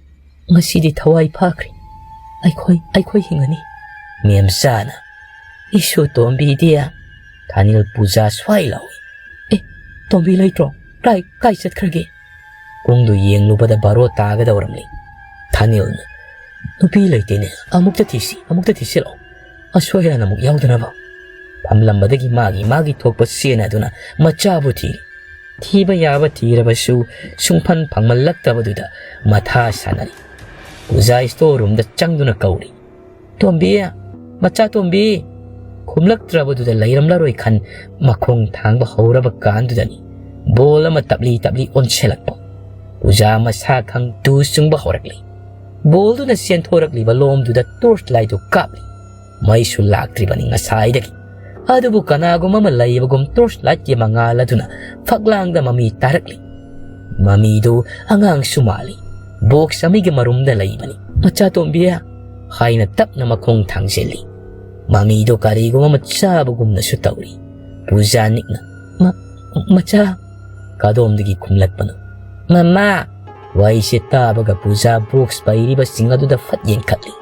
ꯉꯁꯤꯗꯤ ꯊꯋꯥꯏ ꯐꯥꯈ꯭ꯔꯦ꯫ ꯑꯩꯈꯣꯏ, ꯑꯩꯈꯣꯏ ꯍꯤꯡꯉꯅꯤ꯫" ꯃꯦꯝꯆꯥꯅ, "ꯏꯁꯨ ꯇꯣꯝꯕꯤꯗꯤ?" ꯊꯥꯅꯤꯜ ꯄꯨꯖꯥ ꯁ꯭ꯋꯥꯏ ꯂꯥꯎꯏ꯫ "ꯑꯦ, ꯇꯣꯝꯕꯤ ꯂꯩꯇ꯭ꯔꯣ? ꯀꯥꯏ, ꯀꯥꯏ ꯆꯠꯈ꯭ꯔꯒꯦ?" ꯄꯨꯡꯗꯨ ꯌꯦꯡꯂꯨꯕꯗ ꯕꯥꯔꯣ ꯇꯥꯒꯗꯧꯔꯝꯂꯤ꯫ ꯊꯥꯅꯤꯜꯅ, "ꯅꯨꯄꯤ ꯂꯩꯇꯦꯅꯦ, ꯑꯃꯨꯛꯇ ꯊꯤꯁꯤ, ꯑꯃꯨꯛꯇ ꯊꯤꯁꯤꯜꯂꯛꯑꯣ, ꯑꯁꯣꯏ ꯑꯔꯥꯟ ꯑꯃꯨꯛ ꯌꯥꯎꯗꯅꯕ꯫" ꯐꯝꯂꯝꯕꯗꯒꯤ ꯃꯥꯒꯤ ꯃꯥꯒꯤ ꯊꯣꯛꯄ ꯆꯦꯟꯅꯗꯨꯅ ꯃꯆꯥꯕꯨ ꯊꯤꯔꯤ꯫ ꯊꯤꯕ ꯌꯥꯕ ꯊꯤꯔꯕꯁꯨ ꯁꯨꯡꯐꯪ ꯐꯪꯃꯜꯂꯛꯇꯕꯗꯨꯗ ꯃꯊꯥ ꯁꯥꯅꯔꯤ꯫ ꯄꯨꯖꯥ ꯁ꯭ꯇꯣꯔ ꯔꯨꯝꯗ ꯆꯪꯗꯨꯅ ꯀꯧꯔꯤ, "ꯇꯣꯝꯕꯤ, ꯃꯆꯥ ꯇꯣꯝꯕꯤ!" ꯈꯨꯝꯂꯛꯇ꯭ꯔꯕꯗꯨꯗ ꯂꯩꯔꯝꯂꯔꯣꯏ ꯈꯟ ꯃꯈꯣꯡ ꯊꯥꯡꯕ ꯍꯧꯔꯕ ꯀꯥꯟꯗꯨꯗꯅꯤ ꯕꯣꯜ ꯑꯃ ꯇꯞꯂꯤ ꯇꯞꯂꯤ ꯑꯣꯟꯁꯤꯜꯂꯛꯄ꯫ ꯄꯨꯖꯥ ꯃꯁꯥ ꯈꯪ ꯇꯨ ꯆꯨꯡꯕ ꯍꯧꯔꯛꯂꯤ꯫ ꯕꯣꯜꯗꯨꯅ ꯆꯦꯟꯊꯣꯔꯛꯂꯤꯕ ꯂꯣꯝꯗꯨꯗ torch lightꯇꯨ ꯀꯥꯞꯂꯤ꯫ ꯃꯩꯁꯨ ꯂꯥꯛꯇ꯭ꯔꯤꯕꯅꯤ ꯉꯁꯥꯏꯗꯒꯤ꯫ ꯑꯗꯨꯕꯨ ꯀꯅꯥꯒꯨꯝꯕ ꯑꯃ ꯂꯩꯕꯒꯨꯝ torch lightꯀꯤ ꯃꯉꯥꯜ ꯑꯗꯨꯅ ꯐꯛꯂꯥꯡꯗ ꯃꯃꯤ ꯇꯥꯔꯛꯂꯤ꯫ ꯃꯃꯤꯗꯨ ꯑꯉꯥꯡꯁꯨ ꯃꯥꯜꯂꯤ꯫ Box ꯑꯃꯒꯤ ꯃꯔꯨꯝꯗ ꯂꯩꯕꯅꯤ꯫ "ꯃꯆꯥꯇꯣꯝꯕꯤ" ꯍꯥꯏꯅ ꯇꯞꯅ ꯃꯈꯣꯡ ꯊꯥꯡꯖꯤꯜꯂꯤ꯫ ꯃꯃꯤꯗꯨ ꯀꯔꯤꯒꯨꯝꯕ ꯑꯃ ꯆꯥꯕꯒꯨꯝꯅꯁꯨ ꯇꯧꯔꯤ꯫ ꯄꯨꯖꯥ ꯅꯤꯛꯅ, "ꯃ-, ꯃꯆꯥ?" ꯀꯗꯣꯝꯗꯒꯤ ꯈꯨꯝꯂꯛꯄꯅꯣ? "ꯃꯃꯥ!" ꯋꯥꯍꯩꯁꯦ ꯇꯥꯕꯒ ꯄꯨꯖꯥ box ꯄꯩꯔꯤꯕꯁꯤꯡ ꯑꯗꯨꯗ ꯐꯠ ꯌꯦꯡꯈꯠꯂꯤ꯫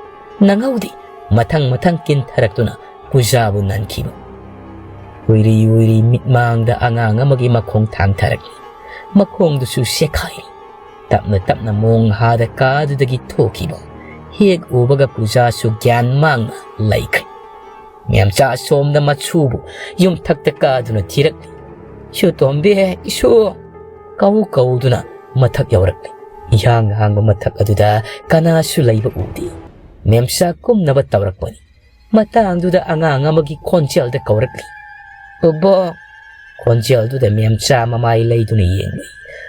ꯅꯪꯍꯧꯗꯦ꯫ ꯃꯊꯪ ꯃꯊꯪ ꯀꯤꯟꯊꯔꯛꯇꯨꯅ ꯄꯨꯖꯥꯕꯨ ꯅꯟꯈꯤꯕ꯫ ꯎꯏꯔꯤ ꯎꯏꯔꯤ ꯃꯤꯠꯃꯥꯡꯗ ꯑꯉꯥꯡ ꯑꯃꯒꯤ ꯃꯈꯣꯡ ꯊꯥꯡꯊꯔꯛꯂꯤ꯫ ꯃꯈꯣꯡꯗꯨꯁꯨ ꯁꯦꯈꯥꯏꯔꯤ꯫ ꯇꯞꯅ ꯇꯞꯅ ꯃꯣꯡꯍꯥꯗ ꯀꯥꯗꯨꯗꯒꯤ ꯊꯣꯛꯈꯤꯕ꯫ ꯍꯦꯛ ꯎꯕꯒ ꯄꯨꯖꯥꯁꯨ ꯒ꯭ꯌꯥꯟ ꯃꯥꯡꯅ ꯂꯩꯈ꯭ꯔꯦ꯫ ꯃꯦꯝꯆꯥ ꯑꯁꯣꯝꯗ ꯃꯁꯨꯕꯨ ꯌꯨꯝꯊꯛꯇ ꯀꯥꯗꯨꯅ ꯊꯤꯔꯛꯂꯤ꯫ "ꯏꯁꯨ ꯇꯣꯝꯕꯤ, ꯏꯁꯨ!" ꯀꯧ ꯀꯧꯗꯨꯅ ꯃꯊꯛ ꯌꯧꯔꯛꯂꯤ꯫ ꯏꯍꯥꯡ ꯍꯥꯡꯕ ꯃꯊꯛ ꯑꯗꯨꯗ ꯀꯅꯥꯁꯨ ꯂꯩꯕ ꯎꯗꯦ꯫ ꯃꯦꯝꯆꯥ ꯀꯨꯝꯅꯕ ꯇꯧꯔꯛꯄꯅꯤ꯫ ꯃꯇꯥꯡꯗꯨꯗ ꯑꯉꯥꯡ ꯑꯃꯒꯤ ꯈꯣꯟꯖꯦꯜꯗ ꯀꯧꯔꯛꯂꯤ, "ꯕꯣꯕꯣꯛ!" ꯈꯣꯟꯖꯦꯜꯗꯨꯗ ꯃꯦꯝꯆꯥ ꯃꯃꯥꯏ ꯂꯩꯗꯨꯅ ꯌꯦꯡꯂꯤ꯫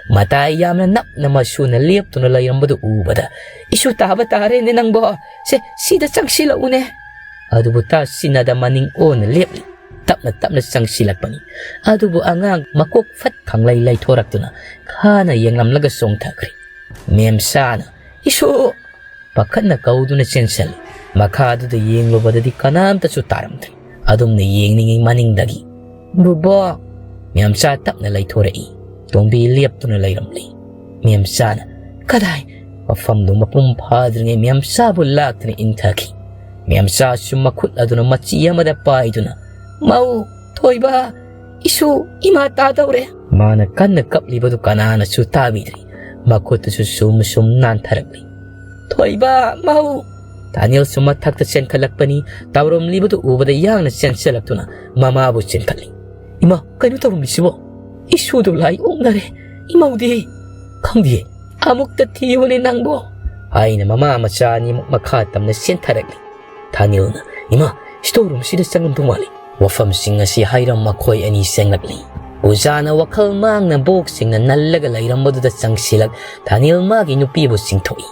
ꯃꯇꯥꯏ ꯌꯥꯝꯅ ꯅꯛꯅ ꯃꯁꯨꯅ ꯂꯦꯞꯇꯨꯅ ꯂꯩꯔꯝꯕꯗꯨ ꯎꯕꯗ, "ꯏꯁꯨ ꯇꯥꯕ ꯇꯥꯔꯦꯅꯦ ꯅꯪꯕꯣ꯫ ꯁꯦ, ꯁꯤꯗ ꯆꯪꯁꯤꯜꯂꯛꯎꯅꯦ!" ꯑꯗꯨꯕꯨ ꯇꯥꯁꯤꯟꯅꯗ ꯃꯅꯤꯡ ꯑꯣꯟꯅ ꯂꯦꯞꯂꯤ꯫ ꯇꯞꯅ ꯇꯞꯅ ꯆꯪꯁꯤꯜꯂꯛꯄꯅꯤ꯫ ꯑꯗꯨꯕꯨ ꯑꯉꯥꯡ ꯃꯀꯣꯛ ꯐꯠ ꯈꯪꯂꯩ ꯂꯩꯊꯣꯔꯛꯇꯨꯅ ꯈꯥꯅ ꯌꯦꯡꯂꯝꯂꯒ ꯆꯣꯡꯊꯈ꯭ꯔꯦ꯫ ꯃꯦꯝꯆꯥꯅ, "ꯏꯁꯨ!" ꯄꯥꯈꯠꯅ ꯀꯧꯗꯨꯅ ꯆꯦꯟꯁꯤꯜꯂꯤ꯫ ꯃꯈꯥꯗꯨꯗ ꯌꯦꯡꯂꯨꯕꯗꯗꯤ ꯀꯅꯥꯝꯇꯁꯨ ꯇꯥꯔꯝꯗ꯭ꯔꯦ꯫ ꯑꯗꯨꯝꯅ ꯌꯦꯡꯂꯤꯉꯩ ꯃꯅꯤꯡꯗꯒꯤ, "ꯕꯣꯕꯣꯛ!" ꯃꯦꯝꯆꯥ ꯇꯞꯅ ꯂꯩꯊꯣꯔꯛꯏ꯫ ꯇꯣꯝꯕꯤ ꯂꯦꯞꯇꯨꯅ ꯂꯩꯔꯝꯂꯤ꯫ ꯃꯦꯝꯆꯥꯅ, "ꯀꯗꯥꯏ?" ꯃꯐꯝꯗꯨ ꯃꯄꯨꯡ ꯐꯥꯗ꯭ꯔꯤꯉꯩ ꯃꯦꯝꯆꯥꯕꯨ ꯂꯥꯛꯇꯨꯅ ꯏꯟꯊꯈꯤ꯫ ꯃꯦꯝꯆꯥꯁꯨ ꯃꯈꯨꯠ ꯑꯗꯨꯅ ꯃꯆꯤ ꯑꯃꯗ ꯄꯥꯏꯗꯨꯅ, "ꯃꯧ, ꯊꯣꯏꯕ, ꯏꯁꯨ, ꯏꯃꯥ ꯇꯥꯗꯧꯔꯦ!" ꯃꯥꯅ ꯀꯟꯅ ꯀꯞꯂꯤꯕꯗꯨ ꯀꯅꯥꯅꯁꯨ ꯇꯥꯕꯤꯗ꯭ꯔꯤ꯫ ꯃꯈꯨꯠꯇꯨꯁꯨ ꯁꯨꯝ ꯁꯨꯝ ꯅꯥꯟꯊꯔꯛꯂꯤ꯫ "ꯊꯣꯏꯕ, ꯃꯧ!" ꯊꯥꯅꯤꯜꯁꯨ ꯃꯊꯛꯇ ꯆꯦꯟꯈꯠꯂꯛꯄꯅꯤ꯫ ꯇꯧꯔꯝꯂꯤꯕꯗꯨ ꯎꯕꯗ ꯌꯥꯡꯅ ꯆꯦꯟꯁꯤꯜꯂꯛꯇꯨꯅ ꯃꯃꯥꯕꯨ ꯆꯦꯟꯈꯠꯂꯤ꯫ "ꯏꯃꯥ, ꯀꯩꯅꯣ ꯇꯧꯔꯝꯃꯤꯁꯤꯕꯣ? ꯏꯁꯨꯗꯨ ꯂꯥꯏ ꯑꯣꯛꯅꯔꯦ꯫ ꯏꯃꯧꯗꯤ?" "ꯈꯪꯗꯦ꯫ ꯑꯃꯨꯛꯇ ꯊꯤꯌꯨꯅꯦ ꯅꯪꯕꯣ!" ꯍꯥꯏꯅ ꯃꯃꯥ ꯃꯆꯥ ꯑꯅꯤꯃꯛ ꯃꯈꯥ ꯇꯝꯅ ꯆꯦꯟꯊꯔꯛꯂꯤ꯫ ꯊꯥꯅꯤꯜꯅ, "ꯏꯃꯥ, store roomꯁꯤꯗ ꯆꯪꯉꯝꯗꯧ ꯃꯥꯜꯂꯤ꯫" ꯋꯥꯐꯝꯁꯤꯡ ꯑꯁꯤ ꯍꯥꯏꯔꯝ ꯃꯈꯣꯏ ꯑꯅꯤ ꯆꯪꯂꯛꯂꯤ꯫ ꯄꯨꯖꯥꯅ ꯋꯥꯈꯜ ꯃꯥꯡꯅ boxꯁꯤꯡꯅ ꯅꯜꯂꯒ ꯂꯩꯔꯝꯕꯗꯨꯗ ꯆꯪꯁꯤꯜꯂꯛ ꯊꯥꯅꯤꯜ ꯃꯥꯒꯤ ꯅꯨꯄꯤꯕꯨ ꯆꯤꯡꯊꯣꯛꯏ꯫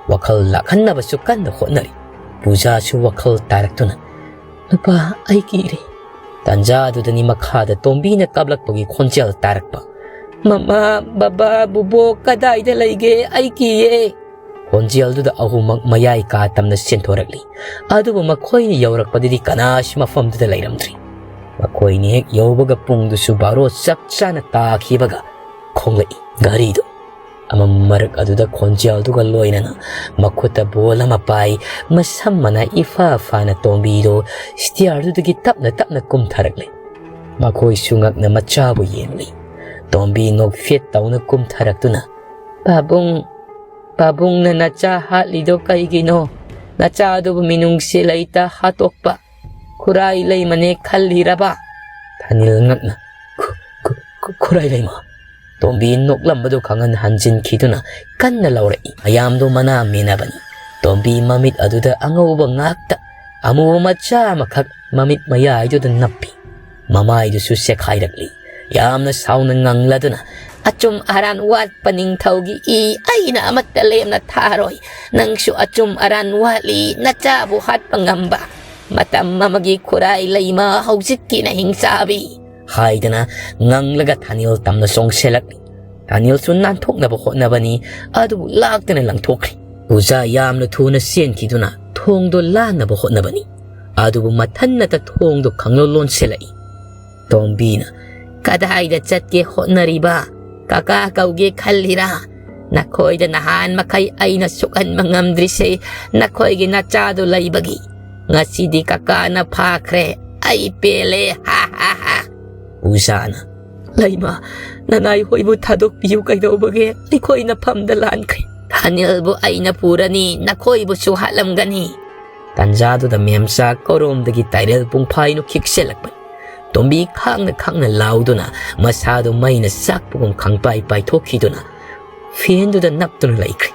ꯋꯥꯈꯜ ꯂꯥꯛꯍꯟꯅꯕꯁꯨ ꯀꯟꯅ ꯍꯣꯠꯅꯔꯤ꯫ ꯄꯨꯖꯥꯁꯨ ꯋꯥꯈꯜ ꯇꯥꯔꯛꯇꯨꯅ, "ꯅꯨꯄꯥ, ꯑꯩ ꯀꯤꯔꯦ꯫" ꯇꯥꯟꯖꯥꯗꯨꯗꯅꯤ ꯃꯈꯥꯗ ꯇꯣꯝꯕꯤꯅ ꯀꯥꯞꯂꯛꯄꯒꯤ ꯈꯣꯟꯖꯦꯜ ꯇꯥꯔꯛꯄ꯫ "ꯃꯃꯥ, ꯕꯕꯥ, ꯕꯨꯕꯣꯛ ꯀꯗꯥꯏꯗ ꯂꯩꯒꯦ? ꯑꯩ ꯀꯤꯌꯦ꯫" ꯈꯣꯟꯖꯦꯜꯗꯨꯗ ꯑꯍꯨꯝꯃꯛ ꯃꯌꯥꯏ ꯀꯥ ꯇꯝꯅ ꯆꯦꯟꯊꯣꯔꯛꯂꯤ꯫ ꯑꯗꯨꯕꯨ ꯃꯈꯣꯏꯅ ꯌꯧꯔꯛꯄꯗꯗꯤ ꯀꯅꯥꯁꯨ ꯃꯐꯝꯗꯨꯗ ꯂꯩꯔꯝꯗ꯭ꯔꯤ꯫ ꯃꯈꯣꯏꯅ ꯍꯦꯛ ꯌꯧꯕꯒ ꯄꯨꯡꯗꯨꯁꯨ ꯕꯥꯔꯣ ꯆꯞ ꯆꯥꯅ ꯇꯥꯈꯤꯕꯒ ꯈꯣꯡꯂꯛꯏ ꯒꯥꯔꯤꯗꯨ꯫ ꯑꯃꯝ ꯃꯔꯛ ꯑꯗꯨꯗ ꯈꯣꯟꯖꯦꯜꯗꯨꯒ ꯂꯣꯏꯅꯅ ꯃꯈꯨꯠꯇ ꯕꯣꯜ ꯑꯃ ꯄꯥꯏ, ꯃꯁꯝ ꯃꯅꯥ ꯏꯐꯥ ꯐꯥꯅ ꯇꯣꯝꯕꯤꯗꯨ ꯁ꯭ꯇꯤꯌꯥꯔꯗꯨꯗꯒꯤ ꯇꯞꯅ ꯇꯞꯅ ꯀꯨꯝꯊꯔꯛꯂꯤ꯫ ꯃꯈꯣꯏꯁꯨ ꯉꯛꯅ ꯃꯆꯥꯕꯨ ꯌꯦꯡꯂꯤ꯫ ꯇꯣꯝꯕꯤ ꯅꯣꯛꯐꯦꯠ ꯇꯧꯅ ꯀꯨꯝꯊꯔꯛꯇꯨꯅ, "ꯄꯥꯕꯨꯡ, ꯄꯥꯕꯨꯡꯅ ꯅꯆꯥ ꯍꯥꯠꯂꯤꯗꯣ ꯀꯩꯒꯤꯅꯣ? ꯅꯆꯥꯗꯨꯕꯨ ꯃꯤꯅꯨꯡꯁꯤ ꯂꯩꯇ ꯍꯥꯠꯇꯣꯛꯄ꯫ ꯈꯨꯔꯥꯏ ꯂꯩꯃꯅꯦ ꯈꯜꯂꯤꯔꯕ?" ꯊꯥꯅꯤꯜ ꯉꯛꯅ, "ꯈꯨ-, ꯈꯨ-, ꯈꯨ-, ꯈꯨꯔꯥꯏ ꯂꯩꯃ?" ꯇꯣꯝꯕꯤ ꯅꯣꯛꯂꯝꯕꯗꯨ ꯈꯪꯍꯟ ꯍꯟꯖꯤꯟꯈꯤꯗꯨꯅ ꯀꯟꯅ ꯂꯥꯎꯔꯛꯏ꯫ ꯃꯌꯥꯝꯗꯨ ꯃꯅꯥ ꯃꯦꯟꯅꯕꯅꯤ꯫ ꯇꯣꯝꯕꯤ ꯃꯃꯤꯠ ꯑꯗꯨꯗ ꯑꯉꯧꯕ ꯉꯥꯛꯇ, ꯑꯃꯨꯕ ꯃꯆꯥ ꯑꯃꯈꯛ ꯃꯃꯤꯠ ꯃꯌꯥꯏꯗꯨꯗ ꯅꯞꯄꯤ꯫ ꯃꯃꯥꯏꯗꯨꯁꯨ ꯁꯦꯈꯥꯏꯔꯛꯂꯤ꯫ ꯌꯥꯝꯅ ꯁꯥꯎꯅ ꯉꯪꯂꯗꯨꯅ, "ꯑꯆꯨꯝ ꯑꯔꯥꯟ ꯋꯥꯠꯄ ꯅꯤꯡꯊꯧꯒꯤ ꯏ ꯑꯩꯅ ꯑꯃꯠꯇ ꯂꯦꯝꯅ ꯊꯥꯔꯣꯏ꯫ ꯅꯪꯁꯨ ꯑꯆꯨꯝ ꯑꯔꯥꯟ ꯋꯥꯠꯂꯤ, ꯅꯆꯥꯕꯨ ꯍꯥꯠꯄ ꯉꯝꯕ꯫ ꯃꯇꯝ ꯑꯃꯒꯤ ꯈꯨꯔꯥꯏ ꯂꯩꯃ, ꯍꯧꯖꯤꯛꯀꯤꯅ ꯍꯤꯡꯆꯥꯕꯤ!" ꯍꯥꯏꯗꯅ ꯉꯪꯂꯒ ꯊꯥꯅꯤꯜ ꯇꯝꯅ ꯆꯣꯡꯁꯤꯜꯂꯛꯂꯤ꯫ ꯊꯥꯅꯤꯜꯁꯨ ꯅꯥꯟꯊꯣꯛꯅꯕ ꯍꯣꯠꯅꯕꯅꯤ, ꯑꯗꯨꯕꯨ ꯂꯥꯛꯇꯅ ꯂꯪꯊꯣꯛꯈ꯭ꯔꯦ꯫ ꯄꯨꯖꯥ ꯌꯥꯝꯅ ꯊꯨꯅ ꯆꯦꯟꯈꯤꯗꯨꯅ ꯊꯣꯡꯗꯣ ꯂꯥꯟꯅꯕ ꯍꯣꯠꯅꯕꯅꯤ, ꯑꯗꯨꯕꯨ ꯃꯊꯟꯅꯇ ꯊꯣꯡꯗꯣ ꯈꯪꯂꯣꯟ ꯂꯣꯟꯁꯤꯜꯂꯛꯏ꯫ ꯇꯣꯝꯕꯤꯅ, "ꯀꯗꯥꯏꯗ ꯆꯠꯀꯦ ꯍꯣꯠꯅꯔꯤꯕ? ꯀꯀꯥ ꯀꯧꯒꯦ ꯈꯜꯂꯤꯔꯥ? ꯅꯈꯣꯏꯗ ꯅꯍꯥꯟ ꯃꯈꯩ ꯑꯩꯅ ꯁꯨꯛꯍꯟꯕ ꯉꯝꯗ꯭ꯔꯤꯁꯦ ꯅꯈꯣꯏꯒꯤ ꯅꯆꯥꯗꯨ ꯂꯩꯕꯒꯤ꯫ ꯉꯁꯤꯗꯤ ꯀꯀꯥꯅ ꯐꯥꯈ꯭ꯔꯦ꯫ ꯑꯩ ꯄꯦꯜꯂꯦ, ꯍꯥ ꯍꯥ ꯍꯥ꯫" ꯄꯨꯖꯥꯅ, "ꯂꯩꯃ, ꯅꯅꯥꯏ ꯍꯣꯏꯕꯨ ꯊꯥꯗꯣꯛꯄꯤꯌꯨ, ꯀꯩꯗꯧꯕꯒꯦ? ꯑꯩꯈꯣꯏ ꯅꯐꯝꯗ ꯂꯥꯟꯈ꯭ꯔꯦ꯫ ꯊꯥꯅꯤꯜꯕꯨ ꯑꯩꯅ ꯄꯨꯔꯅꯤ, ꯅꯈꯣꯏꯕꯨꯁꯨ ꯍꯥꯠꯂꯝꯒꯅꯤ꯫" ꯇꯥꯟꯖꯥꯗꯨꯗ ꯃꯦꯝꯆꯥ ꯀꯣꯔꯣꯝꯗꯒꯤ ꯇꯥꯏꯔꯦꯜ ꯄꯨꯡꯐꯥꯏꯅꯨ ꯈꯤꯛꯆꯜꯂꯛꯄꯅꯤ꯫ ꯇꯣꯝꯕꯤ ꯈꯥꯡꯅ ꯈꯥꯡꯅ ꯂꯥꯎꯗꯨꯅ ꯃꯁꯥꯗꯨ ꯃꯩꯅ ꯆꯥꯛꯄꯒꯨꯝ ꯈꯪꯄꯥꯏ ꯄꯥꯏꯊꯣꯛꯈꯤꯗꯨꯅ ꯐꯦꯟꯗꯨꯗ ꯅꯞꯇꯨꯅ ꯂꯩꯈ꯭ꯔꯦ꯫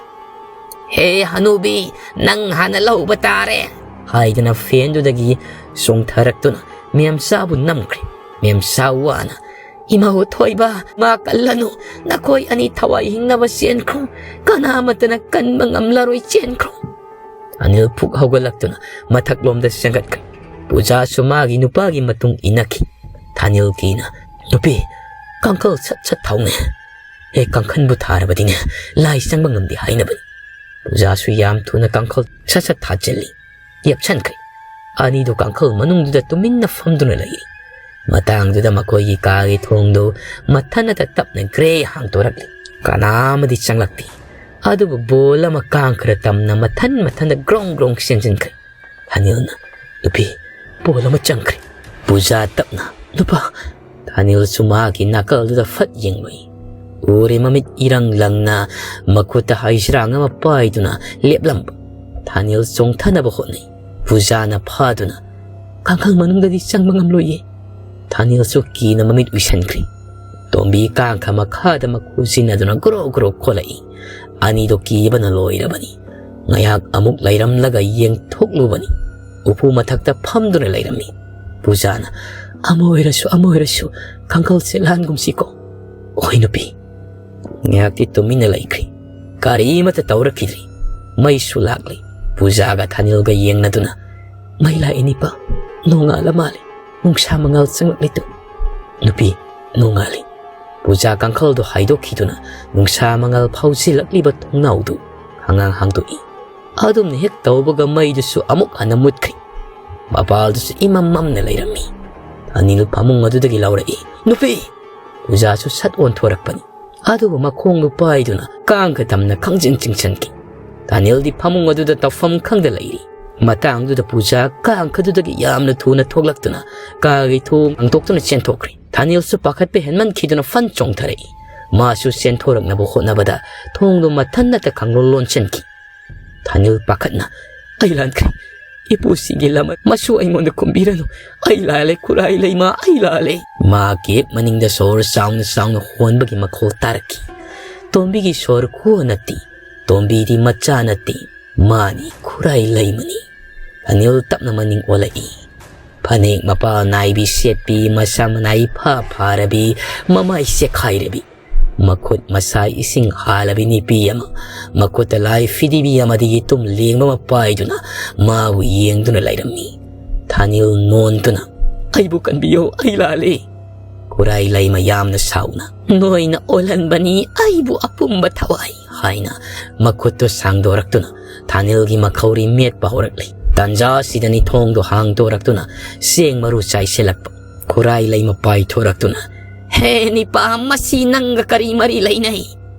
"ꯍꯦ ꯍꯅꯨꯕꯤ, ꯅꯪ ꯍꯥꯟꯅ ꯂꯧꯕ ꯇꯥꯔꯦ!" ꯍꯥꯏꯗꯅ ꯐꯦꯟꯗꯨꯗꯒꯤ ꯆꯣꯡꯊꯔꯛꯇꯨꯅ ꯃꯦꯝꯆꯥꯕꯨ ꯅꯝꯈ꯭ꯔꯦ꯫ ꯃꯦꯝꯆꯥ ꯋꯥꯅ, "ꯏꯃꯧ ꯊꯣꯏꯕ, ꯃꯥ ꯀꯜꯂꯅꯨ, ꯅꯈꯣꯏ ꯑꯅꯤ ꯊꯋꯥꯏ ꯍꯤꯡꯅꯕ ꯆꯦꯟꯈ꯭ꯔꯣ, ꯀꯅꯥꯃꯠꯇꯅ ꯀꯟꯕ ꯉꯝꯂꯔꯣꯏ, ꯆꯦꯟꯈ꯭ꯔꯣ"꯫ ꯑꯅꯤꯜ ꯐꯨꯛ ꯍꯧꯒꯠꯂꯛꯇꯨꯅ ꯃꯊꯛꯂꯣꯝꯗ ꯆꯦꯟꯒꯠꯈ꯭ꯔꯦ꯫ ꯄꯨꯖꯥꯁꯨ ꯃꯥꯒꯤ ꯅꯨꯄꯥꯒꯤ ꯃꯇꯨꯡ ꯏꯟꯅꯈꯤ꯫ ꯊꯥꯅꯤꯜ ꯀꯤꯅ, "ꯅꯨꯄꯤ, ꯀꯥꯡꯈꯜ ꯁꯠ ꯁꯠ ꯊꯥꯎꯅꯦ꯫ ꯍꯦ, ꯀꯥꯡꯈꯟꯕꯨ ꯊꯥꯔꯕꯗꯤꯅꯦ, ꯂꯥꯏ ꯆꯪꯕ ꯉꯝꯗꯦ ꯍꯥꯏꯅꯕꯅꯤ"꯫ ꯄꯨꯖꯥꯁꯨ ꯌꯥꯝ ꯊꯨꯅ ꯀꯥꯡꯈꯜ ꯁꯠ ꯁꯠ ꯊꯥꯖꯤꯜꯂꯤ꯫ ꯌꯦꯞꯁꯟꯈ꯭ꯔꯦ꯫ ꯑꯅꯤꯗꯨ ꯀꯥꯡꯈꯜ ꯃꯅꯨꯡꯗꯨꯗ ꯇꯨꯃꯤꯟꯅ ꯐꯝꯗꯨꯅ ꯂꯩꯔꯤ꯫ ꯃꯇꯥꯡꯗꯨꯗ ꯃꯈꯣꯏꯒꯤ ꯀꯥꯒꯤ ꯊꯣꯡꯗꯨ ꯃꯊꯟꯅꯇ ꯇꯞꯅ ꯒ꯭ꯔꯦ ꯍꯥꯡꯗꯣꯔꯛꯂꯤ꯫ ꯀꯅꯥ ꯑꯃꯗꯤ ꯆꯪꯂꯛꯇꯦ꯫ ꯑꯗꯨꯕꯨ ꯕꯣꯜ ꯑꯃ ꯀꯥꯡ ꯈꯔ ꯇꯝꯅ ꯃꯊꯟ ꯃꯊꯟꯗ ꯒ꯭ꯔꯣꯡ ꯒ꯭ꯔꯣꯡ ꯆꯦꯟꯁꯤꯟꯈ꯭ꯔꯦ꯫ ꯊꯥꯅꯤꯜꯅ, "ꯅꯨꯄꯤ, ꯕꯣꯜ ꯑꯃ ꯆꯪꯈ꯭ꯔꯦ"꯫ ꯄꯨꯖꯥ ꯇꯞꯅ, "ꯅꯨꯄꯥ"꯫ ꯊꯥꯅꯤꯜꯁꯨ ꯃꯍꯥꯛꯀꯤ ꯅꯥꯀꯜꯗꯨꯗ ꯐꯠ ꯌꯦꯡꯂꯨꯏ꯫ ꯎꯔꯦ, ꯃꯃꯤꯠ ꯏꯔꯪ ꯂꯪꯅ ꯃꯈꯨꯠꯇ ꯍꯩꯁ꯭ꯔꯥꯡ ꯑꯃ ꯄꯥꯏꯗꯨꯅ ꯂꯦꯞꯂꯝꯕ꯫ ꯊꯥꯅꯤꯜ ꯆꯣꯡꯊꯅꯕ ꯍꯣꯠꯅꯩ꯫ ꯄꯨꯖꯥꯅ ꯐꯥꯗꯨꯅ, "ꯀꯥꯡꯈꯜ ꯃꯅꯨꯡꯗꯗꯤ ꯆꯪꯕ ꯉꯝꯂꯣꯏꯌꯦ"꯫ ꯊꯥꯅꯤꯜꯁꯨ ꯀꯤꯅ ꯃꯃꯤꯠ ꯎꯏꯁꯟꯈ꯭ꯔꯦ꯫ ꯇꯣꯝꯕꯤ ꯀꯥꯡꯈ ꯃꯈꯥꯗ ꯃꯈꯨ ꯁꯤꯟꯅꯗꯨꯅ ꯒ꯭ꯔꯣ ꯒ꯭ꯔꯣ ꯈꯣꯠꯂꯛꯏ꯫ ꯑꯅꯤꯗꯣ ꯀꯤꯕꯅ ꯂꯣꯏꯔꯕꯅꯤ꯫ ꯉꯥꯏꯍꯥꯛ ꯑꯃꯨꯛ ꯂꯩꯔꯝꯂꯒ ꯌꯦꯡꯊꯣꯛꯂꯨꯕꯅꯤ꯫ ꯎꯄꯨ ꯃꯊꯛꯇ ꯐꯝꯗꯨꯅ ꯂꯩꯔꯝꯃꯤ꯫ ꯄꯨꯖꯥꯅ, "ꯑꯃ ꯑꯣꯏꯔꯁꯨ, ꯑꯃ ꯑꯣꯏꯔꯁꯨ, ꯀꯥꯡꯈꯜꯁꯦ ꯂꯥꯟꯒꯨꯝꯁꯤꯀꯣ"꯫ "ꯍꯣꯏ ꯅꯨꯄꯤ"꯫ ꯉꯥꯏꯍꯥꯛꯇꯤ ꯇꯨꯃꯤꯟꯅ ꯂꯩꯈ꯭ꯔꯤ꯫ ꯀꯔꯤꯃꯠꯇ ꯇꯧꯔꯛꯈꯤꯗ꯭ꯔꯤ꯫ ꯃꯩꯁꯨ ꯂꯥꯛꯂꯤ꯫ ꯄꯨꯖꯥꯒ ꯊꯥꯅꯤꯜꯒ ꯌꯦꯡꯅꯗꯨꯅ, "ꯃꯩ ꯂꯥꯛꯏꯅꯤꯄꯥ, ꯅꯣꯡꯉꯥꯜꯂ ꯃꯥꯜꯂꯦ, ꯅꯨꯡꯁꯥ ꯃꯉꯥꯜ ꯆꯪꯂꯛꯂꯤꯗꯨ"꯫ "ꯅꯨꯄꯤ, ꯅꯣꯡꯉꯥꯜꯂꯤ"꯫ ꯄꯨꯖꯥ ꯀꯥꯡꯈꯜꯗꯨ ꯍꯥꯏꯗꯣꯛꯈꯤꯗꯨꯅ ꯅꯨꯡꯁꯥ ꯃꯉꯥꯜ ꯐꯥꯎꯖꯤꯜꯂꯛꯂꯤꯕ ꯊꯣꯡꯅꯥꯎꯗꯨ ꯈꯪꯍꯥꯡ ꯍꯥꯡꯗꯣꯛꯏ꯫ ꯑꯗꯨꯝꯅ ꯍꯦꯛ ꯇꯧꯕꯒ ꯃꯩꯗꯨꯁꯨ ꯑꯃꯨꯛ ꯍꯟꯅ ꯃꯨꯠꯈ꯭ꯔꯤ꯫ ꯃꯄꯥꯜꯗꯨꯁꯨ ꯏꯃꯝ ꯃꯝꯅ ꯂꯩꯔꯝꯃꯤ꯫ ꯑꯅꯤꯜ ꯐꯃꯨꯡ ꯑꯗꯨꯗꯒꯤ ꯂꯥꯎꯔꯛꯏ, "ꯅꯨꯄꯤ!" ꯄꯨꯖꯥꯁꯨ ꯁꯠ ꯑꯣꯟꯊꯣꯔꯛꯄꯅꯤ꯫ ꯑꯗꯨꯕꯨ ꯃꯈꯣꯡꯗꯨ ꯄꯥꯏꯗꯨꯅ ꯀꯥꯡꯒ ꯇꯝꯅ ꯈꯪꯖꯤꯟ ꯆꯤꯡꯁꯤꯟꯈꯤ꯫ ꯊꯥꯅꯤꯜꯗꯤ ꯐꯃꯨꯡ ꯑꯗꯨꯗ ꯇꯧꯐꯝ ꯈꯪꯗ ꯂꯩꯔꯤ꯫ ꯃꯇꯥꯡꯗꯨꯗ ꯄꯨꯖꯥ ꯀꯥꯡꯈꯗꯨꯗꯒꯤ ꯌꯥꯝꯅ ꯊꯨꯅ ꯊꯣꯛꯂꯛꯇꯨꯅ ꯀꯥꯒꯤ ꯊꯣꯡ ꯍꯥꯡꯗꯣꯛꯇꯨꯅ ꯆꯦꯟꯊꯣꯛꯈ꯭ꯔꯦ꯫ ꯊꯥꯅꯤꯜꯁꯨ ꯄꯥꯈꯠꯄ ꯍꯦꯟꯃꯟꯈꯤꯗꯨꯅ ꯐꯟ ꯆꯣꯡꯊꯔꯛꯏ꯫ ꯃꯥꯁꯨ ꯆꯦꯟꯊꯣꯔꯛꯅꯕ ꯍꯣꯠꯅꯕꯗ ꯊꯣꯡꯗꯨ ꯃꯊꯟꯅꯇ ꯈꯪꯂꯣꯟ ꯂꯣꯟꯁꯤꯟꯈꯤ꯫ ꯊꯥꯅꯤꯜ ꯄꯥꯈꯠꯅ, "ꯑꯩ ꯂꯥꯟꯈ꯭ꯔꯦ꯫ ꯏꯄꯨꯁꯤꯒꯤ ꯂꯃꯟ ꯃꯁꯨ ꯑꯩꯉꯣꯟꯗ ꯈꯨꯝꯕꯤꯔꯅꯨ꯫ ꯑꯩ ꯂꯥꯜꯂꯦ, ꯈꯨꯔꯥꯏ ꯂꯩꯃ, ꯑꯩ ꯂꯥꯜꯂꯦ"꯫ ꯃꯥ ꯀꯦꯞ ꯃꯅꯤꯡꯗ ꯁꯣꯔ ꯆꯥꯎꯅ ꯆꯥꯎꯅ ꯍꯣꯟꯕꯒꯤ ꯃꯈꯣꯜ ꯇꯥꯔꯛꯈꯤ꯫ ꯇꯣꯝꯕꯤꯒꯤ ꯁꯣꯔ ꯈꯨꯍꯣꯟ ꯅꯠꯇꯦ꯫ ꯇꯣꯝꯕꯤꯗꯤ ꯃꯆꯥ ꯅꯠꯇꯦ꯫ ꯃꯥꯅꯤ, ꯈꯨꯔꯥꯏ ꯂꯩꯃꯅꯤ꯫ ꯑꯅꯤꯜ ꯇꯞꯅ ꯃꯅꯤꯡ ꯑꯣꯜꯂꯛꯏ꯫ ꯐꯅꯦꯛ ꯃꯄꯥꯜ ꯅꯥꯏꯕꯤ ꯁꯦꯠꯄꯤ, ꯃꯁꯝ ꯃꯅꯥꯏ ꯐꯥ ꯐꯥꯔꯕꯤ, ꯃꯃꯥꯏ ꯆꯦꯈꯥꯏꯔꯕꯤ, ꯃꯈꯨꯠ ꯃꯁꯥ ꯏꯁꯤꯡ ꯍꯥꯜꯂꯕꯤ ꯅꯨꯄꯤ ꯑꯃ, ꯃꯈꯨꯠꯇ ꯂꯥꯏ ꯐꯤꯗꯤꯕꯤ ꯑꯃꯗꯤ ꯌꯦꯇꯨꯝ ꯂꯦꯡꯕ ꯑꯃ ꯄꯥꯏꯗꯨꯅ ꯃꯥꯕꯨ ꯌꯦꯡꯗꯨꯅ ꯂꯩꯔꯝꯃꯤ꯫ ꯊꯥꯅꯤꯜ ꯅꯣꯟꯗꯨꯅ, "ꯑꯩꯕꯨ ꯀꯟꯕꯤꯌꯨ, ꯑꯩ ꯂꯥꯜꯂꯦ꯫" ꯈꯨꯔꯥꯏ ꯂꯩꯃ ꯌꯥꯝꯅ ꯁꯥꯎꯅ, "ꯅꯣꯏꯅ ꯑꯣꯜꯍꯟꯕꯅꯤ ꯑꯩꯕꯨ ꯑꯄꯨꯝꯕ ꯊꯋꯥꯏ" ꯍꯥꯏꯅ ꯃꯈꯨꯠꯇꯨ ꯁꯥꯡꯗꯣꯔꯛꯇꯨꯅ ꯊꯥꯅꯤꯜꯒꯤ ꯃꯈꯧꯔꯤ ꯃꯦꯠꯄ ꯍꯧꯔꯛꯂꯤ꯫ ꯇꯥꯟꯖꯥ ꯑꯁꯤꯗꯅꯤ ꯊꯣꯡꯗꯣ ꯍꯥꯡꯗꯣꯔꯛꯇꯨꯅ ꯆꯦꯡ ꯃꯔꯨ ꯆꯥꯏꯁꯤꯜꯂꯛꯄ꯫ ꯈꯨꯔꯥꯏ ꯂꯩꯃ ꯄꯥꯏꯊꯣꯔꯛꯇꯨꯅ, "ꯍꯦ ꯅꯤꯄꯥ, ꯃꯁꯤ ꯅꯪꯒ ꯀꯔꯤ ꯃꯔꯤ ꯂꯩꯅꯩ?"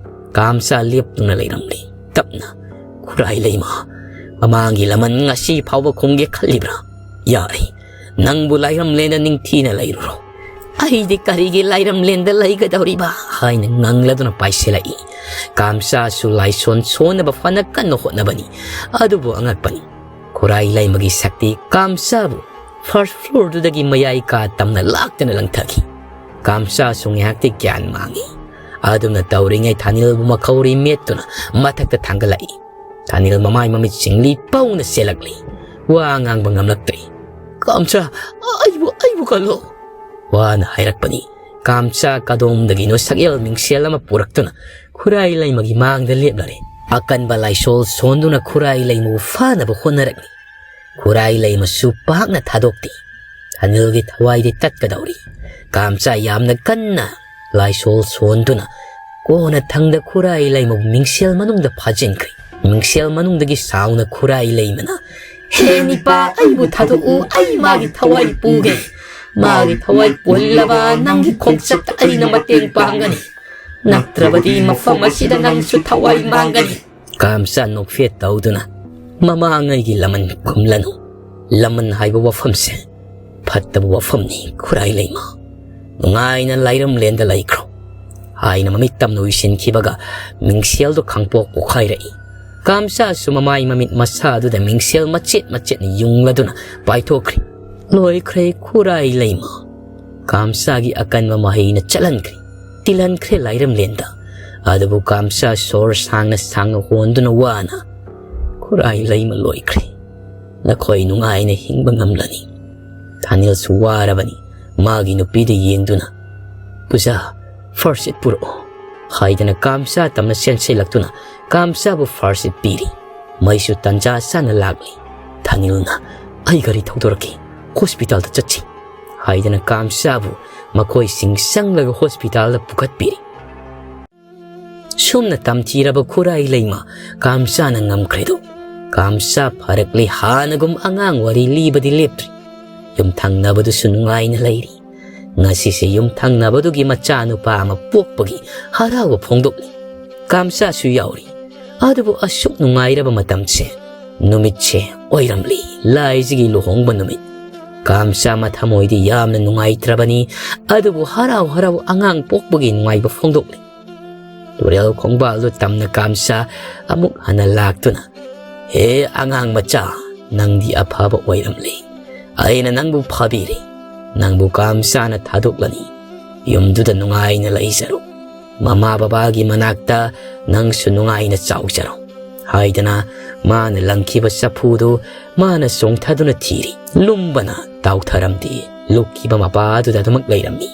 ꯀꯥꯝꯆꯥ ꯂꯦꯞꯇꯨꯅ ꯂꯩꯔꯝꯂꯤ꯫ ꯇꯞꯅ, "ꯈꯨꯔꯥꯏ ꯂꯩꯃ, ꯃꯃꯥꯡꯒꯤ ꯂꯃꯟ ꯉꯁꯤ ꯐꯥꯎꯕ ꯈꯨꯝꯒꯦ ꯈꯜꯂꯤꯕ꯭ꯔꯥ? ꯌꯥꯔꯦ, ꯅꯪꯕꯨ ꯂꯥꯏꯔꯝꯂꯦꯟꯗ ꯅꯤꯡꯊꯤꯅ ꯂꯩꯔꯨꯔꯣ꯫ ꯑꯩꯗꯤ ꯀꯔꯤꯒꯤ ꯂꯥꯏꯔꯝꯂꯦꯟꯗ ꯂꯩꯒꯗꯧꯔꯤꯕ?" ꯍꯥꯏꯅ ꯉꯪꯂꯗꯨꯅ ꯄꯥꯏꯁꯤꯜꯂꯛꯏ꯫ ꯀꯥꯝꯆꯥꯁꯨ ꯂꯥꯏꯁꯣꯟ ꯁꯣꯟꯅꯕ ꯐꯅ ꯀꯟꯅ ꯍꯣꯠꯅꯕꯅꯤ, ꯑꯗꯨꯕꯨ ꯑꯉꯛꯄꯅꯤ꯫ ꯈꯨꯔꯥꯏ ꯂꯩꯃꯒꯤ ꯁꯛꯇꯤ ꯀꯥꯝꯆꯥꯕꯨ first floorꯗꯨꯗꯒꯤ ꯃꯌꯥꯏ ꯀꯥ ꯇꯝꯅ ꯂꯥꯛꯇꯅ ꯂꯪꯊꯈꯤ꯫ ꯀꯥꯝꯆꯥꯁꯨ ꯉꯥꯏꯍꯥꯛꯇꯤ ꯒ꯭ꯌꯥꯟ ꯃꯥꯡꯉꯤ꯫ ꯑꯗꯨꯝꯅ ꯇꯧꯔꯤꯉꯩ ꯊꯥꯅꯤꯜꯕꯨ ꯃꯈꯧꯔꯤ ꯃꯦꯠꯇꯨꯅ ꯃꯊꯛꯇ ꯊꯥꯡꯒꯠꯂꯛꯏ꯫ ꯊꯥꯅꯤꯜ ꯃꯃꯥꯏ ꯃꯃꯤꯠ ꯆꯤꯡꯂꯤ ꯄꯧꯅ ꯆꯦꯜꯂꯛꯂꯤ꯫ ꯋꯥ ꯉꯥꯡꯕ ꯉꯝꯂꯛꯇ꯭ꯔꯤ꯫ "ꯀꯥꯝꯆꯥ, ꯑꯩꯕꯨ, ꯑꯩꯕꯨ ꯀꯜꯂꯣ!" ꯋꯥꯅ ꯍꯥꯏꯔꯛꯄꯅꯤ꯫ ꯀꯥꯝꯆꯥ ꯀꯗꯣꯝꯗꯒꯤꯅꯣ ꯁꯛꯌꯦꯜ ꯃꯤꯡꯁꯦꯜ ꯑꯃ ꯄꯨꯔꯛꯇꯨꯅ ꯈꯨꯔꯥꯏ ꯂꯩꯃꯒꯤ ꯃꯥꯡꯗ ꯂꯦꯞꯂꯔꯦ꯫ ꯑꯀꯟꯕ ꯂꯥꯏꯁꯣꯜ ꯁꯣꯟꯗꯨꯅ ꯈꯨꯔꯥꯏ ꯂꯩꯃꯕꯨ ꯐꯥꯅꯕ ꯍꯣꯠꯅꯔꯛꯂꯤ꯫ ꯈꯨꯔꯥꯏ ꯂꯩꯃꯁꯨ ꯄꯥꯛꯅ ꯊꯥꯗꯣꯛꯇꯦ꯫ ꯊꯥꯅꯤꯜꯒꯤ ꯊꯋꯥꯏꯗꯤ ꯇꯠꯀꯗꯧꯔꯤ꯫ ꯀꯥꯝꯆꯥ ꯌꯥꯝꯅ ꯀꯟꯅ ꯂꯥꯏꯁꯣꯜ ꯁꯣꯟꯗꯨꯅ ꯀꯣꯟꯅ ꯊꯪꯗ ꯈꯨꯔꯥꯏ ꯂꯩꯃꯕꯨ ꯃꯤꯡꯁꯦꯜ ꯃꯅꯨꯡꯗ ꯐꯥꯖꯤꯟꯈ꯭ꯔꯦ꯫ ꯃꯤꯡꯁꯦꯜ ꯃꯅꯨꯡꯗꯒꯤ ꯁꯥꯎꯅ ꯈꯨꯔꯥꯏ ꯂꯩꯃꯅ, "ꯍꯦ ꯅꯤꯄꯥ, ꯑꯩꯕꯨ ꯊꯥꯗꯣꯛꯎ, ꯑꯩ ꯃꯥꯒꯤ ꯊꯋꯥꯏ ꯄꯨꯒꯦ꯫ ꯃꯥꯒꯤ ꯊꯋꯥꯏ ꯄꯨꯜꯂꯕ ꯅꯪꯒꯤ ꯈꯣꯡꯆꯠꯇ ꯑꯩꯅ ꯃꯇꯦꯡ ꯄꯥꯡꯒꯅꯤ꯫ ꯅꯠꯇ꯭ꯔꯕꯗꯤ ꯃꯐꯝ ꯑꯁꯤꯗ ꯅꯪꯁꯨ ꯊꯋꯥꯏ ꯃꯥꯡꯒꯅꯤ꯫" ꯀꯥꯝꯆꯥ ꯅꯣꯛꯐꯦꯠ ꯇꯧꯗꯨꯅ, "ꯃꯃꯥꯡꯉꯩꯒꯤ ꯂꯃꯟ ꯈꯨꯝꯂꯅꯨ꯫ ꯂꯃꯟ ꯍꯥꯏꯕ ꯋꯥꯐꯝꯁꯦ ꯐꯠꯇꯕ ꯋꯥꯐꯝꯅꯤ, ꯈꯨꯔꯥꯏ ꯂꯩꯃ꯫ ꯅꯨꯡꯉꯥꯏꯅ ꯂꯥꯏꯔꯝꯂꯦꯟꯗ ꯂꯩꯈ꯭ꯔꯣ" ꯍꯥꯏꯅ ꯃꯃꯤꯠ ꯇꯝꯅ ꯎꯏꯁꯤꯟꯈꯤꯕꯒ ꯃꯤꯡꯁꯦꯜꯗꯨ ꯈꯪꯄꯣꯛ ꯄꯣꯛꯈꯥꯏꯔꯛꯏ꯫ ꯀꯥꯝꯆꯥꯁꯨ ꯃꯃꯥꯏ ꯃꯃꯤꯠ ꯃꯁꯥꯗꯨꯗ ꯃꯤꯡꯁꯦꯜ ꯃꯆꯦꯠ ꯃꯆꯦꯠꯅ ꯌꯨꯡꯂꯗꯨꯅ ꯄꯥꯏꯊꯣꯛꯈ꯭ꯔꯦ꯫ ꯂꯣꯏꯈ꯭ꯔꯦ ꯈꯨꯔꯥꯏ ꯂꯩꯃ꯫ ꯀꯥꯝꯆꯥꯒꯤ ꯑꯀꯟꯕ ꯃꯍꯩꯅ ꯆꯠꯍꯟꯈ꯭ꯔꯦ꯫ ꯇꯤꯜꯍꯟꯈ꯭ꯔꯦ ꯂꯥꯏꯔꯝꯂꯦꯟꯗ꯫ ꯑꯗꯨꯕꯨ ꯀꯥꯝꯆꯥ ꯁꯣꯔ ꯁꯥꯡꯅ ꯁꯥꯡꯅ ꯍꯣꯟꯗꯨꯅ ꯋꯥꯅ, "ꯈꯨꯔꯥꯏ ꯂꯩꯃ ꯂꯣꯏꯈ꯭ꯔꯦ꯫ ꯅꯈꯣꯏ ꯅꯨꯡꯉꯥꯏꯅ ꯍꯤꯡꯕ ꯉꯝꯂꯅꯤ꯫ ꯊꯥꯅꯤꯜꯁꯨ ꯋꯥꯔꯕꯅꯤ꯫ ꯃꯥꯒꯤ ꯅꯨꯄꯤꯗ ꯌꯦꯡꯗꯨꯅ, "ꯄꯨꯖꯥ, first aid ꯄꯨꯔꯛꯑꯣ" ꯍꯥꯏꯗꯅ ꯀꯥꯝꯆꯥ ꯇꯝꯅ ꯆꯦꯟꯁꯤꯜꯂꯛꯇꯨꯅ ꯀꯥꯝꯆꯥꯕꯨ first aid ꯄꯤꯔꯤ꯫ ꯃꯩꯁꯨ ꯇꯟꯖꯥ ꯆꯥꯅ ꯂꯥꯛꯂꯤ꯫ ꯊꯥꯅꯤꯜꯅ, "ꯑꯩ ꯒꯥꯔꯤ ꯊꯧꯗꯣꯔꯛꯀꯦ, ꯍꯣꯁꯄꯤꯇꯥꯜꯗ ꯆꯠꯁꯤ" ꯍꯥꯏꯗꯅ ꯀꯥꯝꯆꯥꯕꯨ ꯃꯈꯣꯏꯁꯤꯡ ꯆꯪꯂꯒ ꯍꯣꯁꯄꯤꯇꯥꯜꯗ ꯄꯨꯈꯠꯄꯤꯔꯤ꯫ ꯁꯨꯝꯅ ꯇꯝꯊꯤꯔꯕ ꯈꯨꯔꯥꯏ ꯂꯩꯃ ꯀꯥꯝꯆꯥꯅ ꯉꯝꯈ꯭ꯔꯦꯗꯣ꯫ ꯀꯥꯝꯆꯥ ꯐꯔꯛꯂꯦ, ꯍꯥꯟꯅꯒꯨꯝ ꯑꯉꯥꯡ ꯋꯥꯔꯤ ꯂꯤꯕꯗꯤ ꯂꯦꯞꯇ꯭ꯔꯤ꯫ ꯌꯨꯝꯊꯪꯅꯕꯗꯨꯁꯨ ꯅꯨꯡꯉꯥꯏꯅ ꯂꯩꯔꯤ꯫ ꯉꯁꯤꯁꯦ ꯌꯨꯝꯊꯪꯅꯕꯗꯨꯒꯤ ꯃꯆꯥꯅꯨꯄꯥ ꯑꯃ ꯄꯣꯛꯄꯒꯤ ꯍꯔꯥꯎꯕ ꯐꯣꯡꯗꯣꯛꯂꯤ꯫ ꯀꯥꯝꯆꯥꯁꯨ ꯌꯥꯎꯔꯤ꯫ ꯑꯗꯨꯕꯨ ꯑꯁꯨꯛ ꯅꯨꯡꯉꯥꯏꯔꯕ ꯃꯇꯝꯁꯦ, ꯅꯨꯃꯤꯠꯁꯦ ꯑꯣꯏꯔꯝꯂꯤ, ꯂꯥꯏꯖꯒꯤ ꯂꯨꯍꯣꯡꯕ ꯅꯨꯃꯤꯠ꯫ ꯀꯥꯝꯆꯥ ꯃꯊꯃꯣꯏꯗꯤ ꯌꯥꯝꯅ ꯅꯨꯡꯉꯥꯏꯇ꯭ꯔꯕꯅꯤ, ꯑꯗꯨꯕꯨ ꯍꯔꯥꯎ ꯍꯔꯥꯎ ꯑꯉꯥꯡ ꯄꯣꯛꯄꯒꯤ ꯅꯨꯡꯉꯥꯏꯕ ꯐꯣꯡꯗꯣꯛꯂꯤ꯫ ꯇꯨꯔꯦꯜ ꯈꯣꯡꯕꯥꯜꯗꯨ ꯇꯝꯅ ꯀꯥꯝꯆꯥ ꯑꯃꯨꯛ ꯍꯟꯅ ꯂꯥꯛꯇꯨꯅ, "ꯍꯦ ꯑꯉꯥꯡ ꯃꯆꯥ, ꯅꯪꯗꯤ ꯑꯐꯕ ꯑꯣꯏꯔꯝꯂꯦ꯫ ꯑꯩꯅ ꯅꯪꯕꯨ ꯐꯥꯕꯤꯔꯦ꯫ ꯅꯪꯕꯨ ꯀꯥꯝꯆꯥꯅ ꯊꯥꯗꯣꯛꯂꯅꯤ꯫ ꯌꯨꯝꯗꯨꯗ ꯅꯨꯡꯉꯥꯏꯅ ꯂꯩꯖꯔꯣ꯫ ꯃꯃꯥ ꯕꯕꯥꯒꯤ ꯃꯅꯥꯛꯇ ꯅꯪꯁꯨ ꯅꯨꯡꯉꯥꯏꯅ ꯆꯥꯎꯖꯔꯣ" ꯍꯥꯏꯗꯅ ꯃꯥꯅ ꯂꯪꯈꯤꯕ ꯆꯐꯨꯗꯨ ꯃꯥꯅ ꯆꯣꯡꯊꯗꯨꯅ ꯊꯤꯔꯤ꯫ ꯂꯨꯝꯕꯅ ꯇꯥꯎꯊꯔꯝꯗꯦ꯫ ꯂꯨꯞꯈꯤꯕ ꯃꯄꯥꯗꯨꯗ ꯑꯗꯨꯃꯛ ꯂꯩꯔꯝꯃꯤ꯫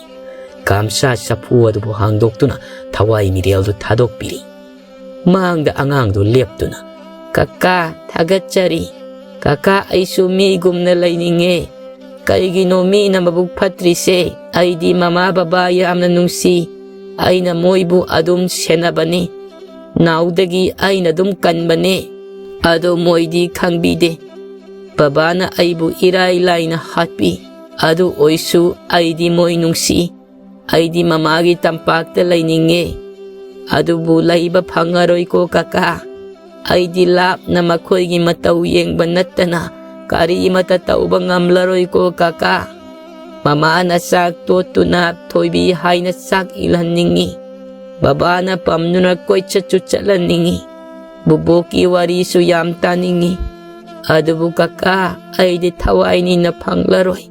ꯀꯥꯝꯆꯥ ꯆꯐꯨ ꯑꯗꯨꯕꯨ ꯍꯥꯡꯗꯣꯛꯇꯨꯅ ꯊꯋꯥꯏ ꯃꯤꯔꯦꯜꯗꯨ ꯊꯥꯗꯣꯛꯄꯤꯔꯤ꯫ ꯃꯥꯡꯗ ꯑꯉꯥꯡꯗꯨ ꯂꯦꯞꯇꯨꯅ, "ꯀꯀꯥ, ꯊꯥꯒꯠꯆꯔꯤ꯫ ꯀꯀꯥ, ꯑꯩꯁꯨ ꯃꯤꯒꯨꯝꯅ ꯂꯩꯅꯤꯡꯉꯦ꯫ ꯀꯩꯒꯤꯅꯣ ꯃꯤꯅ ꯃꯕꯨꯛ ꯐꯠꯇ꯭ꯔꯤꯁꯦ? ꯑꯩꯗꯤ ꯃꯃꯥ ꯕꯕꯥ ꯌꯥꯝꯅ ꯅꯨꯡꯁꯤ꯫ ꯑꯩꯅ ꯃꯣꯏꯕꯨ ꯑꯗꯨꯝ ꯁꯦꯟꯅꯕꯅꯤ꯫ ꯅꯥꯎꯗꯒꯤ ꯑꯩꯅ ꯑꯗꯨꯝ ꯀꯟꯕꯅꯦ꯫ ꯑꯗꯣ ꯃꯣꯏꯗꯤ ꯈꯪꯕꯤꯗꯦ꯫ ꯕꯕꯥꯅ ꯑꯩꯕꯨ ꯏꯔꯥꯏ ꯂꯥꯏꯅ ꯍꯥꯠꯄꯤ꯫ ꯑꯗꯨ ꯑꯣꯏꯁꯨ ꯑꯩꯗꯤ ꯃꯣꯏ ꯅꯨꯡꯁꯤ꯫ ꯑꯩꯗꯤ ꯃꯃꯥꯒꯤ ꯇꯝꯄꯥꯛꯇ ꯂꯩꯅꯤꯡꯉꯦ꯫ ꯑꯗꯨꯕꯨ ꯂꯩꯕ ꯐꯪꯉꯔꯣꯏꯀꯣ ꯀꯀꯥ꯫ ꯑꯩꯗꯤ ꯂꯥꯞꯅ ꯃꯈꯣꯏꯒꯤ ꯃꯇꯧ ꯌꯦꯡꯕ ꯅꯠꯇꯅ ꯀꯔꯤꯃꯠꯇ ꯇꯧꯕ ꯉꯝꯂꯔꯣꯏꯀꯣ ꯀꯀꯥ꯫ ꯃꯃꯥꯅ ꯆꯥꯛ ꯇꯣꯠꯇꯨꯅ ꯊꯣꯏꯕꯤ ꯍꯥꯏꯅ ꯆꯥꯛ ꯏꯜꯍꯟꯅꯤꯡꯉꯤ꯫ ꯕꯕꯥꯅ ꯄꯝꯗꯨꯅ ꯀꯣꯏꯆꯠꯁꯨ ꯆꯠꯍꯟꯅꯤꯡꯉꯤ꯫ ꯕꯨꯕꯣꯛꯀꯤ ꯋꯥꯔꯤꯁꯨ ꯌꯥꯝ ꯇꯥꯅꯤꯡꯉꯤ꯫ ꯑꯗꯨꯕꯨ ꯀꯀꯥ, ꯑꯩꯗꯤ ꯊꯋꯥꯏꯅꯤꯅ ꯐꯪꯂꯔꯣꯏ꯫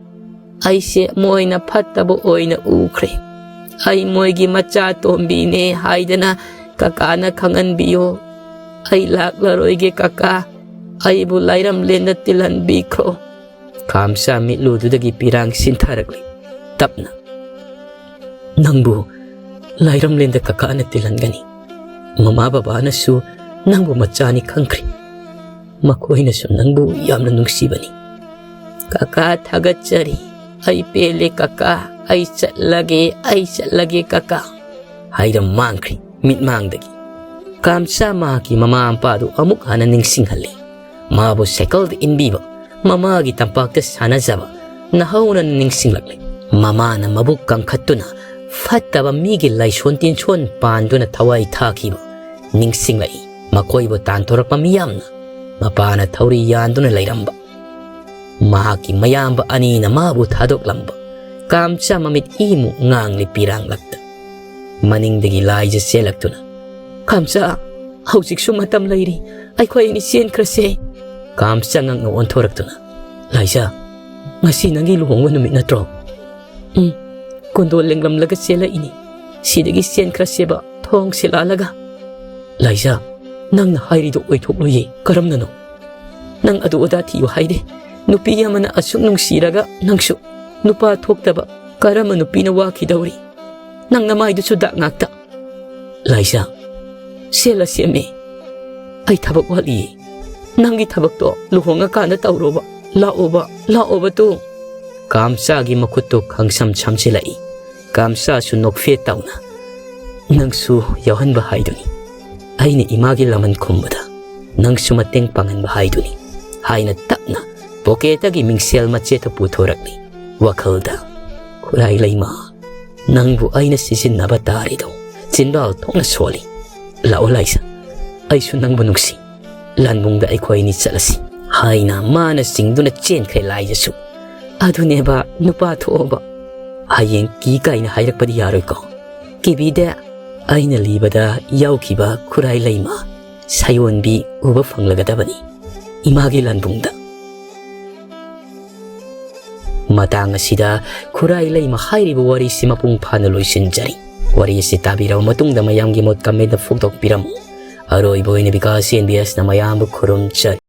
ꯑꯩꯁꯦ ꯃꯣꯏꯅ ꯐꯠꯇꯕ ꯑꯣꯏꯅ ꯎꯈ꯭ꯔꯦ꯫ ꯑꯩ ꯃꯣꯏꯒꯤ ꯃꯆꯥ ꯇꯣꯝꯕꯤꯅꯦ ꯍꯥꯏꯗꯅ ꯀꯀꯥꯅ ꯈꯪꯍꯟꯕꯤꯌꯣ꯫ ꯑꯩ ꯂꯥꯛꯂꯔꯣꯏꯒꯦ ꯀꯀꯥ꯫ ꯑꯩꯕꯨ ꯂꯥꯏꯔꯝꯂꯦꯟꯗ ꯇꯤꯜꯍꯟꯕꯤꯈ꯭ꯔꯣ꯫ ꯀꯥꯝꯆꯥ ꯃꯤꯠꯂꯨꯗꯨꯗꯒꯤ ꯄꯤꯔꯥꯡ ꯁꯤꯟꯊꯔꯛꯂꯤ꯫ ꯇꯞꯅ, "ꯅꯪꯕꯨ ꯂꯥꯏꯔꯝꯂꯦꯟꯗ ꯀꯀꯥꯅ ꯇꯤꯜꯍꯟꯒꯅꯤ꯫ ꯃꯃꯥ ꯕꯕꯥꯅꯁꯨ ꯅꯪꯕꯨ ꯃꯆꯥꯅꯤ ꯈꯪꯈ꯭ꯔꯦ꯫ ꯃꯈꯣꯏꯅꯁꯨ ꯅꯪꯕꯨ ꯌꯥꯝꯅ ꯅꯨꯡꯁꯤꯕꯅꯤ꯫" "ꯀꯀꯥ ꯊꯥꯒꯠꯆꯔꯤ꯫ ꯑꯩ ꯄꯦꯜꯂꯦ ꯀꯀꯥ꯫ ꯑꯩ ꯆꯠꯂꯒꯦ, ꯑꯩ ꯆꯠꯂꯒꯦ ꯀꯀꯥ" ꯍꯥꯏꯔ ꯃꯥꯡꯈ꯭ꯔꯤ ꯃꯤꯠꯃꯥꯡꯗꯒꯤ꯫ ꯀꯥꯝꯆꯥ ꯃꯍꯥꯛꯀꯤ ꯃꯃꯥ ꯃꯄꯥꯗꯨ ꯑꯃꯨꯛ ꯍꯟꯅ ꯅꯤꯡꯁꯤꯡꯍꯜꯂꯤ꯫ ꯃꯥꯕꯨ ꯁꯥꯏꯀꯜꯗ ꯏꯟꯕꯤꯕ, ꯃꯃꯥꯒꯤ ꯇꯝꯄꯥꯛꯇ ꯁꯥꯟꯅꯖꯕ ꯅꯍꯧꯅꯅ ꯅꯤꯡꯁꯤꯡꯂꯛꯂꯤ꯫ ꯃꯃꯥꯅ ꯃꯕꯨꯛ ꯀꯪꯈꯠꯇꯨꯅ ꯐꯠꯇꯕ ꯃꯤꯒꯤ ꯂꯥꯏꯁꯣꯟ ꯇꯤꯟꯁꯣꯟ ꯄꯥꯟꯗꯨꯅ ꯊꯋꯥꯏ ꯊꯥꯈꯤꯕ ꯅꯤꯡꯁꯤꯡꯂꯛꯏ꯫ ꯃꯈꯣꯏꯕꯨ ꯇꯥꯟꯊꯣꯔꯛꯄ ꯃꯤꯌꯥꯝꯅ ꯃꯄꯥꯅ ꯊꯧꯔꯤ ꯌꯥꯟꯗꯨꯅ ꯂꯩꯔꯝꯕ꯫ ꯃꯍꯥꯛꯀꯤ ꯃꯌꯥꯝꯕ ꯑꯅꯤꯅ ꯃꯥꯕꯨ ꯊꯥꯗꯣꯛꯂꯝꯕ꯫ ꯀꯥꯝꯆꯥ ꯃꯃꯤꯠ ꯏꯃꯨ ꯉꯥꯡꯂꯤ ꯄꯤꯔꯥꯡꯂꯛꯇ꯫ ꯃꯅꯤꯡꯗꯒꯤ ꯂꯥꯏꯖ ꯆꯦꯜꯂꯛꯇꯨꯅ, "ꯀꯥꯝꯆꯥ, ꯍꯧꯖꯤꯛꯁꯨ ꯃꯇꯝ ꯂꯩꯔꯤ꯫ ꯑꯩꯈꯣꯏ ꯑꯅꯤ ꯆꯦꯟꯈ꯭ꯔꯁꯦ꯫" ꯀꯥꯝꯆꯥ ꯉꯛꯅ ꯑꯣꯟꯊꯣꯔꯛꯇꯨꯅ, "ꯂꯥꯏꯖ, ꯉꯁꯤ ꯅꯪꯒꯤ ꯂꯨꯍꯣꯡꯕ ꯅꯨꯃꯤꯠ ꯅꯠꯇ꯭ꯔꯣ?" "ꯎꯝ, ꯀꯣꯟꯗꯣꯜ ꯂꯦꯡꯂꯝꯂꯒ ꯆꯦꯜꯂꯛꯏꯅꯤ꯫ ꯁꯤꯗꯒꯤ ꯆꯦꯟꯈ꯭ꯔꯁꯦꯕ, ꯊꯣꯡꯁꯦ ꯂꯥꯜꯂꯒ꯫" "ꯂꯥꯏꯖ, ꯅꯪꯅ ꯍꯥꯏꯔꯤꯗꯣ ꯑꯣꯏꯊꯣꯛꯂꯣꯏꯌꯦ꯫ ꯀꯔꯝꯅꯅꯣ? ꯅꯪ ꯑꯗꯨ ꯑꯗꯥ ꯊꯤꯌꯨ ꯍꯥꯏꯗꯦ꯫ ꯅꯨꯄꯤ ꯑꯃꯅ ꯑꯁꯨꯛ ꯅꯨꯡꯁꯤꯔꯒ ꯅꯪꯁꯨ ꯅꯨꯄꯥ ꯊꯣꯛꯇꯕ ꯀꯔꯝꯕ ꯅꯨꯄꯤꯅ ꯋꯥꯈꯤꯗꯧꯔꯤ? ꯅꯪ ꯅꯃꯥꯏꯗꯨꯁꯨ ꯗꯥꯛ ꯉꯥꯛꯇ꯫" "ꯂꯥꯏꯖ, ꯁꯦꯜꯂ ꯁꯦꯝꯃꯦ꯫ ꯑꯩ ꯊꯕꯛ ꯋꯥꯠꯂꯤꯌꯦ꯫ ꯅꯪꯒꯤ ꯊꯕꯛꯇꯣ ꯂꯨꯍꯣꯡꯉꯀꯥꯟꯗ ꯇꯧꯔꯣꯕ꯫ ꯂꯥꯛꯑꯣꯕ, ꯂꯥꯛꯑꯣꯕ ꯇꯨ꯫" ꯀꯥꯝꯆꯥꯒꯤ ꯃꯈꯨꯠꯇꯨ ꯈꯪꯁꯝ ꯁꯝꯖꯤꯜꯂꯛꯏ꯫ ꯀꯥꯝꯆꯥꯁꯨ ꯅꯣꯛꯐꯦꯠ ꯇꯧꯅ, "ꯅꯪꯁꯨ ꯌꯥꯎꯍꯟꯕ ꯍꯥꯏꯗꯨꯅꯤ꯫ ꯑꯩꯅ ꯏꯃꯥꯒꯤ ꯂꯃꯟ ꯈꯨꯝꯕꯗ ꯅꯪꯁꯨ ꯃꯇꯦꯡ ꯄꯥꯡꯍꯟꯕ ꯍꯥꯏꯗꯨꯅꯤ" ꯍꯥꯏꯅ ꯇꯞꯅ ꯄꯣꯀꯦꯠꯇꯒꯤ ꯃꯤꯡꯁꯦꯜ ꯃꯆꯦꯠꯇꯨ ꯄꯨꯊꯣꯔꯛꯂꯤ꯫ ꯋꯥꯈꯜꯗ, "ꯈꯨꯔꯥꯏ ꯂꯩꯃ, ꯅꯪꯕꯨ ꯑꯩꯅ ꯁꯤꯖꯤꯟꯅꯕ ꯇꯥꯔꯤꯗꯣ ꯆꯤꯟꯕꯥꯜ ꯊꯣꯛꯅ ꯁꯣꯜꯂꯤ꯫ ꯂꯥꯛꯑꯣ ꯂꯥꯏꯖ, ꯑꯩꯁꯨ ꯅꯪꯕꯨ ꯅꯨꯡꯁꯤ꯫ ꯂꯥꯟꯕꯨꯡꯗ ꯑꯩꯈꯣꯏ ꯑꯅꯤ ꯆꯠꯂꯁꯤ" ꯍꯥꯏꯅ ꯃꯥꯅ ꯆꯤꯡꯗꯨꯅ ꯆꯦꯟꯈ꯭ꯔꯦ ꯂꯥꯏꯖꯁꯨ꯫ "ꯑꯗꯨꯅꯦꯕ, ꯅꯨꯄꯥ ꯊꯣꯛꯑꯣꯕ꯫ ꯍꯌꯦꯡ ꯀꯤ ꯀꯥꯏꯅ ꯍꯥꯏꯔꯛꯄꯗꯤ ꯌꯥꯔꯣꯏꯀꯣ?" "ꯀꯤꯕꯤꯗꯦ꯫ ꯑꯩꯅ ꯂꯤꯕꯗ ꯌꯥꯎꯈꯤꯕ ꯈꯨꯔꯥꯏ ꯂꯩꯃ ꯁꯥꯌꯣꯟꯕꯤ ꯎꯕ ꯐꯪꯂꯒꯗꯕꯅꯤ ꯏꯃꯥꯒꯤ ꯂꯥꯟꯕꯨꯡꯗ꯫" ꯃꯇꯥꯡ ꯑꯁꯤꯗ ꯈꯨꯔꯥꯏ ꯂꯩꯃ ꯍꯥꯏꯔꯤꯕ ꯋꯥꯔꯤꯁꯤ ꯃꯄꯨꯡ ꯐꯥꯅ ꯂꯣꯏꯁꯤꯟꯖꯔꯤ꯫ ꯋꯥꯔꯤ ꯑꯁꯤ ꯇꯥꯕꯤꯔꯕ ꯃꯇꯨꯡꯗ ꯃꯌꯥꯝꯒꯤ ꯃꯣꯠ comment ꯐꯣꯡꯗꯣꯛꯄꯤꯔꯝꯃꯨ꯫ ꯑꯔꯣꯏꯕ ꯑꯣꯏꯅ ꯕꯤꯀꯥꯁ ꯑꯦꯟ ꯕꯤ ꯑꯦꯁꯅ ꯃꯌꯥꯝꯕꯨ ꯈꯨꯔꯨꯝꯖꯔꯤ꯫